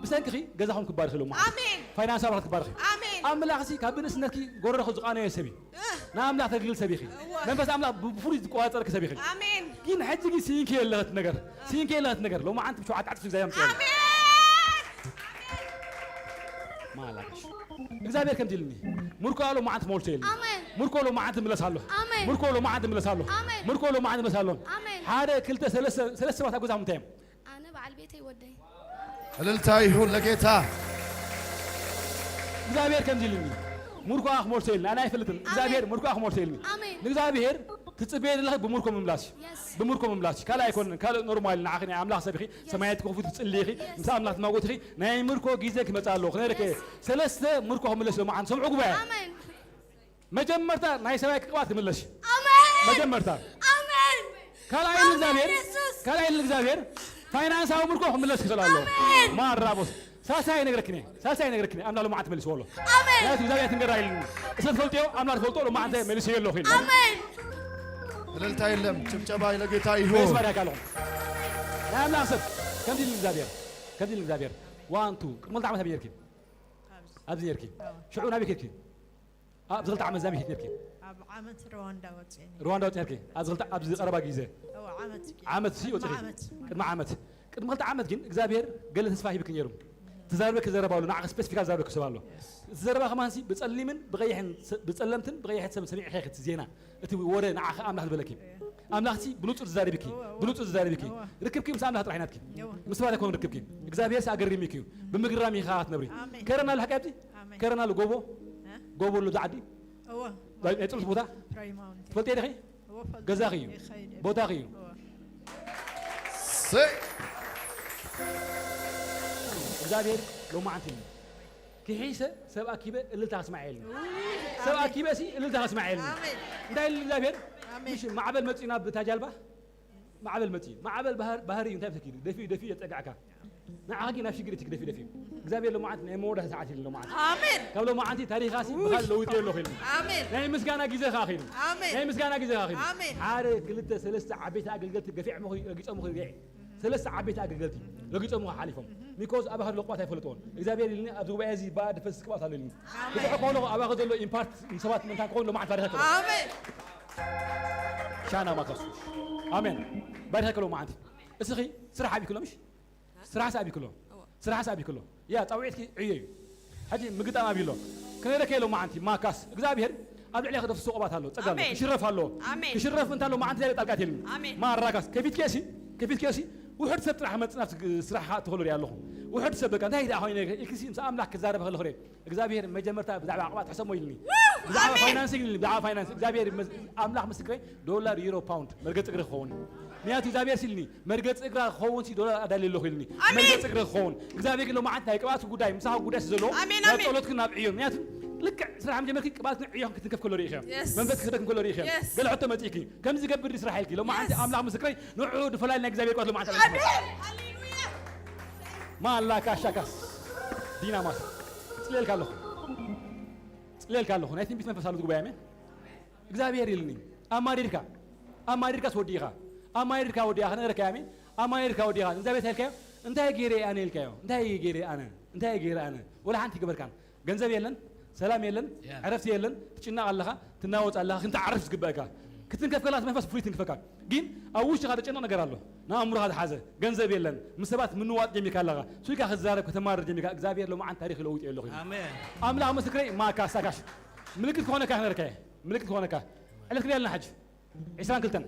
ብሰንክኺ ገዛኹም ክባርኽ ሎማዓንቲ። ኣሜን። ፋይናንስ ኣባላት ክባርኽ። ኣሜን። ኣምላኽሲ ካብ ብንእስነትኪ ጎረርኹ ዝቃነዮ ሰብ እዩ። እህ። ንኣምላኽ ተግልግል ሰብ ኢኺ። እወ። መንፈስ ኣምላኽ ብ-፣ ብፍሉይ ዝቆጻጸርኪ ሰብ ኢኺ። ኣሜን። ግን ሕጂ ግን ሲንኪ የለኸት ነገር። ሲንኪ የለኸት ነገር። ሎማዓንቲ ብሸውዓተ ዓጽፊ እግዚኣብሔር ኣምጽኦ። ኣሜን። ማላሽ። እግዚኣብሔር ከምዚ ኢልኒ፣ ምርኮ ኣሎ መዓልቲ ክመልሶ ኢልኒ። ኣሜን። ምርኮ ኣሎ መዓልቲ ክምለስ ኣሎ። ኣሜን። ምርኮ ኣሎ መዓልቲ ክምለስ ኣሎ። ኣሜን። ምርኮ ኣሎ መዓልቲ ክምለስ ኣሎ። ኣሜን። ሓደ፣ ክልተ፣ ሰለስተ፣ ሰለስተ ሰባት ኣብ ገዛኹም እንታይ እዮም? ኣነ በዓል ቤተይ ወደይ። እልልታ ይሁን ለጌታ። እግዚኣብሔር ከምዚ ኢልኒ፣ ምርኮ ክመልሶ ኢልኒ። ኣነ ኣይፈልጥን። ኣሜን። እግዚኣብሔር ምርኮ ክመልሶ ኢልኒ። ኣሜን። ንእግዚኣብሔር ትጽበየ ዘለኺ ብምርኮ ምምላስ እዩ። የስ። ብምርኮ ምምላስ እዩ። ካልእ ኣይኮንን። ካልእ ኖርማል፣ ንዓኺ ናይ ኣምላኽ ሰብ ኢኺ፣ የስ። ሰማያት ክፉት ትጽሊ ኢኺ፣ የስ። ምስ ኣምላኽ ትማጎት ኢኺ። ናይ ምርኮ ግዜ ክመጽእ ኣለዎ። ክነረከ የስ። ሰለስተ ምርኮ ክምለስ ሎማዓንቲ ሰምዑ ጉባኤ። ኣሜን። መጀመርታ ናይ ሰማይ ቅባት ክምለስ እዩ። ኣሜን። መጀመርታ። ኣሜን። ካልኣይ ኣሜን፣ እግዚኣብሔር፣ የሱስ። ካልኣይ እግዚኣብሔር ፋይናንሳዊ ምርኮ ክምለስ ክኽእል ኣለዎ። ኣሜን። ማራቦስ። ሳልሳይ ነግረክኒ፣ ሳልሳይ ነግረክኒ፣ ኣምላኽ ሎማዓንቲ መልስዎ ኣሎ። ኣሜን። ምክንያቱ እግዚኣብሔር ትንገራ ኢልኒ። እሰ ትፈልጥዮ፣ ኣምላኽ ትፈልጦ፣ ሎማዓንቲ መልስዮ ኣለኹ ኢልኒ። ኣሜን። እልልታ የለም፣ ጭብጨባ ለጌታ ይሁን። በየስባዳ ካለኹም። ናይ ኣምላኽ ሰብ፣ ከምዚ ኢልኒ እግዚኣብሔር፣ ከምዚ ኢልኒ እግዚኣብሔር። ዋን፣ ቱ፣ ቅድሚ ክልተ ዓመት ኣበይ ነርኪ? ኣብዚ። ኣብዚ ነርኪ። ኣዎ። ሽዑ ናበይ ከድኪ? ኣብዚ ክልተ ዓመት ዛሚ ሂት ነርኪ? ኣብ ዓመት ሩዋንዳ ወፅኤ ነይረ። ሩዋንዳ ወፅኤ ነርኪ? ኣብዚ ክልተ፣ ኣብዚ ቀረባ ግዜ? እዎ፣ ዓመት ገይረ። ዓመት ሲ ቅድሚ ወፅኤ? ዓመት። ቅድሚ ዓመት። ቅድሚ ክልተ ዓመት ግን እግዚኣብሔር ገለ ተስፋ ሂብኪ ነይሩ። ትዛረበኪ ዘረባ ኣሎ፣ ንዓኺ ስፔሲፊካል ዝዛረበኪ ሰብ ኣሎ። የስ። እቲ ዘረባ ከማንሲ ብጸሊምን ብቐይሕን ስ-፣ ብጸለምትን ብቐይሕን ሰብ ሰሚዕኺ ኢኺ እቲ ዜና። እቲ ወረ ንዓኺ ኣምላኽ ዝበለኪ። እዎ። ኣምላኽሲ ብሉጹ ዝዛረብኪ፣ እዎ፣ እዎ። ብሉጹ ዝዛረብኪ። እዎ። ርክብኪ ምስ ኣምላኽ ጥራሕ ናትኪ። እዎ። ምስ ሰባት ኣይኮነን ርክብኪ። እግዚኣብሔርሲ ኣገሪምኪ እዩ። ብምግራም ኢኻ ትነብሪ። ኣሜን። ከረና ኣሎ ሓቂ ኣብዚ? ኣሜን። ከረና ኣሎ ጎቦ? እ? ጎቦ ኣሎ እዚ ዓዲ? እዎ። ናይ፣ ናይ ጸሎት ቦታ? ፕራይ ማውንቴን። ትፈልጥዮ ዲኺ? እዎ፣ ፈልጥ። ገዛኺ እዩ። ይኸይድ እየ። ቦታኺ እዩ። እዎ። ሰይ! እግዚኣብሔር ሎማዓንቲ ኢልኒ። ክሒሰ ሰብ ኣኪበ እልልታ ከስማዕ ኢልኒ። ውይ፣ ሰብ ኣሜን። ኣኪበ ሲ እልልታ ከስማዕ ኢልኒ። ኣሜን። እንታይ ኢልኒ እግዚኣብሔር? ኣሜን። ምሽ ማዕበል መጺኡ ናብ እታ ጃልባ? ማዕበል መጺኡ። ማዕበል ባህር-፣ ባህሪ እዩ። እንታይ ብትኪ? ደፊኡ፣ ደፊኡ የጸጋዕካ። ንዓኻ ግን ናብ ሽግር እቲ ግደፊ፣ ደፊኡ። እግዚኣብሔር ሎማዓንቲ ናይ መወዳእታ ሰዓት ኢልኒ ሎማዓንቲ። ኣሜን። ካብ ሎማዓንቲ ታሪኻሲ ውይ። ብኻልእ ለዊጠዮ ኣለኹ ኢልኒ። ኣሜን። ናይ ምስጋና ግዜ ከኣ ኢልኒ። ኣሜን። ናይ ምስጋና ግዜ ከኣ ኢልኒ። ኣሜን። ሓደ፣ ክልተ፣ ሰለስተ ዓበይቲ ኣገልገልቲ ገፊዖም እኮ፣ ረጊጾም እኮ፣ ሰለስተ ዓበይቲ ኣገልገልቲ ረጊጾም እኮ ሓሊፎም። ሚኮስ ኣባኻ ዘሎ ቅባት ኣይፈለጥዎን። እግዚኣብሔር ኢልኒ ኣብዚ ጉባኤ እዚ ብኣ ዝፈስስ ቅባት ኣሎ ኢልኒ። ኣሜን። ብዙሕ እኮ ኣሎ ኣባኻ ዘሎ ኢምፓክት ንሰባት ምእንታን ክኸውን ሎማዓንቲ ባሪኻ ከሎ። ኣሜን። ሻና ማካሱ። ኣሜን። ባሪኻ ከሎ ሎማዓንቲ። እስኺ ስራሕ ኣቢክሎ ምሽ? ስራሕስ ኣቢክሎ። እዎ። ስራሕስ ኣቢክሎ። ያ ጻውዒትኪ ዕዮ እዩ። ሕጂ ምግጣም ኣቢሎ። ክነረከ ኢሎ መዓንቲ ማካስ እግዚኣብሔር ኣብ ልዕሊኻ ክደፍሶ ቅባት ኣሎ፣ ጸጋ ኣሎ፣ ኣሜን። ክሽረፍ ኣሎ። ኣሜን። ክሽረፍ እንታ ኣሎ መዓንቲ ጣልቃ ትልኒ። ኣሜን። ማራካስ ከፊትኬሲ፣ ከፊትኬሲ ውሕድ ሰብ ጥራሕ መጽእ ናብቲ ስራሕ ትኸሎ ሪኣ ኣለኹ። ውሕድ ሰብ በቃ እንታይ ደኣ ኮይነ ኢልክሲ ምስ ኣምላኽ ክዛረብ ከለኹ ሪአ። እግዚኣብሔር መጀመርታ ብዛዕባ ቅባት ሕሰሞ ኢልኒ። ብዛዕባ ኣሜን። ፋይናንስ ኢልኒ፣ ብዛዕባ ፋይናንስ። እግዚኣብሔር ይመስ-፣ ኣምላኽ ምስክረይ ዶላር፣ ዩሮ፣ ፓውንድ መርገጽ እግሪ ክኸውን። ምክንያቱ እግዚኣብሔር ሲልኒ መርገጽ እግራ ክኸውን ሲ ዶላር ኣዳልየ ኣለኹ ኢልኒ። ኣሜን። መርገጽ እግሪ ክኸውን። እግዚኣብሔር ግን ሎማዓንቲ ናይ ቅብኣት ጉዳይ፣ ምሳኻ ጉዳይ ስለ ዘለዎ፣ ኣሜን፣ ናብ ኣሜን። ጸሎት ግን ናብ ዕዮ። ምክንያቱ ልክዕ ስራሕ ምስ ጀመርኪ ቅብኣት ዕዮ ክትንከፍ ከሎ ርኢኺ። የስ። መንፈስ ክደክም ከሎ ርኢኺ። የስ። ገለ ሕቶ መጺእኪ። ከምዚ ገብር ድዩ ስራሕ ኢልኪ። ሎማዓንቲ የስ። ኣምላኽ ምስክረይ ንዕኡ ድፈላል ናይ እግዚኣብሔር ቅብኣት ሎማዓንቲ ኣሜን። ኣሜን። ሃሌሉያ። ማላ ካሻካስ ዲናማስ። ጽልየልካ ኣለኹ። ጽልየልካ ኣለኹ። ናይ ትንቢት መንፈስ ኣሎ ጉባኤ። ኣሜን። እግዚኣብሔር ኢልኒ። ኣማሪርካ። ኣማሪርካስ ወዲእኻ። ኣማሪርካ ወዲእኻ። ክነግረካ እየ። ኣሜን። ኣማሪርካ ወዲእኻ። እግዚኣብሔር እንታይ ኢልካዮ? እንታይ ገይረ ኣነ ኢልካዮ? እንታይ ገይረ ኣነ? እንታይ ገይረ ኣነ? ወላ ሓንቲ ይገበርካን። ገንዘብ የለን፣ ሰላም የለን፣ ያ። ዕረፍቲ የለን፣ ትጭነቕ ኣለኻ፣ ትናወጽ ኣለኻ፣ ክንትዓርፍ ዝግበእካ። ክትንከፍ ከላ እቲ መንፈስ ፍሉይ ትንክፈካ። ግን ኣብ ውሽጥኻ ተጨንቕ ነገር ኣሎ። ንኣእምሮኻ ዝሓዘ ገንዘብ የለን። ምስ ሰባት ምንዋጥ ጀሚርካ ኣለኻ። ስኢልካ ክትዛረብ፣ ከተማርር ጀሚርካ። እግዚኣብሔር ሎማዓንቲ ታሪኽ ይለውጥ እዩ ኣለኹ። ኣሜን። ኣምላኽ ምስክረይ፣ ማካ ሳካሽ ምልክት ክኾነካ ይኽነርካ እየ። ምልክት ክኾነካ። ዕለት ክልተ ኣለና ሕጂ። ዕስራን ክልተን።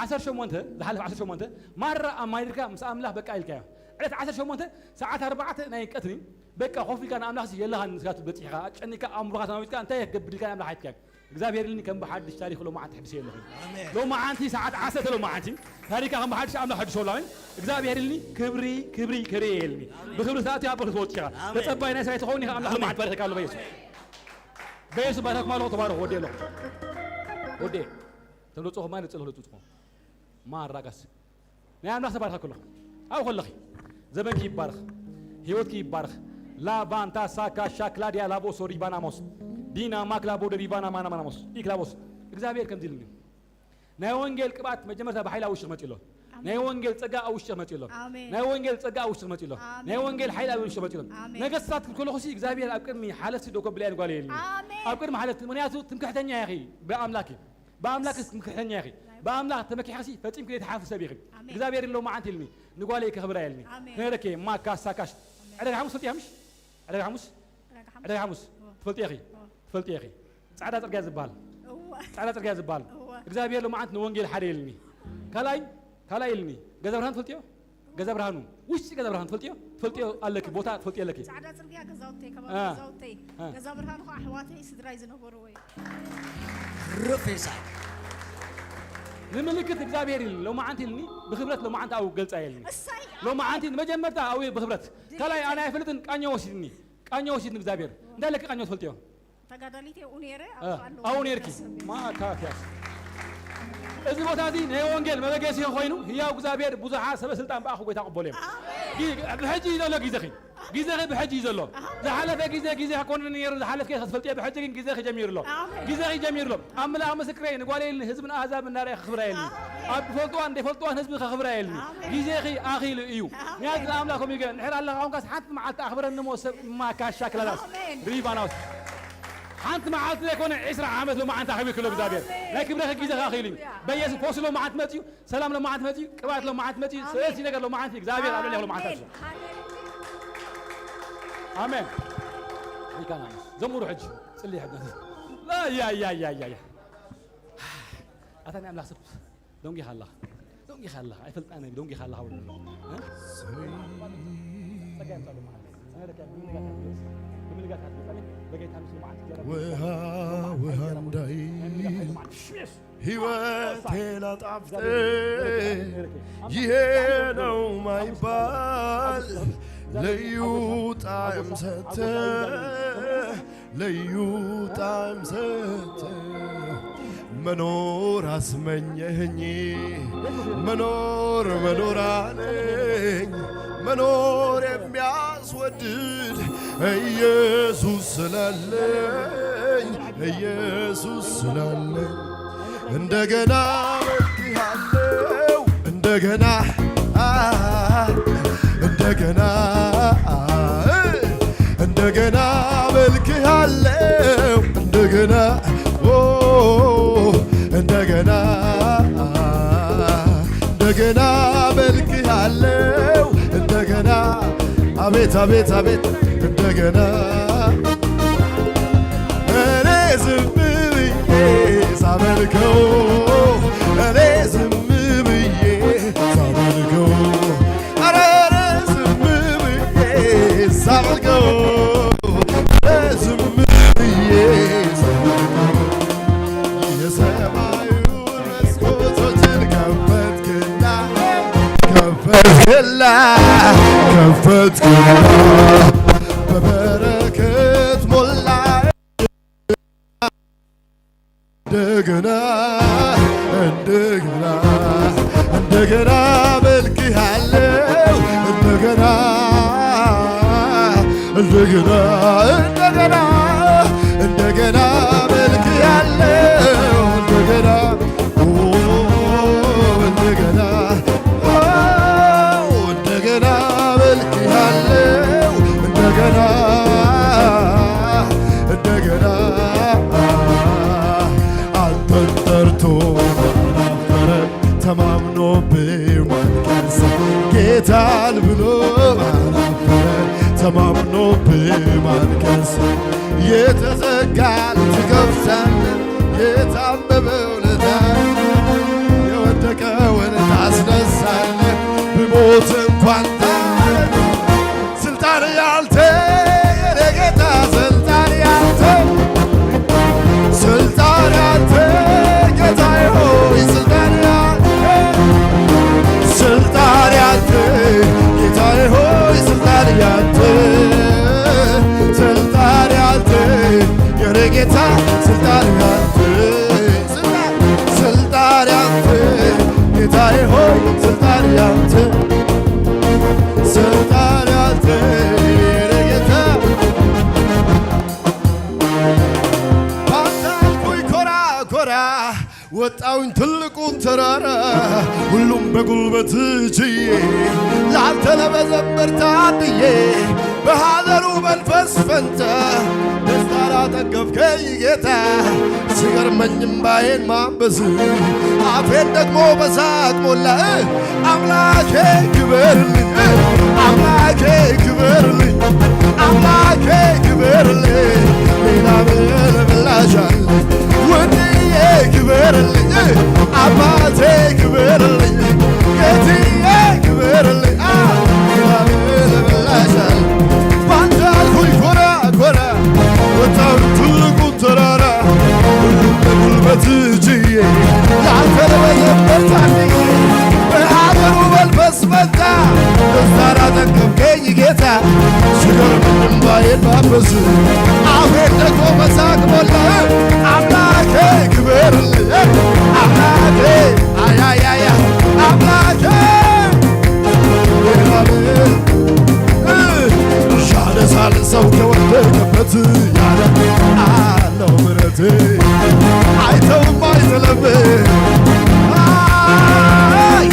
ዓሰርተ ሸሞንተ፣ ዝሓለፈ ዓሰርተ ሸሞንተ፣ ማራ ኣማሊድካ ምስ ኣምላኽ በቃ ኢልካዮ። ዕለት ዓሰርተ ሸሞንተ፣ ሰዓት ኣርባዕተ ናይ ቀትሪ፣ በቃ ኮፍ ኢልካ ንኣምላኽ ሲ የለኻን፣ ንስኻ በጺሕካ፣ ኣጨኒካ፣ ኣእምሮኻ ተናዊጽካ፣ እንታይ ክገብር ኢልካ ንኣምላኽ ሓቲትካዮ። እግዚኣብሔር ኢልኒ ከም ብሓድሽ ታሪኽ ሎማዓንቲ ሕድስ ኣለኹ። ኣሜን። ሎማዓንቲ ሰዓት ዓሰርተ ሎማዓንቲ ታሪካ ከም ብሓድሽ ኣምላኽ ሕድሶ ኣሎ። ኣሜን። እግዚኣብሔር ኢልኒ ክብሪ፣ ክብሪ፣ ክብሪ ኢልኒ። ብክብሪ ሰዓት ኣብ ክትወጽ ኢኻ። ኣሜን። ተጸባይ ናይ ሰራዊት ትኸውን ኢኻ። ኣምላኽ ኣሜን። ሎማዓንቲ ባሪኽካ ኣሎ በየሱስ። በየሱስ ባሪኽኩም ኣለኹ። ተባረኹ። ወዴ ኣለኹ። ወዴ። ተምለጽኹም ማለት ጽልኽ ለጽኹም። ማራጋስ ናይ ኣምላኽ ተባርኸ ከለኹ ኣብኡ ከለኺ ዘበንኪ ይባረኽ፣ ህይወትኪ ይባረኽ። ላባንታ ሳካ ሻክላድያ ላቦሶ ሪባናሞስ ዲና ማክላቦ ሪባና ማናማናሞስ ኢክላቦስ። እግዚኣብሔር ከምዚ ኢልኒ፣ ናይ ወንጌል ቅብኣት መጀመርታ ብሓይሊ ኣብ ውሽጢ መጺ ኣሎ። ኣሜን። ናይ ወንጌል ጸጋ ኣብ ውሽጢ መጺ ኣሎ። ኣሜን። ናይ ወንጌል ጸጋ ኣብ ውሽጢ መጺ ኣሎ። ኣሜን። ናይ ወንጌል ሓይሊ ኣብ ውሽጢ መጺ ኣሎ። ኣሜን። ነገስታት ክብል ከለኹ ሲ እግዚኣብሔር ኣብ ቅድሚ ሓለፍቲ ደው ከብላ እየ ንጓለይ ኢልኒ። ኣሜን። ኣብ ቅድሚ ሓለፍቲ፣ ምኽንያቱ ትምክሕተኛ ኢኺ ብኣምላኪ። ብኣምላክ ትምክሕተኛ ኢኺ። ብኣምላክ ተመኪሕክሲ ፈጺምኪ ዘይትሓፍሪ ሰብ ኢኺ። ኣሜን። እግዚኣብሔር ኢሉ ሎማዓንቲ ኢልኒ ንጓለይ ከኽብራ ኢልኒ። ኣሜን። ክነረኬ ማካ ሳካሽ። ኣሜን። ዕደጋ ሓሙስ ትፈልጥያ ምሽ? ዕደጋ ሓሙስ? ዕደጋ ሓሙስ? ዕደጋ ሓሙስ እወ። ትፈልጥያ ኢኺ? እወ። ትፈልጥያ ኢኺ? ጻዕዳ ጽርግያ ዝበሃል። እወ። ጻዕዳ ጽርግያ ዝበሃል። እወ። እግዚኣብሔር ሎማዓንቲ ንወንጌል ሓደ ኢልኒ። ካልኣይ፣ ካልኣይ ኢልኒ። ገዛ ብርሃን ትፈልጥዮ? ገዛ ብርሃኑ። ውሽጢ ገዛ ብርሃን ትፈልጥዮ? ትፈልጥዮ ኣለኪ፣ ቦታ ትፈልጥዮ ኣለኪ። ጻዕዳ ጽርግያ ገዛውተይ፣ ከባቢ አ። ገዛውተይ። አ። ገዛ ብርሃኑ ኸዓ ኣሕዋተይ ስድራይ ዝነበርዎ እዩ። ርፌሳ። ንምልክት እግዚኣብሔር ኢልኒ፣ ሎማዓንቲ ኢልኒ፣ ብክብረት ሎማዓንቲ ኣብኡ ገልጻ ኢልኒ። እሰይ፣ ሎማዓንቲ መጀመርታ ኣብኡ ብክብረት። ድሌት ካልኣይ ኣነ ኣይፈልጥን፣ ቃኘ ወሲድኒ። ቃኘ ወሲድኒ እግዚኣብሔር። እንታይ ኣለኪ ቃኘ ትፈልጥዮ? ተጋዳሊት ኣብኡ ነይረ፣ አ፣ ኣብኡ ኣለዎ ኣብኡ ነይርኪ። ደስ ዝብል። ማካፍያስ። እዚ ቦታ እዚ ናይ ወንጌል መበገሲ ኮይኑ፣ ህያው እግዚኣብሔር ብዙሓት ሰበ ስልጣን ብኣኹ ጎይታ ቅበሉ እዮም። ኣሜን። ጊ-፣ ብሕጂ እዩ ዘሎ ግዜኺ። ግዜኺ ብሕጂ እዩ ዘሎ። ኣሜን። ዝሓለፈ ግዜ፣ ግዜ ኣይኮነን ነይሩ፣ ዝሓለፍኪ ክትፈልጥዮ፣ ብሕጂ ግን ግዜኺ ጀሚሩ ኣሎ። ኣሜን። ግዜኺ ጀሚሩ ኣሎ። ኣምላኽ ምስክረይ፣ ንጓለይ ኢልኒ ህዝብን ኣህዛብ እናርኣየ ከኽብራ ኢልኒ። ኣሜን። ኣብ ዝፈልጥዋን ዘይፈልጥዋን ህዝቢ ከኽብራ ኢልኒ። ኣሜን። ግዜኺ ኣኺሉ እዩ። ኣሜን። ምክንያቱ ንኣምላኽ ከምኡ ይገ-፣ እንድሕር ኣለኻ ኮንካስ ሓንቲ መዓልቲ ኣኽብረኒ እሞ ሰብ ማካሻ ክላላስ ኣሜን። ሪባናውስ። ሓንቲ መዓልቲ ዘይኮነ ዕስራ ዓመት ሎማዓንቲ ኣኺሉ ክሎ እግዚኣብሔር። ኣሜን። ናይ ክብረኺ ግዜኺ ኣኺሉ እዩ። ሃሌሉያ። በየሱስ ፈውሲ ሎማዓንቲ መጽዩ፣ ሰላም ሎማዓንቲ መጽዩ፣ ቅብኣት ሎማዓንቲ መጽዩ፣ ኣሜን። ሰለስቲ ነገር ሎማዓንቲ እግዚኣብሔር ኣብ ልዕሊ ሎማዓንቲ ኣሜን። ኣፍስሱ። ኣሜን። ሪካና ዘምሩ ሕጂ፣ ጽልይ ሕጂ። ያ፣ ያ፣ ያ፣ ያ፣ ያ። ኣታ ናይ ኣምላኽ ሰብ ደንጊኻ ኣለኻ። ደንጊኻ ኣለኻ። ኣይፈልጣን እየ፣ ደንጊኻ ኣለኻ በሉ። እ? ጸጋ ይምጻሉ ማለት። ጸጋ ይምጻሉ ማለት። በጌታ ምስሉ ማለት። ውሃ፣ ውሃ እንዳይ ሕይወቴ ላጣፍጥ፣ ይሄ ነው ማይባል ልዩ ጣዕም ሰተ፣ ልዩ ጣዕም ሰተ። መኖር አስመኘኸኝ፣ መኖር መኖር አለኝ፣ መኖር የሚያስወድድ ኢየሱስ ስላለኝ፣ ኢየሱስ ስላለኝ። እንደገና እወድሃለሁ፣ እንደገና፣ አ፣ እንደገና፣ አ፣ እንደገና እመልክሃለሁ፣ እንደገና፣ ኦ፣ እንደገና፣ አ፣ እንደገና እመልክሃለሁ፣ እንደገና። አቤት፣ አቤት፣ አቤት፣ እንደገና እኔ ዝም ብዬ ሳመልከው፣ እኔ ዝም ብዬ ሳመልከው፣ ኧረ እኔ ዝም ብዬ ሳመልከው፣ እኔ ዝም ብዬ ሳመልከው። የሰማዩን መስኮቶችን ከፈትክና፣ ከፈትክላ፣ ከፈትክላ፣ በበረከት ሞላ። እንደገና፣ እንደገና፣ እንደገና እመልክሃለሁ፣ እንደገና፣ እንደገና፣ እንደገና፣ እንደገና እመልክሃለሁ፣ እንደገና፣ ኦ፣ እንደገና፣ ኦ፣ እንደገና እመልክሃለሁ፣ እንደገና፣ እንደገና አንተን ጠርቶ ተማምኖ በማልቀስ የተዘጋን ትከፍታለህ፣ የታመመውን ታድናለህ፣ የወደቀውን ታስነሳለህ። ብሞት እንኳን ታድናለህ። ስልጣን ያንተ የኔ ጌታ፣ ስልጣን ያንተ፣ ስልጣን ያንተ ጌታዬ ሆይ፣ ስልጣን ያንተ፣ ስልጣን ያንተ ጌታዬ ሆይ፣ ስልጣን ያንተ፣ ስልጣን ያንተ የኔ ጌታ፣ ስልጣን ያንተ፣ ስልጣን፣ ስልጣን ያንተ ጌታዬ ሆይ፣ ስልጣን ያንተ፣ ስልጣን ያንተ የኔ ጌታ። ባንተ አልኩኝ ኮራ ኮራ፣ ወጣሁኝ ትልቁን ተራራ፣ ሁሉም በጉልበት ችዬ፣ ላንተ ለመዘመር ታድዬ፣ በሐዘኑ መንፈስ ፈንታ ደስታ ላጠገብከኝ ጌታ፣ ሲገርመኝ እምባዬን ማበስ፣ አፌን ደግሞ በሳቅ ሞላ። አምላኬ ክበርልኝ፣ አምላኬ ክበርልኝ፣ አምላኬ ክበርልኝ። ሌላ ምን ምላሽ አለ? ውድዬ ክበርልኝ፣ አባቴ ክበርልኝ፣ ጌትዬ ክበርልኝ። አ፣ ሌላ ምን ምላሽ አለ? ባንተ አልኩኝ ኮራ ኮራ፣ ወጣሁ ትልቁን ተራራ፣ ሁሉም በጉልበት ችዬ፣ ላንተ ለመዘመር ታድዬ፣ በሐዘኑ መንፈስ ፈንታ ደስታን አጠገብከኝ ጌታ። ሲገርመኝ እምባዬን ማበስ፣ አፌን ደግሞ በሳቅ ሞላ። አምላኬ ክበርልኝ፣ አምላኬ፣ አያያያ፣ አምላኬ። ያነሳል ሰው ከወደቀበት፣ ያለ አለው ምሕረት፣ አይተውም አይጥልም።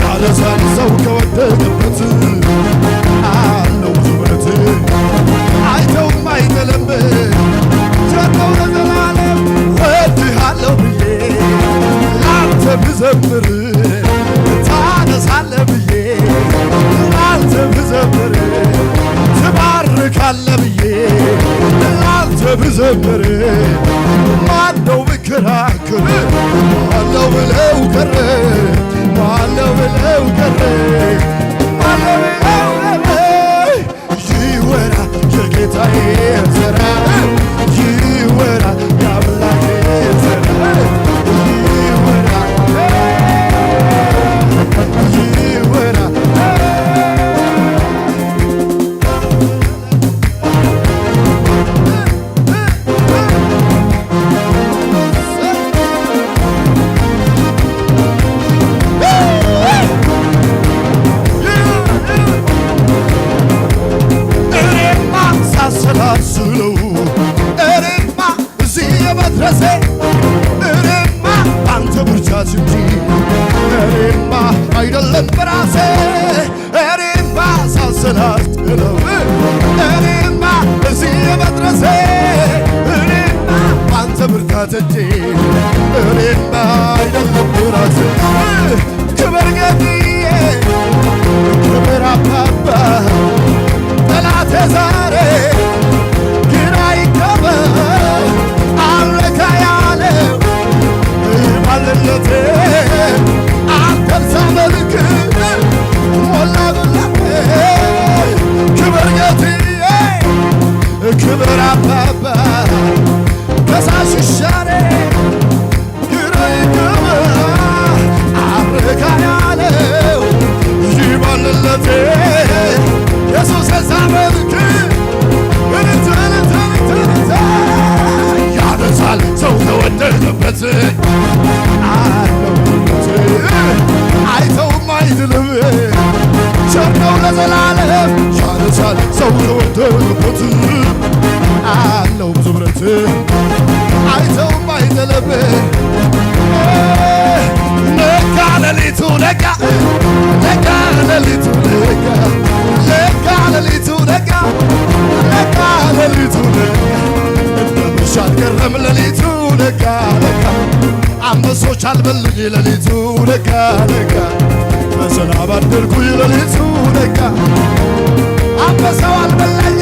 ያነሳል ሰው ከወደቀበት፣ አለው ምሕረት፣ አይተውም አይጥልም። ቸር ነው ለዘላለም። ወድሃለሁ ብዬ ላንተ ብዘምር፣ ታነሳለህ ብዬ ላንተ ብዘምር፣ ትባርካለህ ብዬ ላንተ ብዘምር፣ ማነው ብከራከር? ማነው ብለው ቀረ? ማነው ብለው ቀረ? ማነው ብለው ቀረ? ይወራ የጌታዬ ስራ፣ ይወራ የአምላኬ ስራ፣ ይወራ፣ ይወራ። እኔማ ሳሰላስለው፣ እኔማ እዚህ የመድረሴ፣ እኔማ አንተ ብርታት እንጂ፣ እኔማ አይደለም በራሴ። እኔማ ሳሰላስለው፣ እኔማ እዚህ የመድረሴ፣ እኔማ አንተ ብርታት እንጂ፣ እኔማ አይደለም በራሴ። ክብር ጌትዬ፣ ክብር አባባ። ጠላቴ ዛሬ ግራ ይገባ፣ አልረካ ያለው ማንነቴ አንተን ሳመልክ ሞላ ጉድለቴ። ክብር ጌትዬ፣ ክብር አባባ። ከሳሽ ይሻረኝ ግራ ይገባ፣ አፍሪካ ያለው ይህ ማንነቴ። ኢየሱስ ሳመልክ እልልታ፣ እልልታ፣ እልልታ፣ እልልታ። ያነሳል ሰው ከወደቀበት፣ አለው ጉልበቴ። አይተውም አይጥልም፣ ቸር ነው ለዘላለም። ያነሳል ሰው ከወደቀበት፣ አለው ብዙ ምሕረት። አይተውም አይጥልም። ነጋ ሌሊቱ ነጋ፣ ነጋ ሌሊቱ ነጋ፣ ነጋ ሌሊቱ ነጋ፣ ነጋ ሌሊቱ ነጋ። እንደ መሸ አልቀረም ሌሊቱ ነጋ፣ ነጋ። አንበሶች አልበሉኝ ሌሊቱ ነጋ፣ ነጋ። በሰላም አደርኩኝ ሌሊቱ ነጋ። አንበሳው አልበላኝ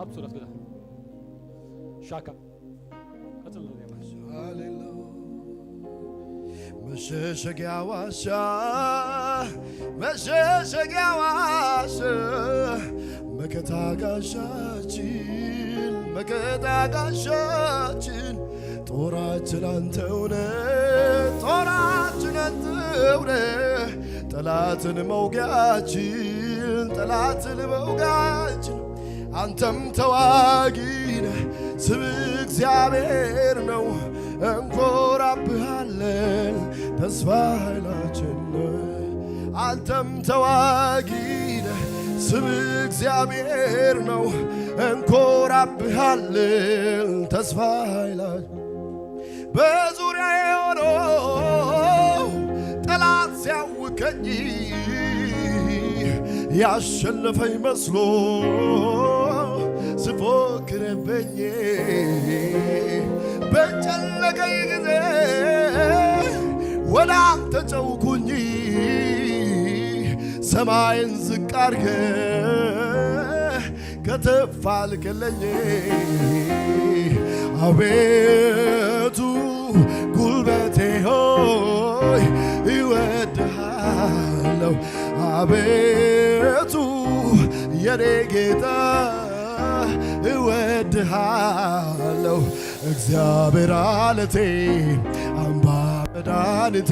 ኣብ ጸሎት ገዛ ሻካ ቀጽል ነው ዜማ። ሃሌሉያ። መሸሸጊያ ዋሻ፣ መሸሸጊያ ዋሻ፣ መከታ ጋሻችን፣ መከታ ጋሻችን፣ ጦራችን አንተውነ፣ ጦራችን አንተውነ፣ ጠላትን መውጊያችን፣ ጠላትን መውጊያችን፣ አንተም ተዋጊ ነህ፣ ስም እግዚአብሔር ነው፣ እንኮራብሃለን፣ ተስፋ ኃይላችን ነህ። አንተም ተዋጊ ነህ፣ ስም እግዚአብሔር ነው፣ እንኮራብሃለን፣ ተስፋ ኃይላችን። በዙሪያዬ ሆኖ ጠላት ሲያውከኝ፣ ያሸነፈኝ መስሎ ስፎክርብኝ፣ በጨነቀኝ ጊዜ ወደ አንተ ጨውኩኝ። ሰማይን ዝቅ አርገ ከተፍ አልክልኝ። አቤቱ ጉልበቴ ሆይ እወድሃለሁ። አቤቱ የኔ ጌታ እወድሃለሁ። እግዚአብሔር አለቴ አምባ መድኃኒቴ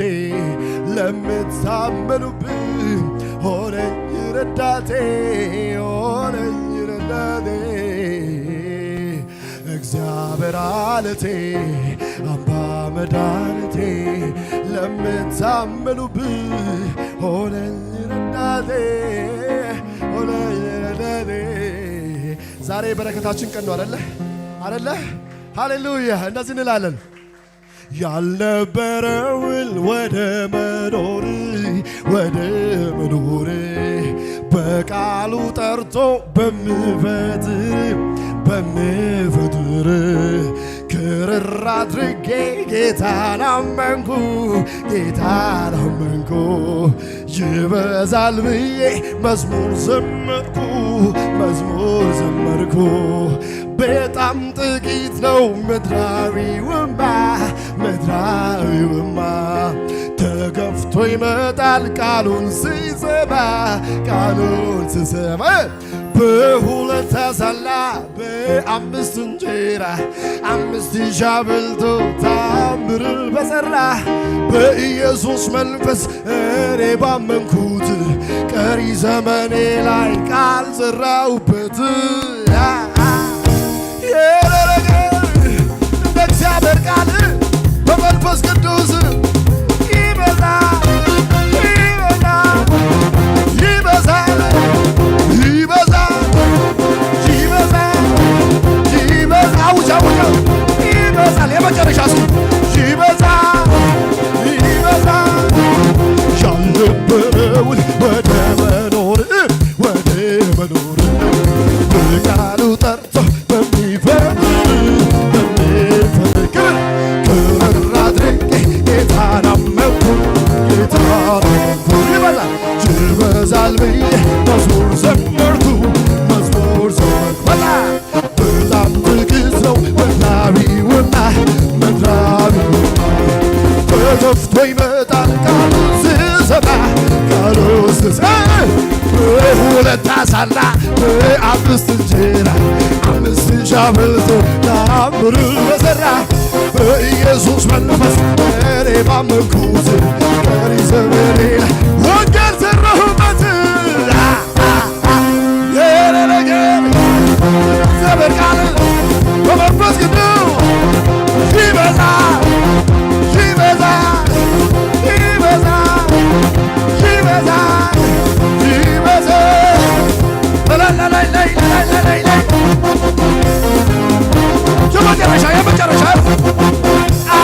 ለምታመኑብኝ ሆነኝ ረዳቴ፣ ሆነኝ ረዳቴ። እግዚአብሔር አለቴ አምባ መድኃኒቴ ለምታመኑብኝ ሆነኝ ረዳቴ፣ ሆነኝ ረዳቴ። ዛሬ በረከታችን ቀን ነው አደለ? አደለ? ሃሌሉያ። እንደዚህ እንላለን። ያልነበረውን ወደ መኖር፣ ወደ መኖር በቃሉ ጠርቶ በምፈጥር፣ በምፈጥር አድርጌ ጌታን አመንኩ፣ ጌታን አመንኩ። ይበዛል ብዬ መዝሙር ዘመርኩ፣ መዝሙር ዘመርኩ። በጣም ጥቂት ነው ምድራዊውማ፣ ምድራዊውማ። ተገፍቶ ይመጣል ቃሉን ስሰማ፣ ቃሉን ስሰማ። በሁለት አሳና በአምስት እንጀራ አምስት ሺህ አብልቶ ታምር በሰራ በኢየሱስ መንፈስ እኔ ባመንኩት ቀሪ ዘመኔ ላይ ቃል ዘራሁበት። የደረገ እንደ እግዚአብሔር ቃል በመንፈስ ቅዱስ ይበዛል፣ ይበዛል፣ ይበዛል፣ ይበዛል፣ ይበዛል፣ ይበዛል። አውጅ፣ አውጅ፣ አውጅ። ይበዛል። የመጨረሻ እስኪ ይበዛል፣ ይበዛል። ያልነበረውን ወደ መኖር፣ ወደ መኖር በቃሉ ጠርቶ በሚፈርድ፣ በሚፈርድ ክብር፣ ክብር አድርጌ ጌታን አመንኩ፣ ጌታን አመንኩ። ይበዛል፣ ይበዛል ብዬ መዝሙር ዘመርኩ፣ መዝሙር ዘመርኩ። በጣም በጣም ጥቂት ነው ምድራዊውና፣ ምድራዊውና። ተገፍቶ ይመጣል ቃሉ ስሰማ፣ ቃሉ ስሰማ። በሁለት አሳና በአምስት እንጀራ አምስት ሺህ አብልቶ ታምር በሰራ በኢየሱስ መንፈስ እኔ ባመንኩት ቀሪ ዘመኔ ላይ ወንጌል ዘራሁበት። የኔ ነገር እግዚአብሔር ቃል በመንፈስ ቅዱስ ይበዛል፣ ይበዛል፣ ይበዛል፣ ይበዛል፣ ይበዛል። ላላላላላላላላ። የመጨረሻ፣ የመጨረሻ። አ፣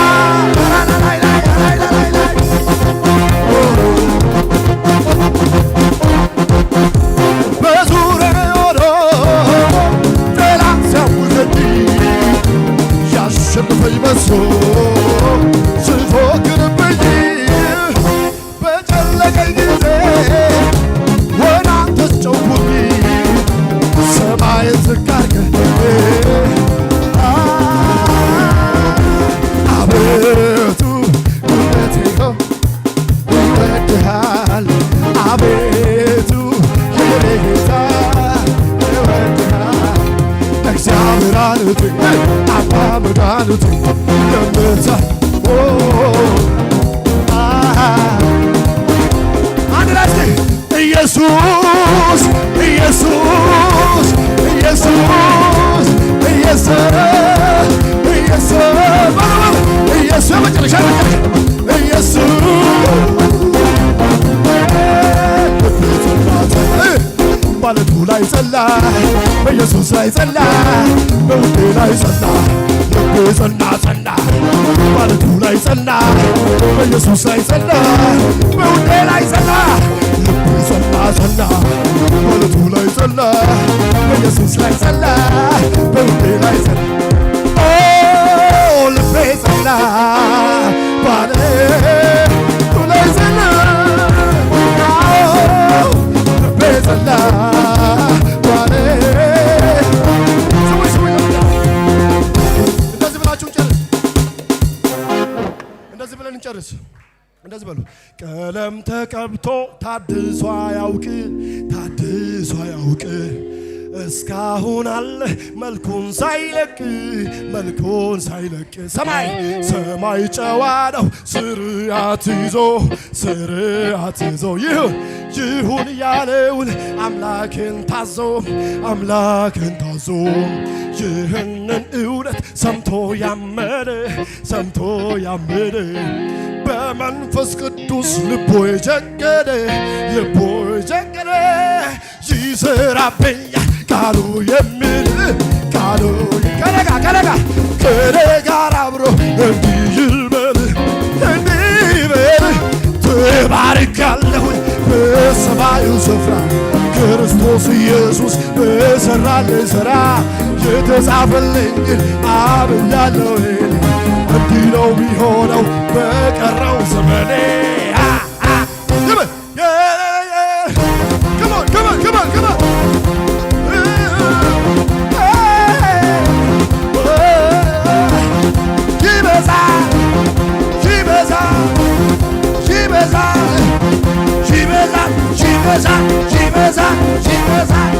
ላላላላላላላ። በዙሪያዬ ሆኖ ጠላት ሲያውከኝ፣ ያሸነፈኝ መስሎ ሲፎክርብኝ፣ በጨነቀኝ ጊዜ ወደ አንተ ጮኽኩኝ፣ ሰማይን ዝቅ አድርገህ። አ፣ አቤቱ ጉልበቴ ሆይ እወድሃለሁ፣ አቤቱ የኔ ጌታ እወድሃለሁ። እግዚአብሔር አለቴ፣ አባ መድኃኒቴ፣ የምታ-፣ ኦ፣ አ፣ አንድ ላይ እስኪ ኢየሱስ፣ ኢየሱስ፣ ኢየሱስ፣ ኢየሱስ፣ ኢየሱስ፣ በሉ፣ በሉ። ኢየሱስ፣ የመጨረሻ፣ የመጨረሻ። ኢየሱስ ባለቱ ላይ ጸና፣ በኢየሱስ ላይ ጸና፣ በውዴ ላይ ጸና፣ ልቤ ጸና፣ ጸና። ባለቱ ላይ ጸና፣ በኢየሱስ ላይ ጸና፣ በውዴ ላይ ጸና፣ ልቤ ጸና፣ ጸና። ባለቱ ላይ ጸና፣ በኢየሱስ ላይ ጸና፣ በውዴ ላይ ጸና። ኦ ልቤ ጸና፣ ባለቱ ላይ ጸና። አዎ ልቤ ጸና፣ ባለ-፣ ስሙኝ፣ ስሙኝ፣ እንደዚህ ብላችሁ እንጨርስ። እንደዚህ ብለን እንጨርስ። እንደዚህ በሉ። ቀለም ተቀብቶ ታድሶ አያውቅ፣ ታድሶ አያውቅ። እስካሁን አለ መልኩን ሳይለቅ፣ መልኩን ሳይለቅ። ሰማይ፣ ሰማይ ጨዋ ነው ስርዓት ይዞ፣ ስርዓት ይዞ። ይሁን፣ ይሁን ያለውን አምላክን ታዞ፣ አምላክን ታዞ። ይህንን እውነት ሰምቶ ያመነ፣ ሰምቶ ያመነ፣ በመንፈስ ቅዱስ ልቦ የጀገነ፣ ልቦ የጀገነ ይሰራብኛል ቃሉ የሚል፣ ቃሉ ከነጋ፣ ከነጋ፣ ከነጋ አብሮ እንዲህ ይበል፣ እንዲህ ይበል። ተባርካለሁ በሰማዩ ስፍራ፣ ክርስቶስ ኢየሱስ በሰራልኝ ሥራ፣ የተጻፈልኝን አብያለሁ እኔ። ነው የሚሆነው በቀረው ዘመኔ። አ፣ አ፣ come on, come on, come on, come on, come on. ይበዛል፣ ይበዛል፣ ይበዛል፣ ይበዛል፣ ይበዛል፣ ይበዛል፣ ይበዛል።